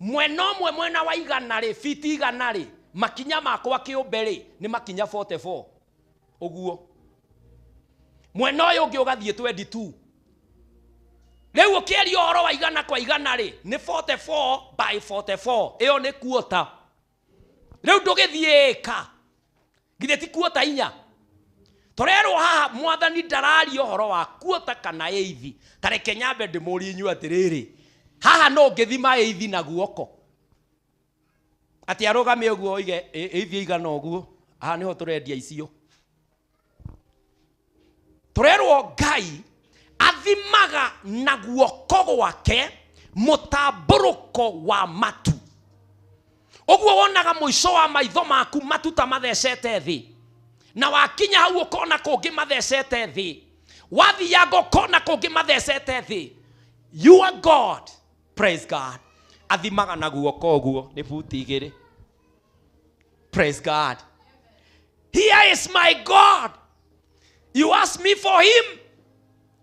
mwena ũmwe mwena wa igana rĩ, fiti igana rĩ, makinya makwa kĩũmbe rĩ nĩ makinya 44 ũguo. Mwena ũyũ ũngĩ ũgathiĩ 22. Rĩu ũkĩaria ũhoro wa igana kwa igana rĩ, nĩ 44 by 44. Ĩyo nĩ kuota. Rĩu ndũgĩthiĩ ĩka. Githĩ ti kuota inya? Tũrerwo haha mwathani ndararia ũhoro wa kuota kana ĩithi. Ta reke nyambe ndĩmũrie inyuĩ atĩrĩrĩ, haha no ũngĩthima ĩithi na guoko? Atĩ arũgame ũguo oige ĩithi ĩigana ũguo, haha nĩho tũrendia icio. Tũrerwo Ngai athimaga na guoko gwake mũtambũrũko wa matu. Ũguo wonaga mũico wa maitho maku matu ta mathecete thĩ. Na wakinya hau ũkona kũngĩ mathecete thĩ. Wathianga ũkona kũngĩ mathecete thĩ. You are God. Praise God. Athimaga na guoko ũguo nĩ buti igĩrĩ. Praise God. Here is my God. You ask me for him.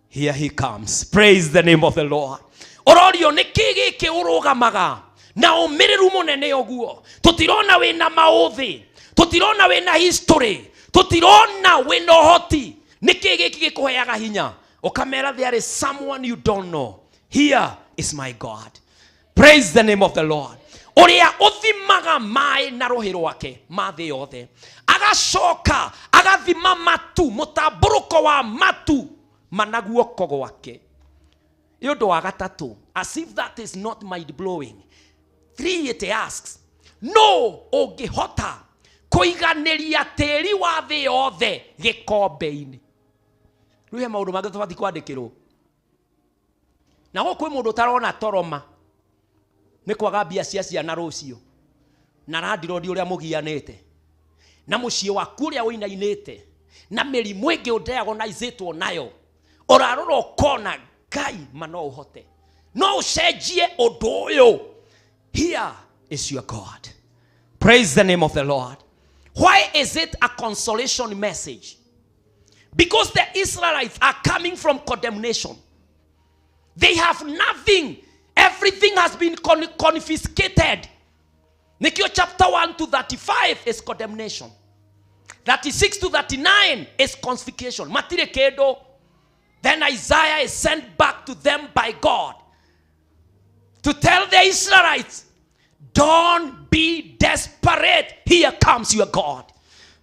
Here he comes. Praise the name of the Lord. Ũrorio nĩ kĩ gĩkĩ ũrũgamaga na ũmĩrĩru mũnene ũguo? Tũtirona wĩna maũthĩ, tũtirona wĩna history, tũtirona wĩna ũhoti. Nĩ kĩ gĩkĩ gĩkũheaga hinya? Ũkamera there is someone you don't know. Here is my God. Praise the name of the Lord. Ũrĩa ũthimaga maĩ na rũhĩ rwake ma thĩ yothe, agacoka agathima matu, mũtambũrũko wa matu mana guoko gwake. Nĩ ũndũ wa gatatũ, as if that is not mind blowing. 3 it asks, no ũngĩhota kũiganĩria tĩri wa thĩ yothe gĩkombe-inĩ? Rĩu he maũndũ mangĩ tũbatiĩ kwandĩkĩrwo. Na gũkũ kwĩ mũndũ ũtarona toroma nĩ kwaga mbia cia ciana rũciũ, na landirondi ũrĩa mũgianĩte, na mũciĩ waku ũrĩa ũinainĩte, na mĩrimũ ĩngĩ ũdiagonizĩtwo nayo. Ũrarora ũkona Ngai ma no ũhote, no ũcenjie ũndũ ũyũ. Here is your God. Praise the name of the Lord. Why is it a consolation message? Because the Israelites are coming from condemnation. They have nothing. Everything has been confiscated. Nikio chapter 1 to 35 is condemnation. 36 to 39 is confiscation. Matire kedo. Then Isaiah is sent back to them by God to tell the Israelites, don't be desperate. Here comes your God.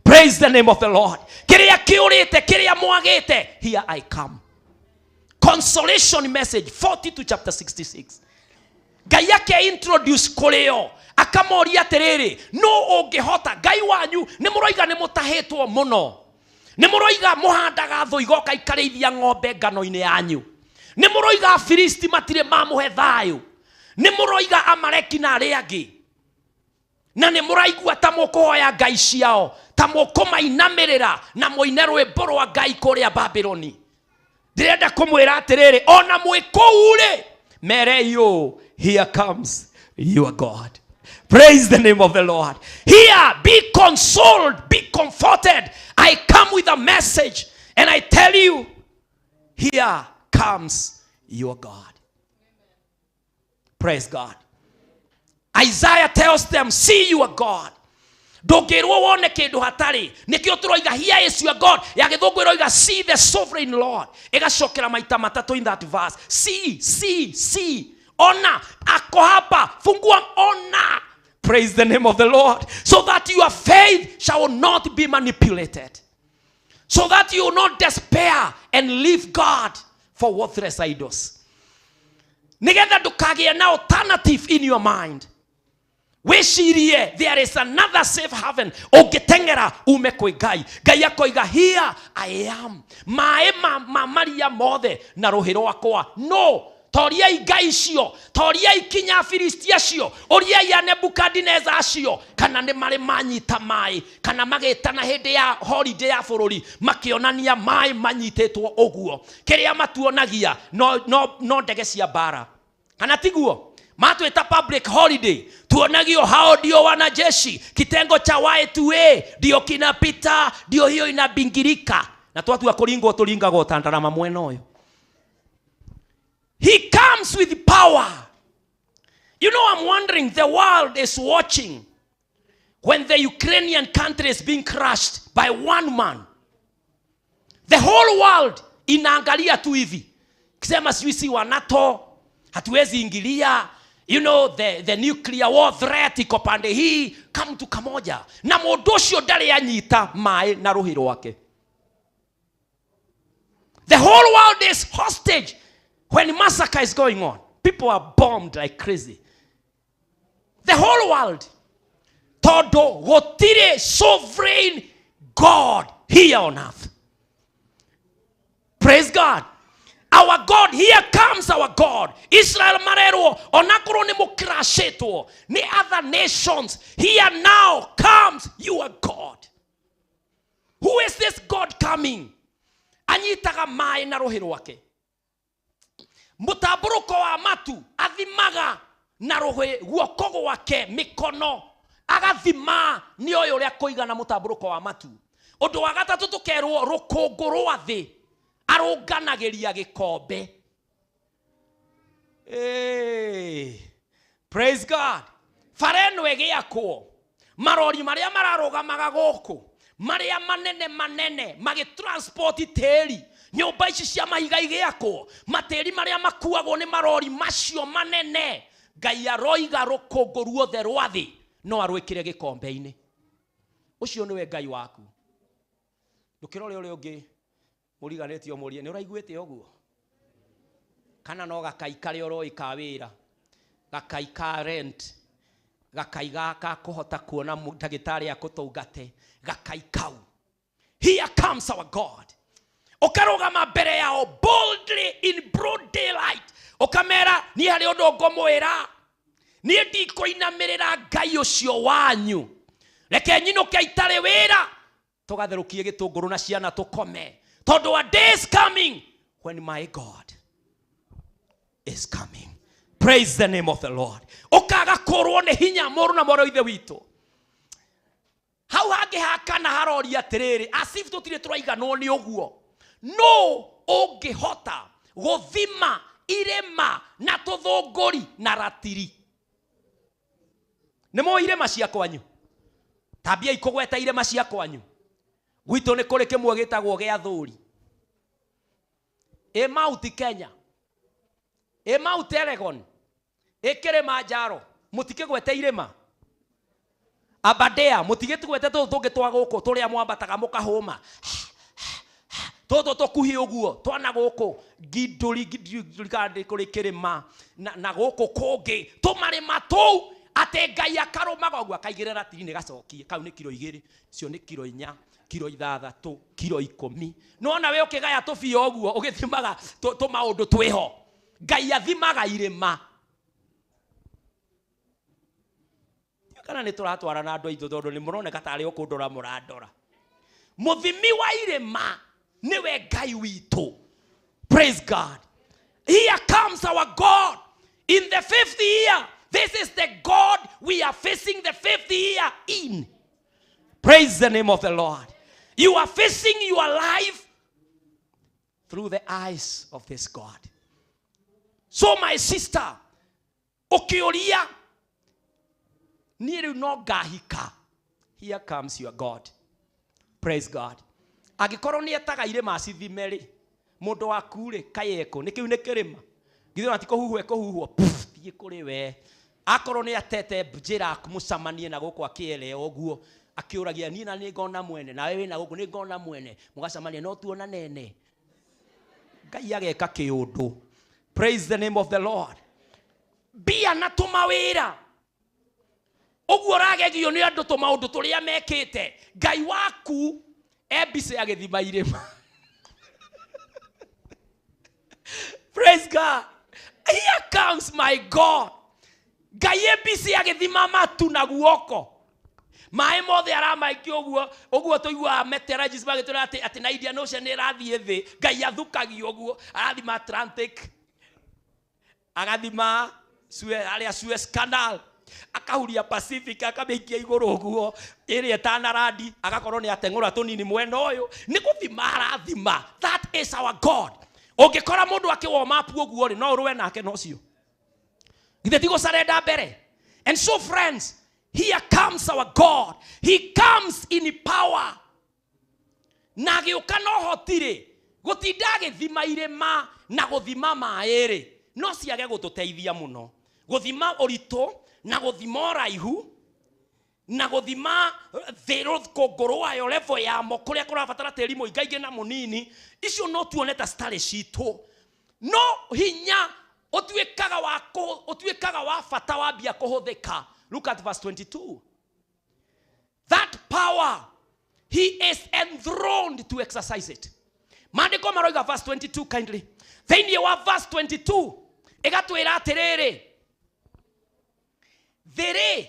Praise the name of the Lord. Kiria kiurite, kiria mwagite. Here I come. Consolation message, 40 to chapter 66. Ngai ake introduce kũrĩo, akamoria atĩrĩrĩ, no ũngĩhota? Ngai wanyu nĩ mũroiga nĩ mũtahĩtwo mũno, nĩ mũroiga mũhandaga thũ igoka ikarĩithia ng'ombe ngano-inĩ yanyu, nĩ mũroiga Afilisti matirĩ mamũhe thayũ, nĩ mũroiga Amaleki na arĩa angĩ, na nĩ mũraigua ta mũkũhoya ngai ciao, ta mũkũmainamĩrĩra na mũine rwĩmbo rwa Ngai kũrĩa Babyloni. Ndĩrenda kũmwĩra atĩrĩrĩ, ona mwĩ kũu rĩ, merei ũũ, here comes your God. Praise the name of the Lord. Here, be consoled, be comforted. I come with a message and I tell you, here comes your God. Praise God. Isaiah tells them, see your God. Ndũngĩrwo wone kĩndũ hatarĩ. Nĩkĩo tũroiga, here is your God. Ya gĩthũngũ ĩroiga, see the sovereign Lord. Ĩgacokera maita matatũ in that verse. See, see, see. Ona, ako hapa, fungua, ona. Praise the name of the Lord. So that your faith shall not be manipulated. So that you will not despair and leave God for worthless idols. Nĩgetha ndũkagĩe na alternative in your mind. Wĩcirie there is another safe haven ũngĩteng'era ume kwĩ Ngai. Ngai akoiga, here I am. Maĩ ma maria mothe na rũhĩ rwakwa. No, toriai ngai icio, toriai kinya Afilisti acio, ũriai a Nebukadineza acio, kana nĩ marĩ manyita maĩ, kana magĩtana hĩndĩ ya holiday ya bũrũri, makĩonania maĩ manyitĩtwo ũguo. Kĩrĩa matuonagia no ndege cia mbara. Kana tiguo? Matwĩta public holiday, tuonagio hao ndio wanajeshi, kitengo cha Y2A ndio kinapita, ndio hiyo inabingirika. Na twatua kũringwo tũringagwo ta ndarama mwena ũyũ. He comes with power. You know, I'm wondering, the world is watching when the Ukrainian country is being crushed by one man. The whole world inaangalia tu hivi. Kisema sijui si wa NATO, hatuwezi ingilia, you know, the nuclear war threat iko pande hii, kamtu kamoja na mũndũ ũcio ndarĩ anyita maĩ na rũhĩ rwake. The whole world is hostage when massacre is going on. People are bombed like crazy. The whole world. Tondũ gũtirĩ sovereign God here on earth. Praise God. Our God, here comes our God. Israel marerwo, onakorwo nĩ mũkrashĩtwo nĩ other nations, here now comes your God. Who is this God coming? Anyitaga maĩ na rũhĩ rwake. Mũtambũrũko wa matu athimaga na rũhĩ guoko gwake mĩkono, agathima nĩ oĩ ũrĩa kũigana mũtambũrũko wa matu. Ũndũ wa gatatũ tũkerwo rũkũngũ rwa thĩ arũnganagĩria gĩkombe. Hey, praise God. Bara ĩno ĩgĩakwo, marori marĩa mararũgamaga gũkũ, marĩa manene manene magĩtransport tĩri, nyũmba ici cia mahiga igĩakwo, matĩri marĩa makuagwo nĩ marori macio manene, Ngai aroiga rũkũngũ ruothe rwa thĩ no arwĩkĩre gĩkombe-inĩ. Ũcio nĩwe Ngai waku. Ndũkĩrore ũrĩa ũngĩ mũriganĩtie ũmũrie, nĩ ũraiguĩte ũguo? Kana no gakai karĩa ũroĩ ka wĩra, gakai ka rent, gakai gaka kũhota kuona ndagĩtarĩ akũtũngate, gakai kau. Here comes our God. Ũkarũgama mbere yao boldly in broad daylight, ũkamera niĩ harĩ ũndũ ngũmwĩra, niĩ ndikũinamĩrĩra Ngai ũcio wanyu, reke nyinũke itarĩ wĩra, tũgatherũkie gĩtũngũrũ na ciana tũkome, tondũ a day is coming when my God is coming. Praise the name of the Lord. Ũkaga kũrwo nĩ hinya mũrũ na mwarĩ wa ithe witũ. Hau hangĩ hakana haroria atĩrĩrĩ, as if tũtirĩ tũraiganwo nĩ ũguo. No ũngĩhota gũthima irĩma na tũthũngũri na ratiri. Nĩ mũĩ irĩma cia kwanyu? Tambiai kũgweta irĩma cia kwanyu. Gwitũ nĩ kũrĩ kĩmwe gĩtagwo gĩa Thũri. Ĩ Mount Kenya, ĩ Mount Elgon, ĩ Kilimanjaro, mũtikĩgwete irĩma. Aberdare, mũtigĩtũgwete tũtũ tũngĩ twa gũkũ tũrĩa mwambataga mũkahũma. Tũtũ tũkuhĩ ũguo twana gũkũ Ngindũri, Ngindũri kana nĩ kũrĩ kĩrĩma na gũkũ kũngĩ tũmarĩma tũu atĩ Ngai akarũmaga ũguo akaigĩrĩra ratiri-inĩ gacokie. Kau nĩ kiro igĩrĩ, icio nĩ kiro inya, kiro ithathatũ, kiro ikũmi. Nĩwona we ũkĩgaya tũbia ũguo ũgĩthimaga tũmaũndũ twĩho. Ngai athimaga irĩma. Kana nĩ tũratwarana andũ aitũ tondũ nĩ mũroneka tarĩ o kũndora mũrandora. Mũthimi wa irĩma nĩwe Ngai witũ. Praise God. Here comes our God in the fifth year. This is the God we are facing the fifth year in. Praise the name of the Lord. You are facing your life through the eyes of this God. So my sister, ũkĩũria niĩ rĩu no ngahika, here comes your God. Praise God. Angĩkorwo nĩ etaga irĩma acithime rĩ, mũndũ waku rĩ, kaĩ ekũ? Nĩ kĩu nĩ kĩrĩma. Githĩ ona ti kũhuhwo ekũhuhwo? Pff, thiĩ kũrĩ we. Akorwo nĩ atete njĩra mũcemanie na gũkũ akĩelea ũguo, akĩũragia niĩ na nĩ ngona mwene, nawe wĩna gũkũ nĩ ngona mwene, mũgacemania no tuona nene. Ngai ageka kĩũndũ. Praise the name of the Lord. Mbia na tũmawĩra. Ũguo ũragegio nĩ andũ tũmaũndũ tũrĩa mekĩte. Ngai waku e mbica agĩthima irĩma. Praise God. Here comes my God. Ngai e mbica agĩthima matu na guoko. Maĩ mothe aramaikia ũguo, ũguo tũiguaga meteorologists magĩtwĩra atĩ na Indian Ocean nĩ ĩrathiĩ thĩ. Ngai athukagio ũguo, arathima Atlantic, agathima Suez, harĩa Suez Canal, akahuria Pacific, akamĩikia igũrũ ũguo, ĩrĩa ĩtanarandi, agakorwo nĩ ateng'ũra tũnini mwena ũyũ. Nĩ gũthima arathima. That is our God. Ũngĩkora mũndũ akĩ warm up ũguo rĩ, no ũrũe nake na ũcio. Githĩ ti gũcarenda mbere? And so friends, here comes our God. He comes in power. Na agĩũka na ũhoti rĩ, Gũtinda agĩthima irĩma na gũthima maĩ rĩ, no ciage gũtũteithia mũno. Gũthima ũritũ na gũthima ũraihu na gũthima thĩ rũkũngũ rwayo level yamo kũrĩa kũrabatara tĩri mũingaingĩ na mũnini, icio no tuone ta citarĩ citũ. No hinya ũtuĩkaga wa bata wambia kũhũthĩka. Look at verse 22. That power, he is enthroned to exercise it. Maandĩko maroiga verse 22 kindly. Thĩinĩ wa verse 22 ĩgatwĩra atĩrĩrĩ, thĩ rĩ,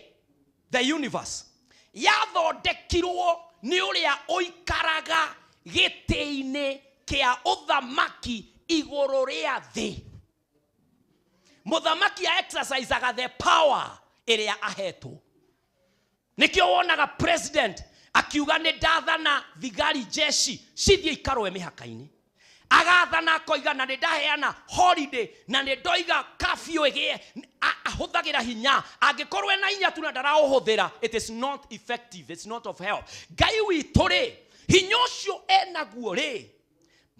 the universe yathondekirwo nĩ ũrĩa ũikaraga gĩtĩ-inĩ kĩa ũthamaki igũrũ rĩa thĩ. Mũthamaki exercisaga the power ĩrĩa ahetwo. Nĩkĩo wonaga president akiuga nĩ ndathana thigari jeshi cithiĩ ikarũe mĩhaka-inĩ. Agathana akoiga na nĩ ndaheana holiday na nĩ ndoiga curfew ĩgĩe. Ahũthagĩra hinya. Angĩkorwo ena hinya tu na ndaraũhũthĩra, it is not effective, it's not of help. Ngai witũ rĩ, hinya ũcio enaguo rĩ,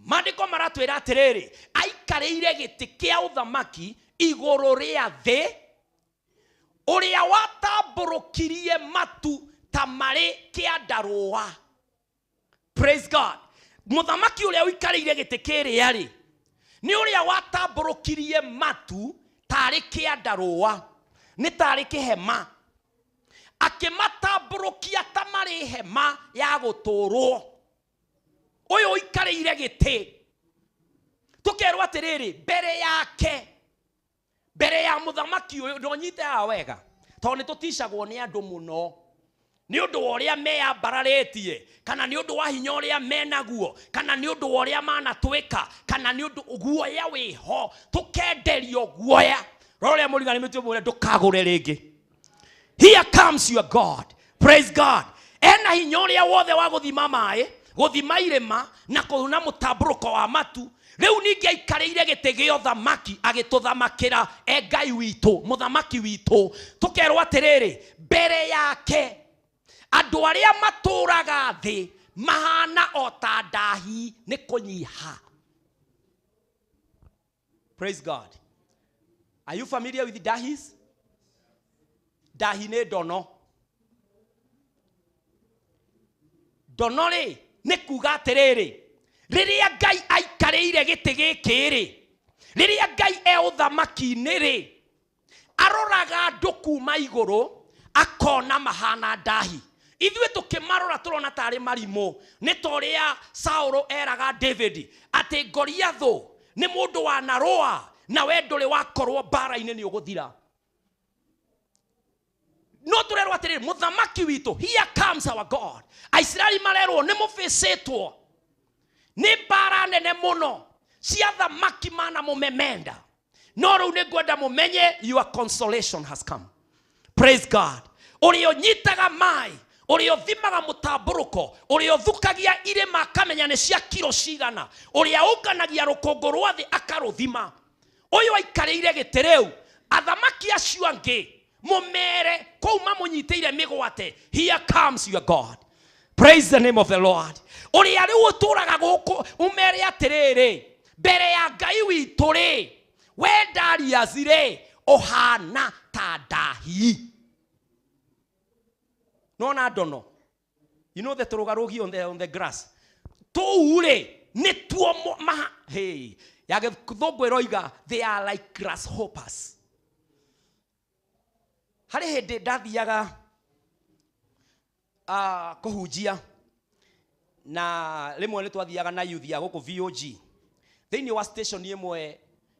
maandĩko maratwĩra atĩrĩrĩ, aikarĩire gĩtĩ kĩa ũthamaki igũrũ rĩa thĩ, ũrĩa watambũrũkirie matu ta marĩ kĩandarũa. Praise God. Mũthamaki ũrĩa ũikarĩire gĩtĩ kĩrĩa rĩ, nĩ ũrĩa watambũrũkirie matu tarĩ kĩandarũa, nĩ tarĩ kĩhema, akĩmatambũrũkia ta marĩ hema ya gũtũũrwo. Ũyũ ũikarĩire gĩtĩ, tũkerwo atĩrĩrĩ, mbere yake, mbere ya mũthamaki ũyũ, ndonyite haha wega, tondũ nĩ tũticagwo nĩ andũ mũno nĩ ũndũ wa ũrĩa meyambararĩtie, kana nĩ ũndũ wa hinya ũrĩa menaguo, kana nĩ ũndũ wa ũrĩa manatwĩka, kana nĩ ũndũ guoya wĩho, tũkenderio guoya. Rora ũrĩa mũriganĩtie ũmwĩre ndũkagũre rĩngĩ. Here comes your God. Praise God. Ena hinya ũrĩa wothe wa gũthima maĩ, gũthima irĩma, na kũuna mũtambũrũko wa matu. Rĩu ningĩ aikarĩire gĩtĩ gĩa ũthamaki agĩtũthamakĩra e Ngai witũ, mũthamaki witũ. Tũkerwo atĩrĩrĩ, mbere yake andũ arĩa matũraga thĩ mahana o ta ndahi nĩ kũnyiha. Praise God. Are you familiar with dahis? Ndahi nĩ ndono. Ndono rĩ, nĩ kuga atĩrĩrĩ, rĩrĩa Ngai aikarĩire gĩtĩ gĩkĩ rĩ, rĩrĩa Ngai e ũthamaki-inĩ rĩ, aroraga andũ kuma igũrũ akona mahana ndahi. Ithuĩ tũkĩmarora tũrona tarĩ marimũ. Nĩ ta ũrĩa Saũlũ eraga David atĩ Goliathũ nĩ mũndũ wanarũa na we ndũrĩ wakorwo mbara-inĩ nĩ ũgũthira. No tũrerwo atĩrĩrĩ, mũthamaki witũ, here comes our God. Aisiraeli marerwo nĩ mũbĩcĩtwo nĩ mbara nene mũno cia thamaki mana mũmemenda. No rĩu nĩ ngwenda mũmenye your consolation has come. Praise God. Ũrĩa ũnyitaga maĩ, ũrĩa ũthimaga mũtambũrũko, ũrĩa ũthukagia irĩma akamenya nĩ cia kiro cigana, ũrĩa ũnganagia rũkũngũ rwa thĩ akarũthima, ũyũ aikarĩire gĩtĩ rĩu, athamaki acio angĩ mũmere kũu mamũnyitĩire mĩgwate, here comes your God. Praise the name of the Lord. Ũrĩa rĩu ũtũraga gũkũ ũmere atĩrĩrĩ, mbere ya Ngai witũ rĩ, we Darius rĩ, ũhana ta ndahi. Nona ndono. You know the tũrũgarũgi on the grass. Tũu rĩ, nĩ tuo maha, hey, ya gĩthũngũ ĩroiga they are like grasshoppers. Harĩ hĩndĩ ndathiaga kũhunjia, na rĩmwe nĩ twathiaga na youth ya gũkũ VOG. Thĩinĩ wa station ĩmwe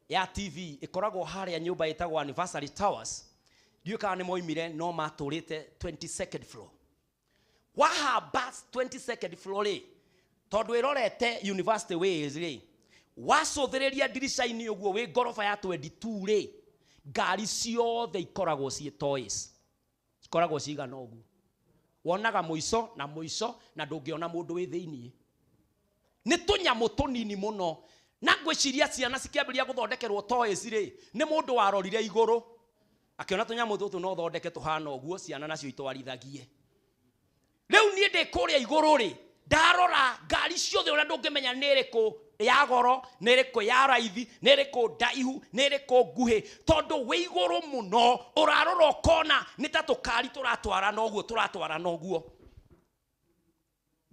ya TV ĩkoragwo harĩa nyũmba ĩtagwo Anniversary Towers. Ndiũĩ kana nĩ moimire, no matũrĩte 22nd floor. Wahamba 22nd floor rĩ, tondũ ĩrorete University Ways rĩ, wacũthĩrĩria ndirica-inĩ ũguo wĩ ngoroba ya 22 rĩ, ngari ciothe ikoragwo ciĩ toys. Cikoragwo cigana ũguo. Wonaga mũico na mũico na ndũngĩona mũndũ wĩ thĩiniĩ. Nĩ tũnyamũ tũnini mũno. Na ngwĩciria ciana cikĩambĩrĩria gũthondekerwo toys rĩ, nĩ mũndũ warorire igũrũ akĩona tũnyamũ tũtũ no thondeke tũhana ũguo, ciana nacio itwarithagie. Rĩu niĩ ndĩ kũrĩa igũrũ rĩ, ndarora ngari ciothe ũrĩa ndũngĩmenya nĩ ĩrĩkũ Ya goro, nĩ ĩrĩkũ ya raithi, nĩ ĩrĩkũ ndaihu, nĩ ĩrĩkũ nguhĩ, tondũ wĩ igũrũ mũno ũrarora ũkona nĩ ta tũkari tũratwarana ũguo tũratwarana ũguo.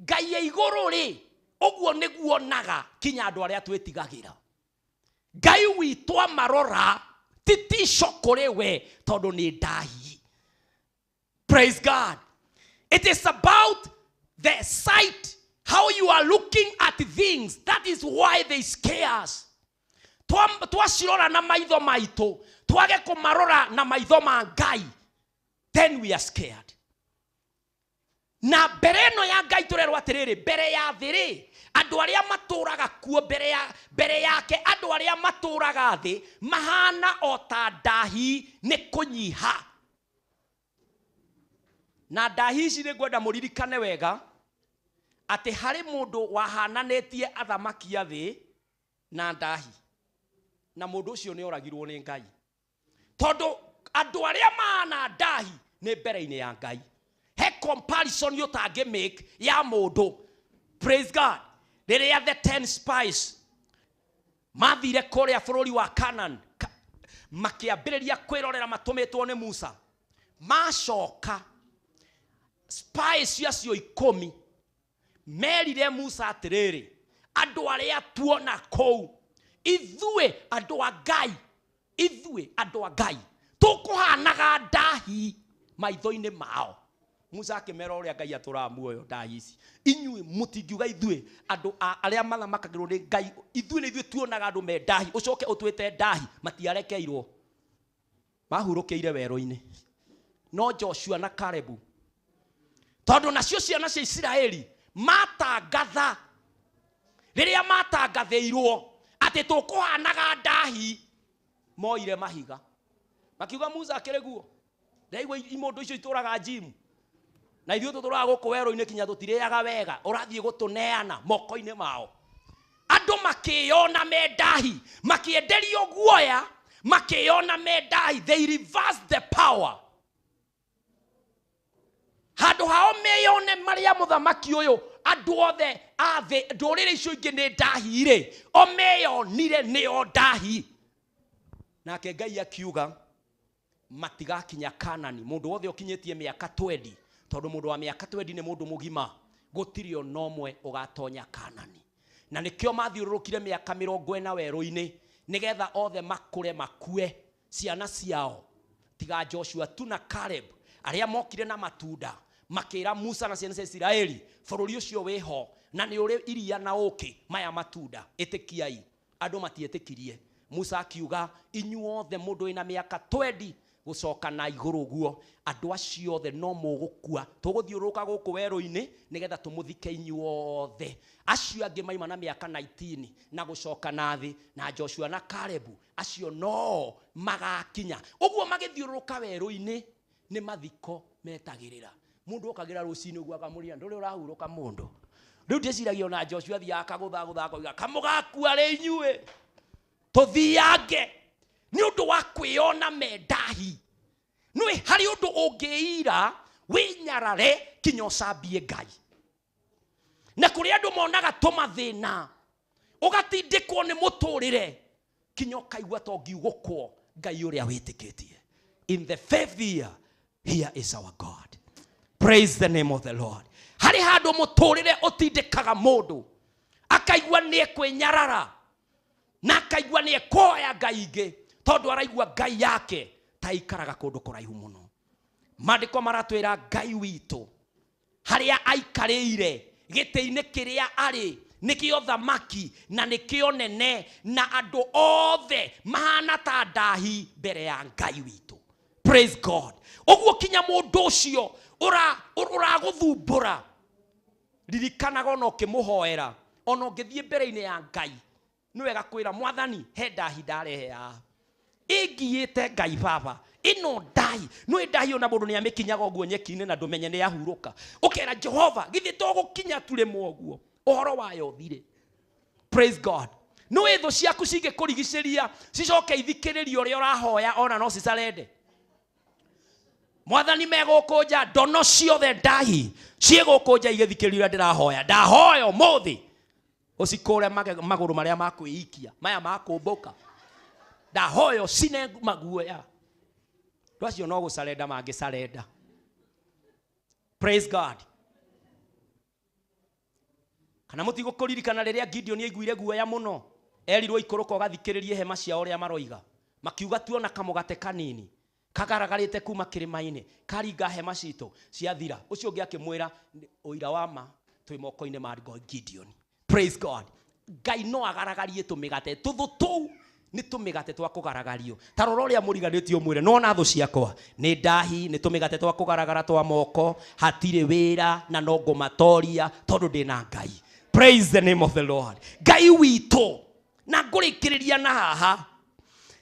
Ngai ya igũrũ rĩ, ũguo nĩguo onaga kinya andũ arĩa twĩtigagĩra. Ngai witũ amarora ti tico kũrĩ we tondũ nĩ ndahi. Praise God. It is about the sight, how you are looking at things. That is why they scare us. Twacirora na maitho maitũ, twage kũmarora na maitho ma Ngai, then we are scared. Na mbere ĩno ya Ngai tũrerwo atĩrĩrĩ, mbere ya thĩ rĩ, andũ arĩa matũraga kuo mbere yake, andũ arĩa matũraga thĩ mahana o ta ndahi nĩ kũnyiha. Na ndahi ici nĩ ngwenda mũririkane wega atĩ harĩ mũndũ wahananĩtie athamaki a thĩ na ndahi, na mũndũ ũcio nĩ oragirwo nĩ Ngai, tondũ andũ arĩa mahana ndahi nĩ mbere-inĩ ya Ngai. He comparison ũtangĩ make ya mũndũ. Praise God. Rĩrĩa the 10 spies mathire kũrĩa bũrũri wa Canaan, makĩambĩrĩria kwĩrorera matũmĩtwo nĩ Musa, macoka spies acio 10 merire Musa atĩrĩrĩ, andũ arĩa tuona kũu, ithuĩ andũ a Ngai, ithuĩ andũ a Ngai tũkũhanaga ndahi maitho-inĩ mao. Musa akĩmera ũrĩa Ngai atũraga muoyo ndahi ici, inyuĩ mũtingiuga ithuĩ andũ arĩa mathamakagĩrwo nĩ Ngai, ithuĩ nĩ ithuĩ tuonaga andũ me ndahi, ũcoke ũtwĩte ndahi. Matiarekeirwo, mahurũkĩire werũ-inĩ. No Joshua na Kalebu, tondũ nacio ciana cia Isiraeli matangatha, rĩrĩa matangathĩirwo atĩ tũkũhanaga ndahi, moire mahiga makiuga Musa akĩrĩ guo, ndaigua imũndũ icio itũraga gym na ithuĩ tũtũraga gũkũ werũ-inĩ kinya tũtirĩaga wega, ũrathiĩ gũtũneana moko-inĩ mao. Andũ makĩyona me ndahi, makĩenderio guoya, makĩyona me ndahi. They reverse the power. Handũ hao meyone marĩa mũthamaki ũyũ, andũ othe a thĩ, ndũrĩrĩ icio ingĩ nĩ ndahi rĩ, o meyonire nĩo ndahi. Nake Ngai akiuga matigakinya Kanani. Mũndũ wothe ũkinyĩtie mĩaka 20, tondũ mũndũ wa mĩaka 20 nĩ mũndũ mũgima, gũtirĩ ona ũmwe ũgatonya Kanani. Na nĩkĩo mathiũrũrũkire mĩaka 40 werũ-inĩ, nĩgetha othe makũre makue ciana ciao, tiga Joshua tu na Caleb arĩa mokire na matunda, makĩra Musa na ciana cia Isiraeli, bũrũri ũcio wĩho na nĩ ũrĩ iria na ũũkĩ, maya matunda ĩtĩkiai. Andũ matietĩkirie. Musa akiuga inyuothe mũndũ wĩna mĩaka 20 gũcoka na igũrũ ũguo, andũ acio othe no mũgũkua, tũgũthiũrũrũka gũkũ werũ-inĩ nĩgetha tũmũthike inyuothe. Acio angĩ maima na mĩaka 19 na gũcoka na thĩ, na Joshua na Caleb acio no magakinya. Ũguo magĩthiũrũrũka werũ-inĩ nĩ mathiko metagĩrĩra. Mũndũ okagĩra rũcinĩ ũguo akamũria, ndũrĩ ũrahurũka mũndũ. Rĩu ndĩciragia ona Joshua athiaga akagũthagũtha akoiga, kamũgakua rĩ inyuĩ, tũthiange. Nĩ ũndũ wa kwĩyona me ndahi. Nĩ harĩ ũndũ ũngĩira wĩnyarare kinya ũcambie Ngai. Na kũrĩ andũ monaga tũmathĩna, ũgatindĩkwo nĩ mũtũrĩre kinya ũkaigua ta ũngiugũkwo Ngai ũrĩa wĩtĩkĩtie. In the fifth year, here is our God. Praise the name of the Lord. Harĩ handũ mũtũrĩre ũtindĩkaga mũndũ akaigua nĩ ekwĩnyarara na akaigua nĩ ekũhoya Ngai ingĩ, tondũ araigua Ngai yake ta aikaraga kũndũ kũraihu mũno. Maandĩko maratwĩra Ngai witũ harĩa aikarĩire gĩtĩ-inĩ kĩrĩa arĩ nĩkĩo thamaki na nĩkĩo nene, na andũ othe mahana ta ndahi mbere ya Ngai witũ. Praise God. Ũguo kinya mũndũ ũcio ũragũthumbũra, ririkanaga ona ũkĩmũhoera, ona ũngĩthiĩ mbere-inĩ ya Ngai, nĩ wega kwĩra Mwathani, he ndahi ndarehe haha ĩngiĩte Ngai baba, ĩno ndahi nĩ ndahi ona mũndũ nĩamĩkinyaga ũguo nyeki-inĩ na ndũmenye nĩ yahurũka. Ũkera Jehova, githĩ to gũkinya tu rĩmwe ũguo, ũhoro wayo ũthire. Praise God. Nĩ thũ ciaku cingĩkũrigicĩria cicoke ithikĩrĩrie ũrĩa ũrahoya, ona no cicarende. Mwathani megũkũnja ndono ciothe ndahi ciĩgũkũnja igĩthikĩrĩria ũrĩa ndĩrahoya. Ndahoya ũmũthĩ. Ũcikũre magũrũ marĩa ma kwĩikia, maya ma kũmbũka. Ndahoya ũcine maguoya. Andũ acio no gũcarenda mangĩcarenda. Praise God. Kana mũtigũkũririkana rĩrĩa Gideon aiguire guoya mũno, erirwo ikũrũka ũgathikĩrĩrie hema ciao ũrĩa maroiga. Makiuga tuona kamũgate kanini kagaragarĩte kuma kĩrĩma-inĩ, karinga hema citũ ciathira. Ũcio ũngĩ akĩmwĩra, ũira wa ma twĩ moko-inĩ ma Gideon. Praise God. Ngai no agaragarie tũmĩgate tũthũ tũu nĩ tũmĩgate twa kũgaragario. Ta rora ũrĩa mũriganĩtie ũmwĩre, nĩwona thũ ciakwa nĩ ndahi, nĩ tũmĩgate twa kũgaragara twa moko, hatirĩ wĩra na no ngũmatoria tondũ ndĩna Ngai. Praise the name of the Lord. Ngai witũ, na ngũrĩkĩrĩria na haha,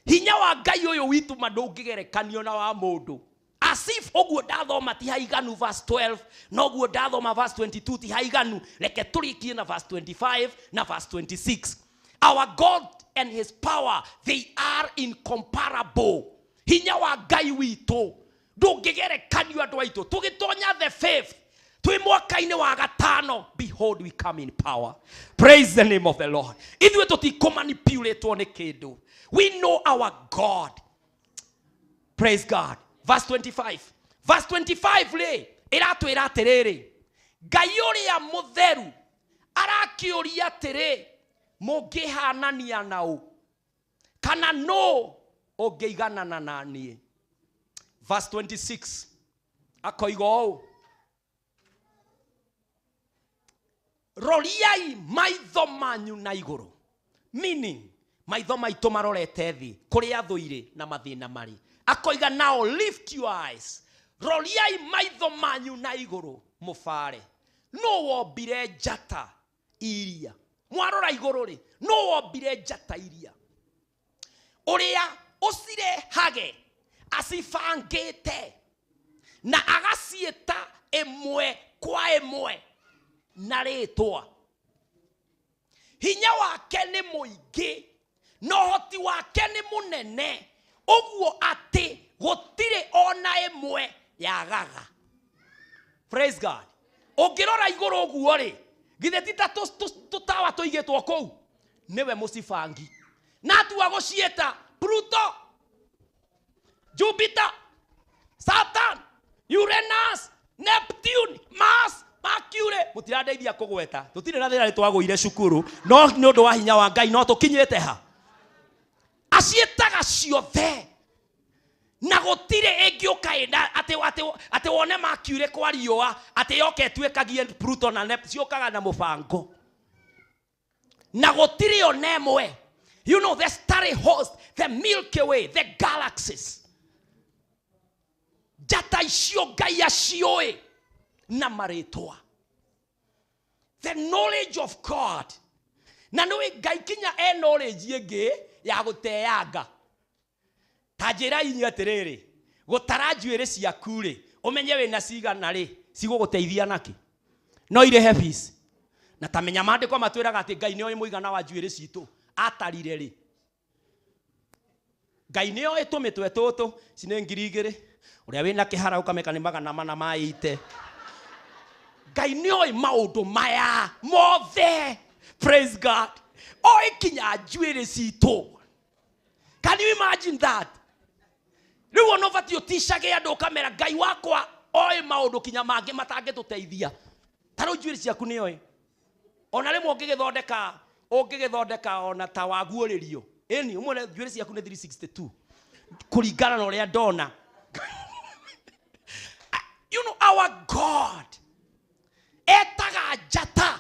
hinya wa Ngai ũyũ witũ ma ndũngĩgerekanio na wa mũndũ. As if ũguo ndathoma ti haiganu verse 12, noguo ndathoma verse 22 ti haiganu, reke tũrĩkie na verse 25 na verse 26. Our God and his power, they are incomparable. Hinya wa Ngai witũ ndũngĩgerekanio andũ aitũ. Tũgĩtonya the fifth, twĩ mwaka-inĩ wa gatano, behold we come in power. Praise the name of the Lord. Ithuĩ tũtikũmanipulatwo nĩ kĩndũ. We know our God. Praise God. Verse 25. Verse 25 rĩ, ĩratwĩra atĩrĩrĩ, Ngai ũrĩa mũtheru arakĩũria atĩrĩ, mũngĩhanania na ũ? Kana nũ ũngĩiganana na niĩ? Verse 26 akoiga ũũ, roriai maitho manyu na igũrũ. Meaning, maitho maitũ marorete thĩ, kũrĩa thũ irĩ na mathĩna marĩ. Akoiga, now lift your eyes. Roriai maitho manyu na igũrũ mũbare. Nũ wombire njata iria? Mwarora igũrũ rĩ, nũ wombire njata iria? Ũrĩa ũcirehage acibangĩte na agaciĩta ĩmwe kwa ĩmwe na rĩtwa. Hinya wake nĩ mũingĩ na ũhoti wake nĩ mũnene, ũguo atĩ gũtirĩ ona ĩmwe yagaga. Praise God. Ũngĩrora igũrũ ũguo rĩ, githĩ ti ta tũtawa tũigĩtwo kũu? Nĩwe mũcibangi. Na atua gũciĩta Pluto, Jupiter, Saturn, Uranus, Neptune, Mars, Mercury. Mũtirandeithia kũgweta. Tũtirĩ na thĩna nĩ twagũire cukuru, no nĩ ũndũ wa hinya wa Ngai no tũkinyĩte ha. Aciĩtaga ciothe na gũtirĩ ĩngĩũka ĩna atĩ wone Mercury kwa riũa atĩ yoke ĩtuĩkagie Pluto na Neptune, ciũkaga na mũbango. Na gũtirĩ ona ĩmwe. You know, the starry host, the Milky Way, the galaxies. Njata icio Ngai aciũĩ na marĩtwa. The knowledge of God. Na nĩũĩ Ngai kinya e knowledge ĩngĩ ya gũteanga. Ta njĩra inyuĩ atĩrĩrĩ, gũtara njuĩrĩ ciaku rĩ, ũmenye wĩna cigana rĩ, cigũgũteithia nakĩ? No irĩhe fees. Na ta menya maandĩko matwĩraga atĩ Ngai nĩoĩ mũigana wa njuĩrĩ citũ. Atarire rĩ. Ngai nĩoĩ tũmĩtwe tũtũ, ici nĩ ngiri igĩrĩ. Ũrĩa wĩna kĩhara ũkameka nĩ magana mana ma ite. Ngai nĩoĩ maũndũ maya mothe. Praise God. Oĩ kinya njuĩrĩ citũ. Can you imagine that? Rĩu ona ũbatiĩ ũticage andũ ũkamera Ngai wakwa oĩ maũndũ kinya mangĩ matangĩtũteithia. Ta rĩu njuĩrĩ ciaku nĩoĩ. Ona rĩmwe ũngĩgĩthondeka ona ta waguũrĩrio. Ĩni, ũmwe njuĩrĩ ciaku nĩ 362. Kũringana na ũrĩa ndona. You know, our God etaga njata.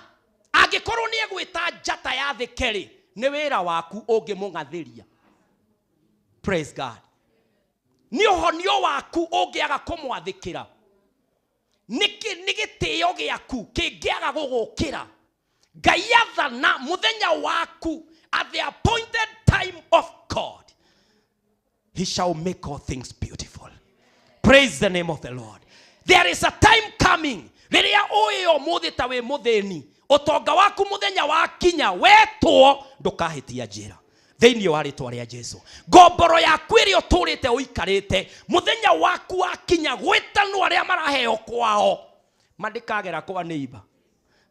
Angĩkorwo nĩ egwĩta njata ya thĩ kerĩ, nĩ wĩra waku ũngĩmũng'athĩria. Praise God. Nĩ ũhonio waku ũngĩaga kũmwathĩkĩra. Nĩ gĩtĩo gĩaku kĩngĩaga gũgũkĩra. Ngai athana mũthenya waku at the appointed time of God. He shall make all things beautiful. Praise the name of the Lord. There is a time coming. Rĩrĩa ũĩ ũmũthĩ ta wĩ mũthĩni, ũtonga waku mũthenya wakinya wetwo ndũkahĩtia njĩra. Thĩinĩ wa rĩtwa rĩa Jesu. Ngomboro yaku ĩrĩa ũtũrĩte ũikarĩte, mũthenya waku wakinya gwĩtanwo arĩa maraheo kwao, mandĩkagera kwa neighbor.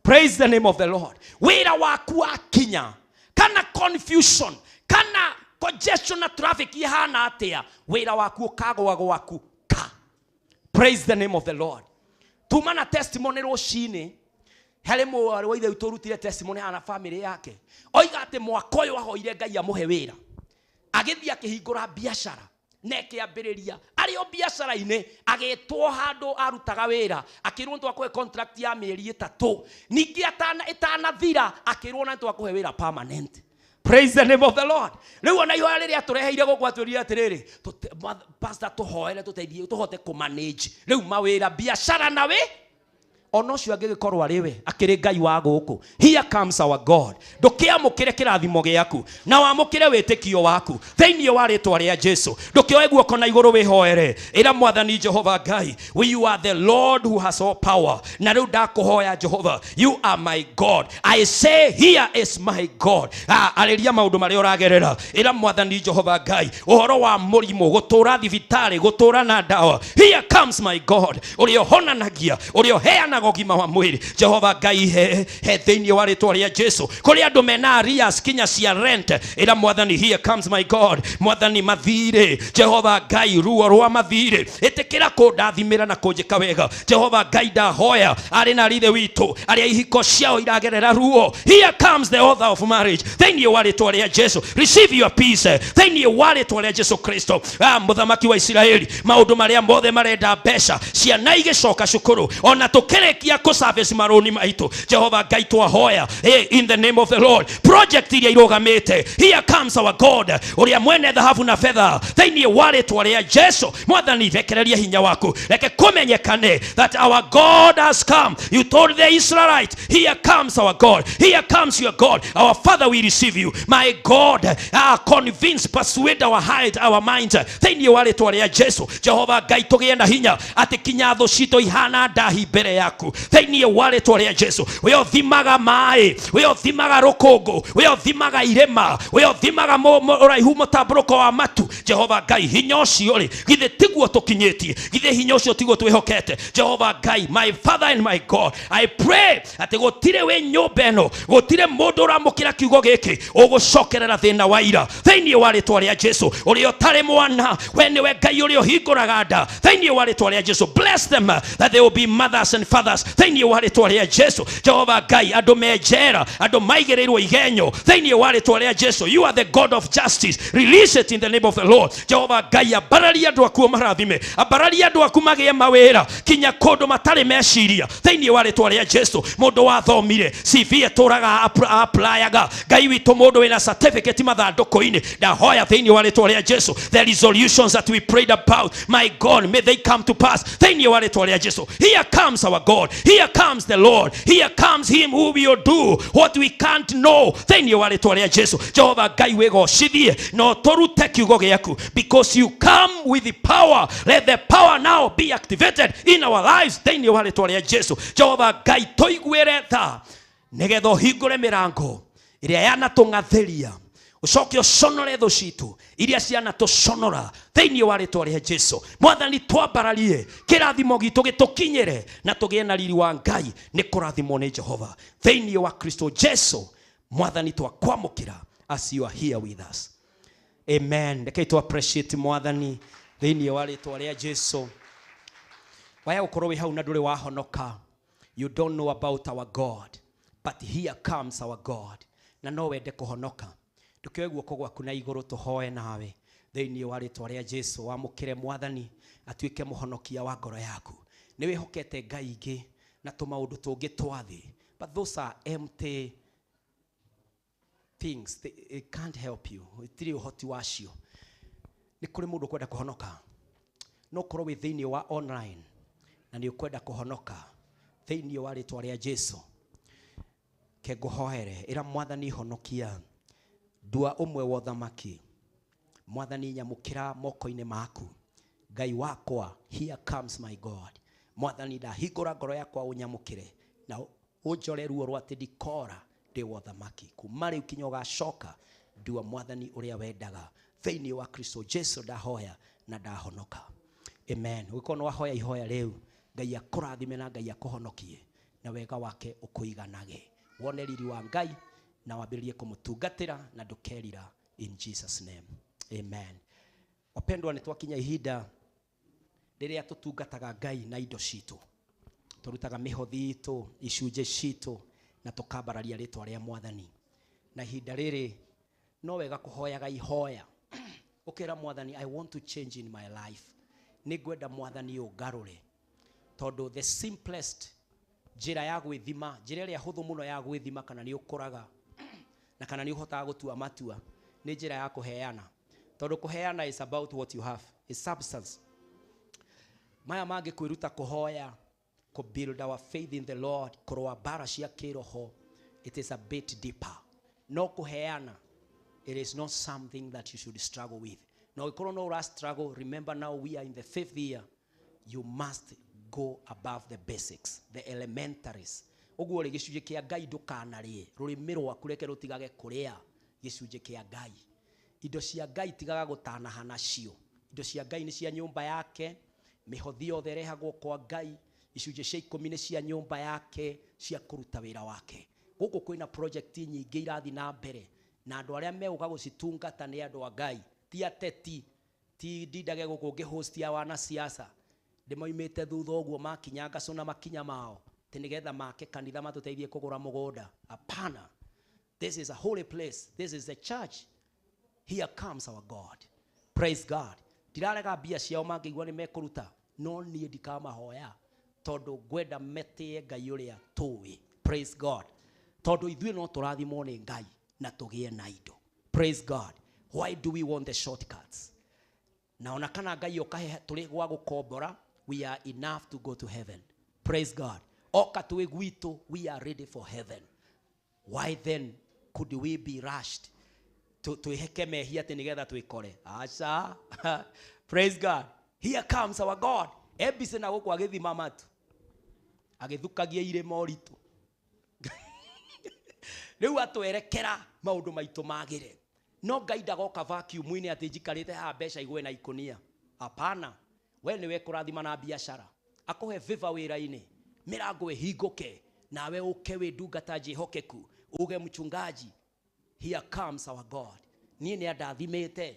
Praise the name of the Lord. Wĩra waku wakinya kana confusion kana congestion na traffic ihana atĩa, wĩra waku ũkagwa gwaku ka. Praise the name of the Lord. Tuma na testimony rũcinĩ harĩ mwarĩ wa ithe witũ ũrutire testimony hana family yake, oiga atĩ mwaka ũyũ ahoire Ngai amũhe wĩra, agĩthiĩ akĩhingũra biacara na ĩkĩambĩrĩria arĩ o biacara-inĩ, agĩtwo handũ arutaga wĩra, akĩrwo nĩ twakũhe contract ya mĩeri 3, ningĩ ĩtanathira akĩrwo na nĩ twakũhe wĩra permanent. Praise the name of the Lord. Rĩu ona ihoya rĩrĩa tũreheire gũkũ atwĩrire atĩrĩrĩ, pastor tũhoere tũteithie tũhote kũmanage rĩu mawĩra biacara na wĩ ona ũcio angĩgĩkorwo arĩ we akĩrĩ Ngai wa gũkũ. Here comes our God. Ndũkĩamũkĩre kĩrathimo gĩaku na wamũkĩre wĩtĩkio waku thĩinĩ wa rĩtwa rĩa Jesu. Ndũkĩoe guoko na igũrũ wĩhoere, ĩra Mwathani Jehova Ngai, you are the Lord who has all power. Na rĩu ndakũhoya Jehova, you are my God. I say here is my God. Arĩria maũndũ marĩa ũragerera, ĩra Mwathani Jehova Ngai ũhoro wa mũrimũ, gũtũra thibitarĩ, gũtũra na ndawa. Here comes my God, ũrĩa ũhonanagia, ũrĩa ũheanaga ũgima wa mwĩrĩ. Jehova Ngai he thĩinĩ wa rĩtwa rĩa Jesu. Kũrĩ andũ mena arrears kinya cia rent, ĩra Mwathani here comes my God. Mwathani mathirĩ, Jehova Ngai ruo rwa mathirĩ, ĩtĩkĩra kũndathimĩra na kũnjĩka wega. Jehova Ngai ndahoya arĩ na rithe witũ arĩa ihiko ciao iragerera ruo, here comes the author of marriage thĩinĩ wa rĩtwa rĩa Jesu. Receive your peace thĩinĩ wa rĩtwa rĩa Jesu Kristo. Mũthamaki wa Isiraeli, maũndũ marĩa mothe marenda mbeca, ciana igĩcoka cukuru, ona tũkĩrĩkia kũ service marũni maitũ, Jehova Ngai twahoya in the name of the Lord. Project iria irũgamĩte, here comes our God, ũrĩa mwene thahabu na fedha thĩinĩ wa rĩtwa rĩa Jesu. Mwathani rekereria hinya waku, reke kũmenyekane that our God has come. You told the Israelites, here comes our God, here comes your God. Our Father, we receive you. My God, convince, persuade our heart, our minds thĩinĩ wa rĩtwa rĩa Jesu. Jehova Ngai tũgĩe na hinya atĩ kinya thũ citũ ihana ndahi mbere yaku thĩinĩ wa rĩtwa rĩa Jesu. We ũthimaga maĩ, we ũthimaga rũkũngũ, we ũthimaga irĩma, we ũthimaga ũraihu mũtambũrũko wa matu. Jehova Ngai hinya ũcio rĩ, githĩ tiguo tũkinyĩtie, githĩ hinya ũcio tiguo twĩhokete. Jehova Ngai, my Father and my God, I pray atĩ gũtirĩ wĩ nyũmba ĩno, gũtirĩ mũndũ ũramũkĩra kiugo gĩkĩ ũgũcokerera thĩna wa ira thĩinĩ wa rĩtwa rĩa Jesu. Ũrĩa ũtarĩ mwana, we nĩwe Ngai ũrĩa ũhingũraga nda thĩinĩ wa rĩtwa rĩa Jesu. Bless them that they will be mothers and fathers thĩinĩ wa rĩtwa rĩa Jesu. Jehova Ngai, andũ me njera, andũ maigĩrĩirwo igenyo thĩinĩ wa rĩtwa rĩa Jesu. You are the God of justice. Release it in the name of the Lord. Jehova Ngai, ambararia andũ aku marathime, ambararia andũ aku magĩe mawĩra kinya kũndũ matarĩ meciria thĩinĩ wa rĩtwa rĩa Jesu. Mũndũ wathomire CV etũraga applyaga, Ngai witũ, mũndũ wĩna certificate mathandũkũ-inĩ, ndahoya thĩinĩ wa rĩtwa rĩa Jesu. The resolutions that we prayed about, my God, may they come to pass thĩinĩ wa rĩtwa rĩa Jesu. Here comes our God, here comes the Lord, here comes him who will do what we can't know thĩinĩ wa rĩtwa rĩa Jesu. Jehova Ngai wĩgocithie na ũtũrute kiugo gĩaku, because you come with the power. Let the power now be activated in our lives thĩinĩ wa rĩtwa rĩa Jesu. Jehova Ngai tũiguĩre tha nĩgetha ũhingũre mĩrango ĩrĩa yanatũng'athĩria, ũcoke ũconore thũ citũ iria cianatũconora thĩinĩ wa rĩtwa rĩa Jesu. Mwathani twambararie kĩrathimo gitũ gĩtũkinyĩre na tũgĩe na riri wa Ngai nĩ kũrathimwo nĩ Jehova thĩinĩ wa Kristo Jesu. Mwathani twakwamũkĩra as you are here with us. Amen. Reke tu appreciate Mwathani thĩinĩ wa rĩtwa rĩa Jesu. Waya gũkorwo wĩ hau na ndũrĩ wahonoka, you don't know about our God, but here comes our God. Na no wende kũhonoka, ndũkĩoe guoko gwaku na igũrũ tũhoe nawe thĩinĩ wa rĩtwa rĩa Jesu. Wamũkĩre Mwathani atuĩke mũhonokia wa ngoro yaku. Nĩ wĩhokete Ngai ingĩ na tũmaũndũ tũngĩ twa thĩ, but those are empty things. It can't help you. Itirĩ ũhoti wacio. Nĩ kũrĩ mũndũ ũkwenda kũhonoka, no ũkorwo wĩ thĩinĩ wa online na nĩ ũkwenda kũhonoka thĩinĩ wa rĩtwa rĩa Jesu. Ke ngũhoere, ĩra Mwathani honokia ndua ũmwe wa ũthamaki. Mwathani nyamũkĩra moko-inĩ maku. Ngai wakwa, here comes my God. Mwathani ndahingũra ngoro yakwa ũnyamũkĩre na ũnjore ruo rwa atĩ ndikora ndĩ wa ũthamaki kuma rĩu kinya ũgacoka. Ndua Mwathani ũrĩa wendaga thĩinĩ wa Kristo Jesu ndahoya na ndahonoka. Amen. Ũngĩkorwo nĩ wahoya ihoya rĩu, Ngai akũrathime na Ngai akũhonokie. Na wega wake ũkũiganage. Wone riri wa Ngai na wambĩrĩrie kũmũtungatĩra na ndũkerira, in Jesus name. Amen. Wapendwa, nĩ twakinya ihinda rĩrĩa tũtungataga Ngai na indo citũ. Tũrutaga mĩhothi itũ, icunjĩ citũ, na tũkambararia rĩtwa rĩa Mwathani. Na ihinda rĩrĩ no wega kũhoyaga ihoya, ũkĩra Mwathani, "I want to change in my life. Nĩ ngwenda Mwathani ũngarũre." Tondũ the simplest njĩra ya gwĩthima, njĩra ĩrĩa hũthũ mũno ya gwĩthima kana nĩ ũkũraga na kana nĩ ũhotaga gũtua matua, nĩ njĩra ya kũheana. Tondũ kũheana is about what you have, is substance. Maya mangĩ, kwĩruta kũhoya, kũ build our faith in the Lord, kũrũa mbara cia kĩroho, it is a bit deeper. No kũheana, it is not something that you should struggle with. Na ũngĩkorwo no ũra struggle, remember now we are in the fifth year. You must go above the basics, the elementaries. Ũguo rĩ, gĩcunjĩ kĩa Ngai ndũkanarĩe. Rũrĩmĩ rwaku reke rũtigage kũrĩa gĩcunjĩ kĩa Ngai. Indo cia Ngai tigaga gũtanaha nacio. Indo cia Ngai nĩ cia nyũmba yake. Mĩhothi yothe ĩrehagwo kwa Ngai. Icunjĩ cia 10 nĩ cia nyũmba yake, cia kũruta wĩra wake. Gũkũ kwĩna project nyingĩ irathiĩ na mbere, na andũ arĩa megũka gũcitungata nĩ andũ a Ngai, ti ateti. Ti ndindage gũkũ ngĩhostia wanasiasa ndĩmoimĩte thutha ũguo makinya ngacũna makinya mao atĩ nĩgetha make kanitha matũteithie kũgũra mũgũnda. Hapana. This is a holy place. This is the church. Here comes our God. Praise God. Ndirarega mbia ciao mangĩigua nĩ mekũruta, no niĩ ndikamahoya tondũ ngwenda metĩe Ngai ũrĩa tũĩ. Praise God. Tondũ ithuĩ no tũrathimwo nĩ Ngai na tũgĩe na indo. Praise God. Why do we want the shortcuts? Na ona kana Ngai ũkahe tũrĩ gwa gũkombora, we are enough to go to heaven. Praise God. Oka twĩ gwitũ, we are ready for heaven. Why then could we be rushed twĩheke mehia atĩ nĩgetha twĩkore? Aca. Praise God. Here comes our God. Ebise na gũkũ agĩthima matu, agĩthukagia irĩma ũritũ. Rĩu atwerekera maũndũ maitũ magĩre. No Ngai ndagoka vacuum-inĩ atĩ njikarĩte haha mbeca igwe na ikũnia. Hapana. We nĩwe kũrathima na biacara, akũhe favor wĩra-inĩ, mĩrango ĩhingũke, nawe ũke wĩ ndungata njĩhokeku, uge, "Mchungaji, here comes our God. Niĩ nĩ andathimĩte,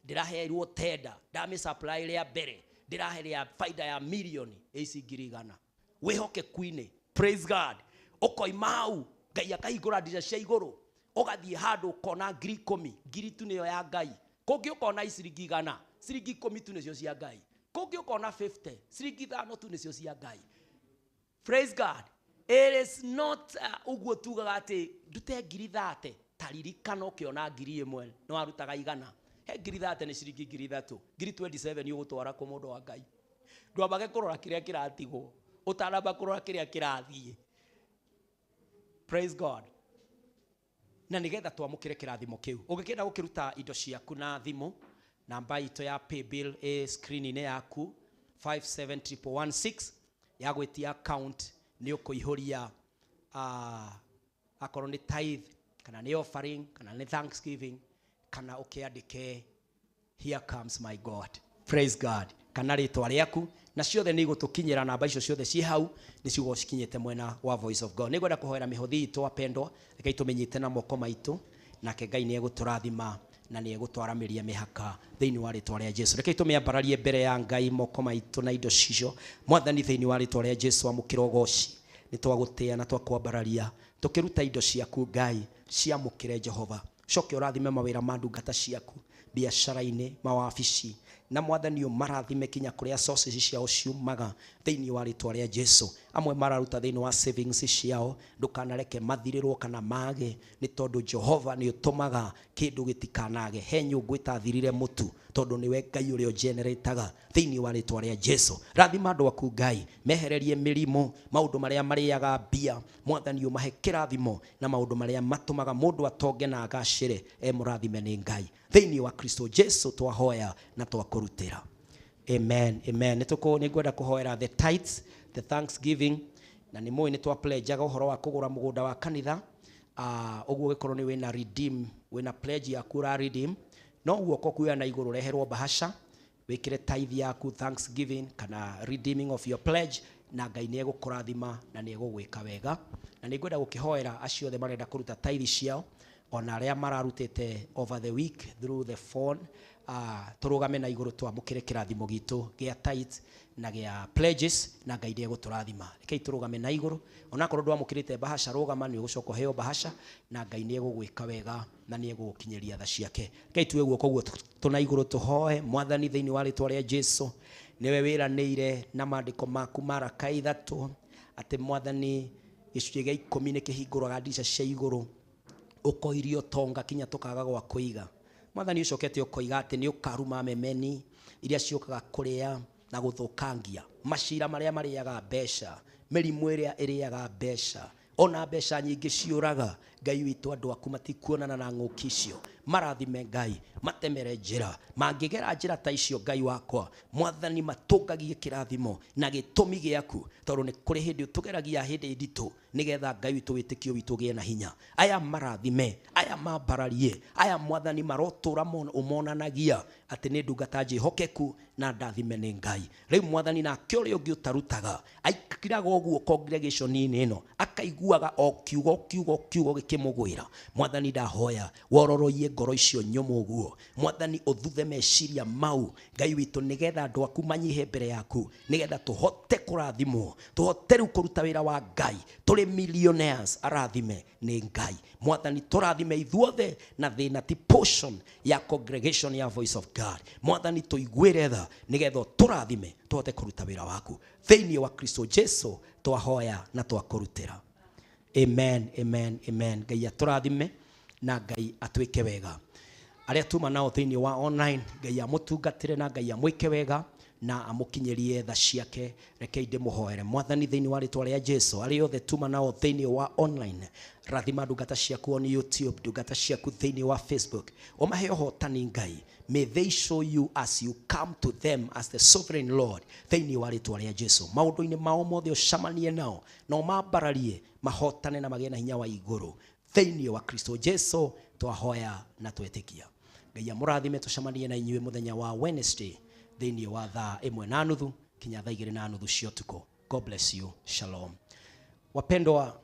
ndĩraheirwo tenda, ndamĩ supply rĩa mbere, ndĩrahe rĩa faida ya milioni ici 100,000." Wĩhokeku-inĩ. Praise God. Ũkoima hau, Ngai akahingũra ndirica cia igũrũ, ũgathiĩ handũ ũkona 10,000. Ngiri tu nĩyo ya Ngai. Kũngĩ ũkona ciringi 100, ciringi 10 tu nĩcio cia Ngai. Kũngĩ ũkona 50, ciringi 5 tu nĩcio cia Ngai. Praise God. It is not ũguo tugaga atĩ ndute 30,000. Taririkana ũkĩona 1,000 nĩ warutaga 100. He 30,000 nĩ ciringi 3,000. 27,000 ũgũtwara kũ, mũndũ wa Ngai? Ndwambage kũrora kĩrĩa kĩratigwo ũtanamba kũrora kĩrĩa kĩrathiĩ. Praise God. Na nĩgetha twamũkĩre kĩrathimo kĩu, ũngĩkĩenda gũkĩruta indo ciaku na thimũ, namba itũ ya paybill ĩ screen-inĩ yaku, 571116, ya gwĩtia account. Nĩ ũkũihũria akorwo nĩ tithe kana nĩ offering kana nĩ thanksgiving, kana ũkĩandĩke "Here comes my God." Praise God. Kana rĩtwa rĩaku, na ciothe nĩ igũtũkinyĩra. Namba icio ciothe ciĩ hau nĩ ciugo cikinyĩte mwena wa Voice of God. Nĩ ngwenda kũhoera mĩhothi itũ. Apendwa, rekei tũmĩnyite na moko maitũ, nake Ngai nĩ egũtũrathima na nĩ egũtwaramĩria mĩhaka thĩinĩ wa rĩtwa rĩa Jesu. Rekei tũmĩambararie mbere ya Ngai moko maitũ na indo cicio. Mwathani, thĩinĩ wa rĩtwa rĩa Jesu, amũkĩra ũgoci. Nĩ twagũtĩa na twakwambararia tũkĩruta indo ciaku. Ngai, ciamũkĩre. Jehova, coke ũrathime mawĩra ma ndungata ciaku biacara-inĩ, mawabici, na Mwathani ũmarathime kinya kũrĩa sources ciao ciumaga thĩinĩ wa rĩtwa rĩa Jesu. Amwe mararuta thĩinĩ wa savings ciao, ndũkanareke mathirĩrwo kana mage, nĩ tondũ Jehova nĩ ũtũmaga kĩndũ gĩtikanage. He nyũngũ ĩtathirire mũtu, tondũ nĩwe Ngai ũrĩa ũgenerataga. Thĩinĩ wa rĩtwa rĩa Jesu, rathima andũ aku. Ngai, mehererie mĩrimũ, maũndũ marĩa marĩaga mbia. Mwathani, ũmahe kĩrathimo na maũndũ marĩa matũmaga mũndũ atonge na agacĩre. E mũrathime nĩ Ngai. Thĩinĩ wa Kristo Jesu twahoya na twakũrutĩra. Amen, amen. Nĩ ngwenda kũhoera the tithes, the thanksgiving, na nĩ mũĩ nĩ twapledgeaga ũhoro wa kũgũra mũgũnda wa kanitha. Ũguo gĩkorwo nĩ wĩna redeem, wĩna pledge yaku ũra redeem, no guoko kuoya na igũrũ, reherwo bahasha. Wĩkĩre tithe yaku, thanksgiving kana redeeming of your pledge, na Ngai nĩ egũkũrathima na nĩ egũgwĩka wega. Na nĩ ngwenda gũkĩhoera acio othe marenda kũruta tithe ciao, ona arĩa mararutĩte over the week through the phone. Tũrũgame na igũrũ twamũkĩre kĩrathimo gitũ gĩa tithe na gĩa pledges, na Ngai nĩ egũtũrathima. Rekei tũrũgame na igũrũ, onakorwo ndwamũkĩrĩte bahasha, rũgama, nĩ ũgũcoka ũheo bahasha, na Ngai nĩ egũgwĩka wega na nĩ egũgũkinyĩria tha ciake. Rekei tuwe guoko guo tũna igũrũ tũhoe. Mwathani, thĩinĩ wa rĩtwa rĩa Jesu, nĩwe wĩranĩire na maandĩko maku maraka 3 atĩ Mwathani, gĩcunjĩ gĩa 10 nĩ kĩhingũraga ndirica cia igũrũ, ũkoirio tonga kinya tũkaga gwa kũiga. Mwathani, ũcokete ũkoiga atĩ nĩ ũkaruma memeni iria ciũkaga kũrĩa na gũthũkangia, macira marĩa marĩaga mbeca, mĩrimũ ĩrĩa ĩrĩaga mbeca, ona mbeca nyingĩ ciũraga. Ngai witũ, andũ aku matikuonana na ng'ũki icio, marathime Ngai, matemere njĩra, mangĩgera njĩra ta icio Ngai wakwa, Mwathani, matũngagie kĩrathimo na gĩtũmi gĩaku, tondũ nĩ kũrĩ hĩndĩ ũtũgeragia hĩndĩ nditũ, nĩgetha Ngai witũ wĩtĩkio witũ ũgĩe na hinya. Aya marathime, aya mambararie, aya Mwathani marotũra ũmonanagia atĩ nĩ ndungata njĩhokeku na ndathime nĩ Ngai. Rĩu Mwathani, nake ũrĩa ũngĩ ũtarutaga aikiraga ũguo congregation-inĩ ĩno, akaiguaga o kiugo kiugo kiugo gĩkĩmũgwĩra. Mwathani, ndahoya wororoie ngoro icio nyũmũ ũguo. Mwathani, ũthuthe meciria mau Ngai witũ, nĩgetha andũ aku manyihe mbere yaku, nĩgetha tũhote kũrathimwo, tũhote rĩu kũruta wĩra wa Ngai tũrĩ millionaires arathime nĩ Ngai. Mwathani, tũrathime ithuothe, na thĩna ti portion ya congregation ya Voice of God. Mwathani, tũiguĩre tha, nĩgetha tũrathime tũhote kũruta wĩra waku thĩinĩ wa Kristo Jesu twahoya na twakũrutĩra. Amen, amen, amen. Ngai atũrathime na Ngai atwĩke wega. Arĩa tuma nao thĩinĩ wa online, Ngai amũtungatĩre na Ngai amwĩke wega na amũkinyĩrie tha ciake. Rekei ndĩmũhoere. Mwathani, thĩinĩ wa rĩtwa rĩa Jesu, arĩa othe tuma nao thĩinĩ wa online, rathima ndungata ciaku on YouTube, ndungata ciaku thĩinĩ wa Facebook, ũmahe ũhotani Ngai. May they show you as you come to them as the sovereign Lord, thĩinĩ wa rĩtwa rĩa Jesu. Maũndũ-inĩ mao mothe ũcamanie nao na ũmambararie, mahotane na magĩe na hinya wa igũrũ, thĩinĩ wa Kristo Jesu twahoya na twetĩkia. Ngai amũrathime. Tũcemanie na inyuĩ mũthenya wa Wednesday thĩinĩ wa thaa 1:30 kinya thaa 2:30 cia ũtukũ. God bless you. Shalom. Wapendwa.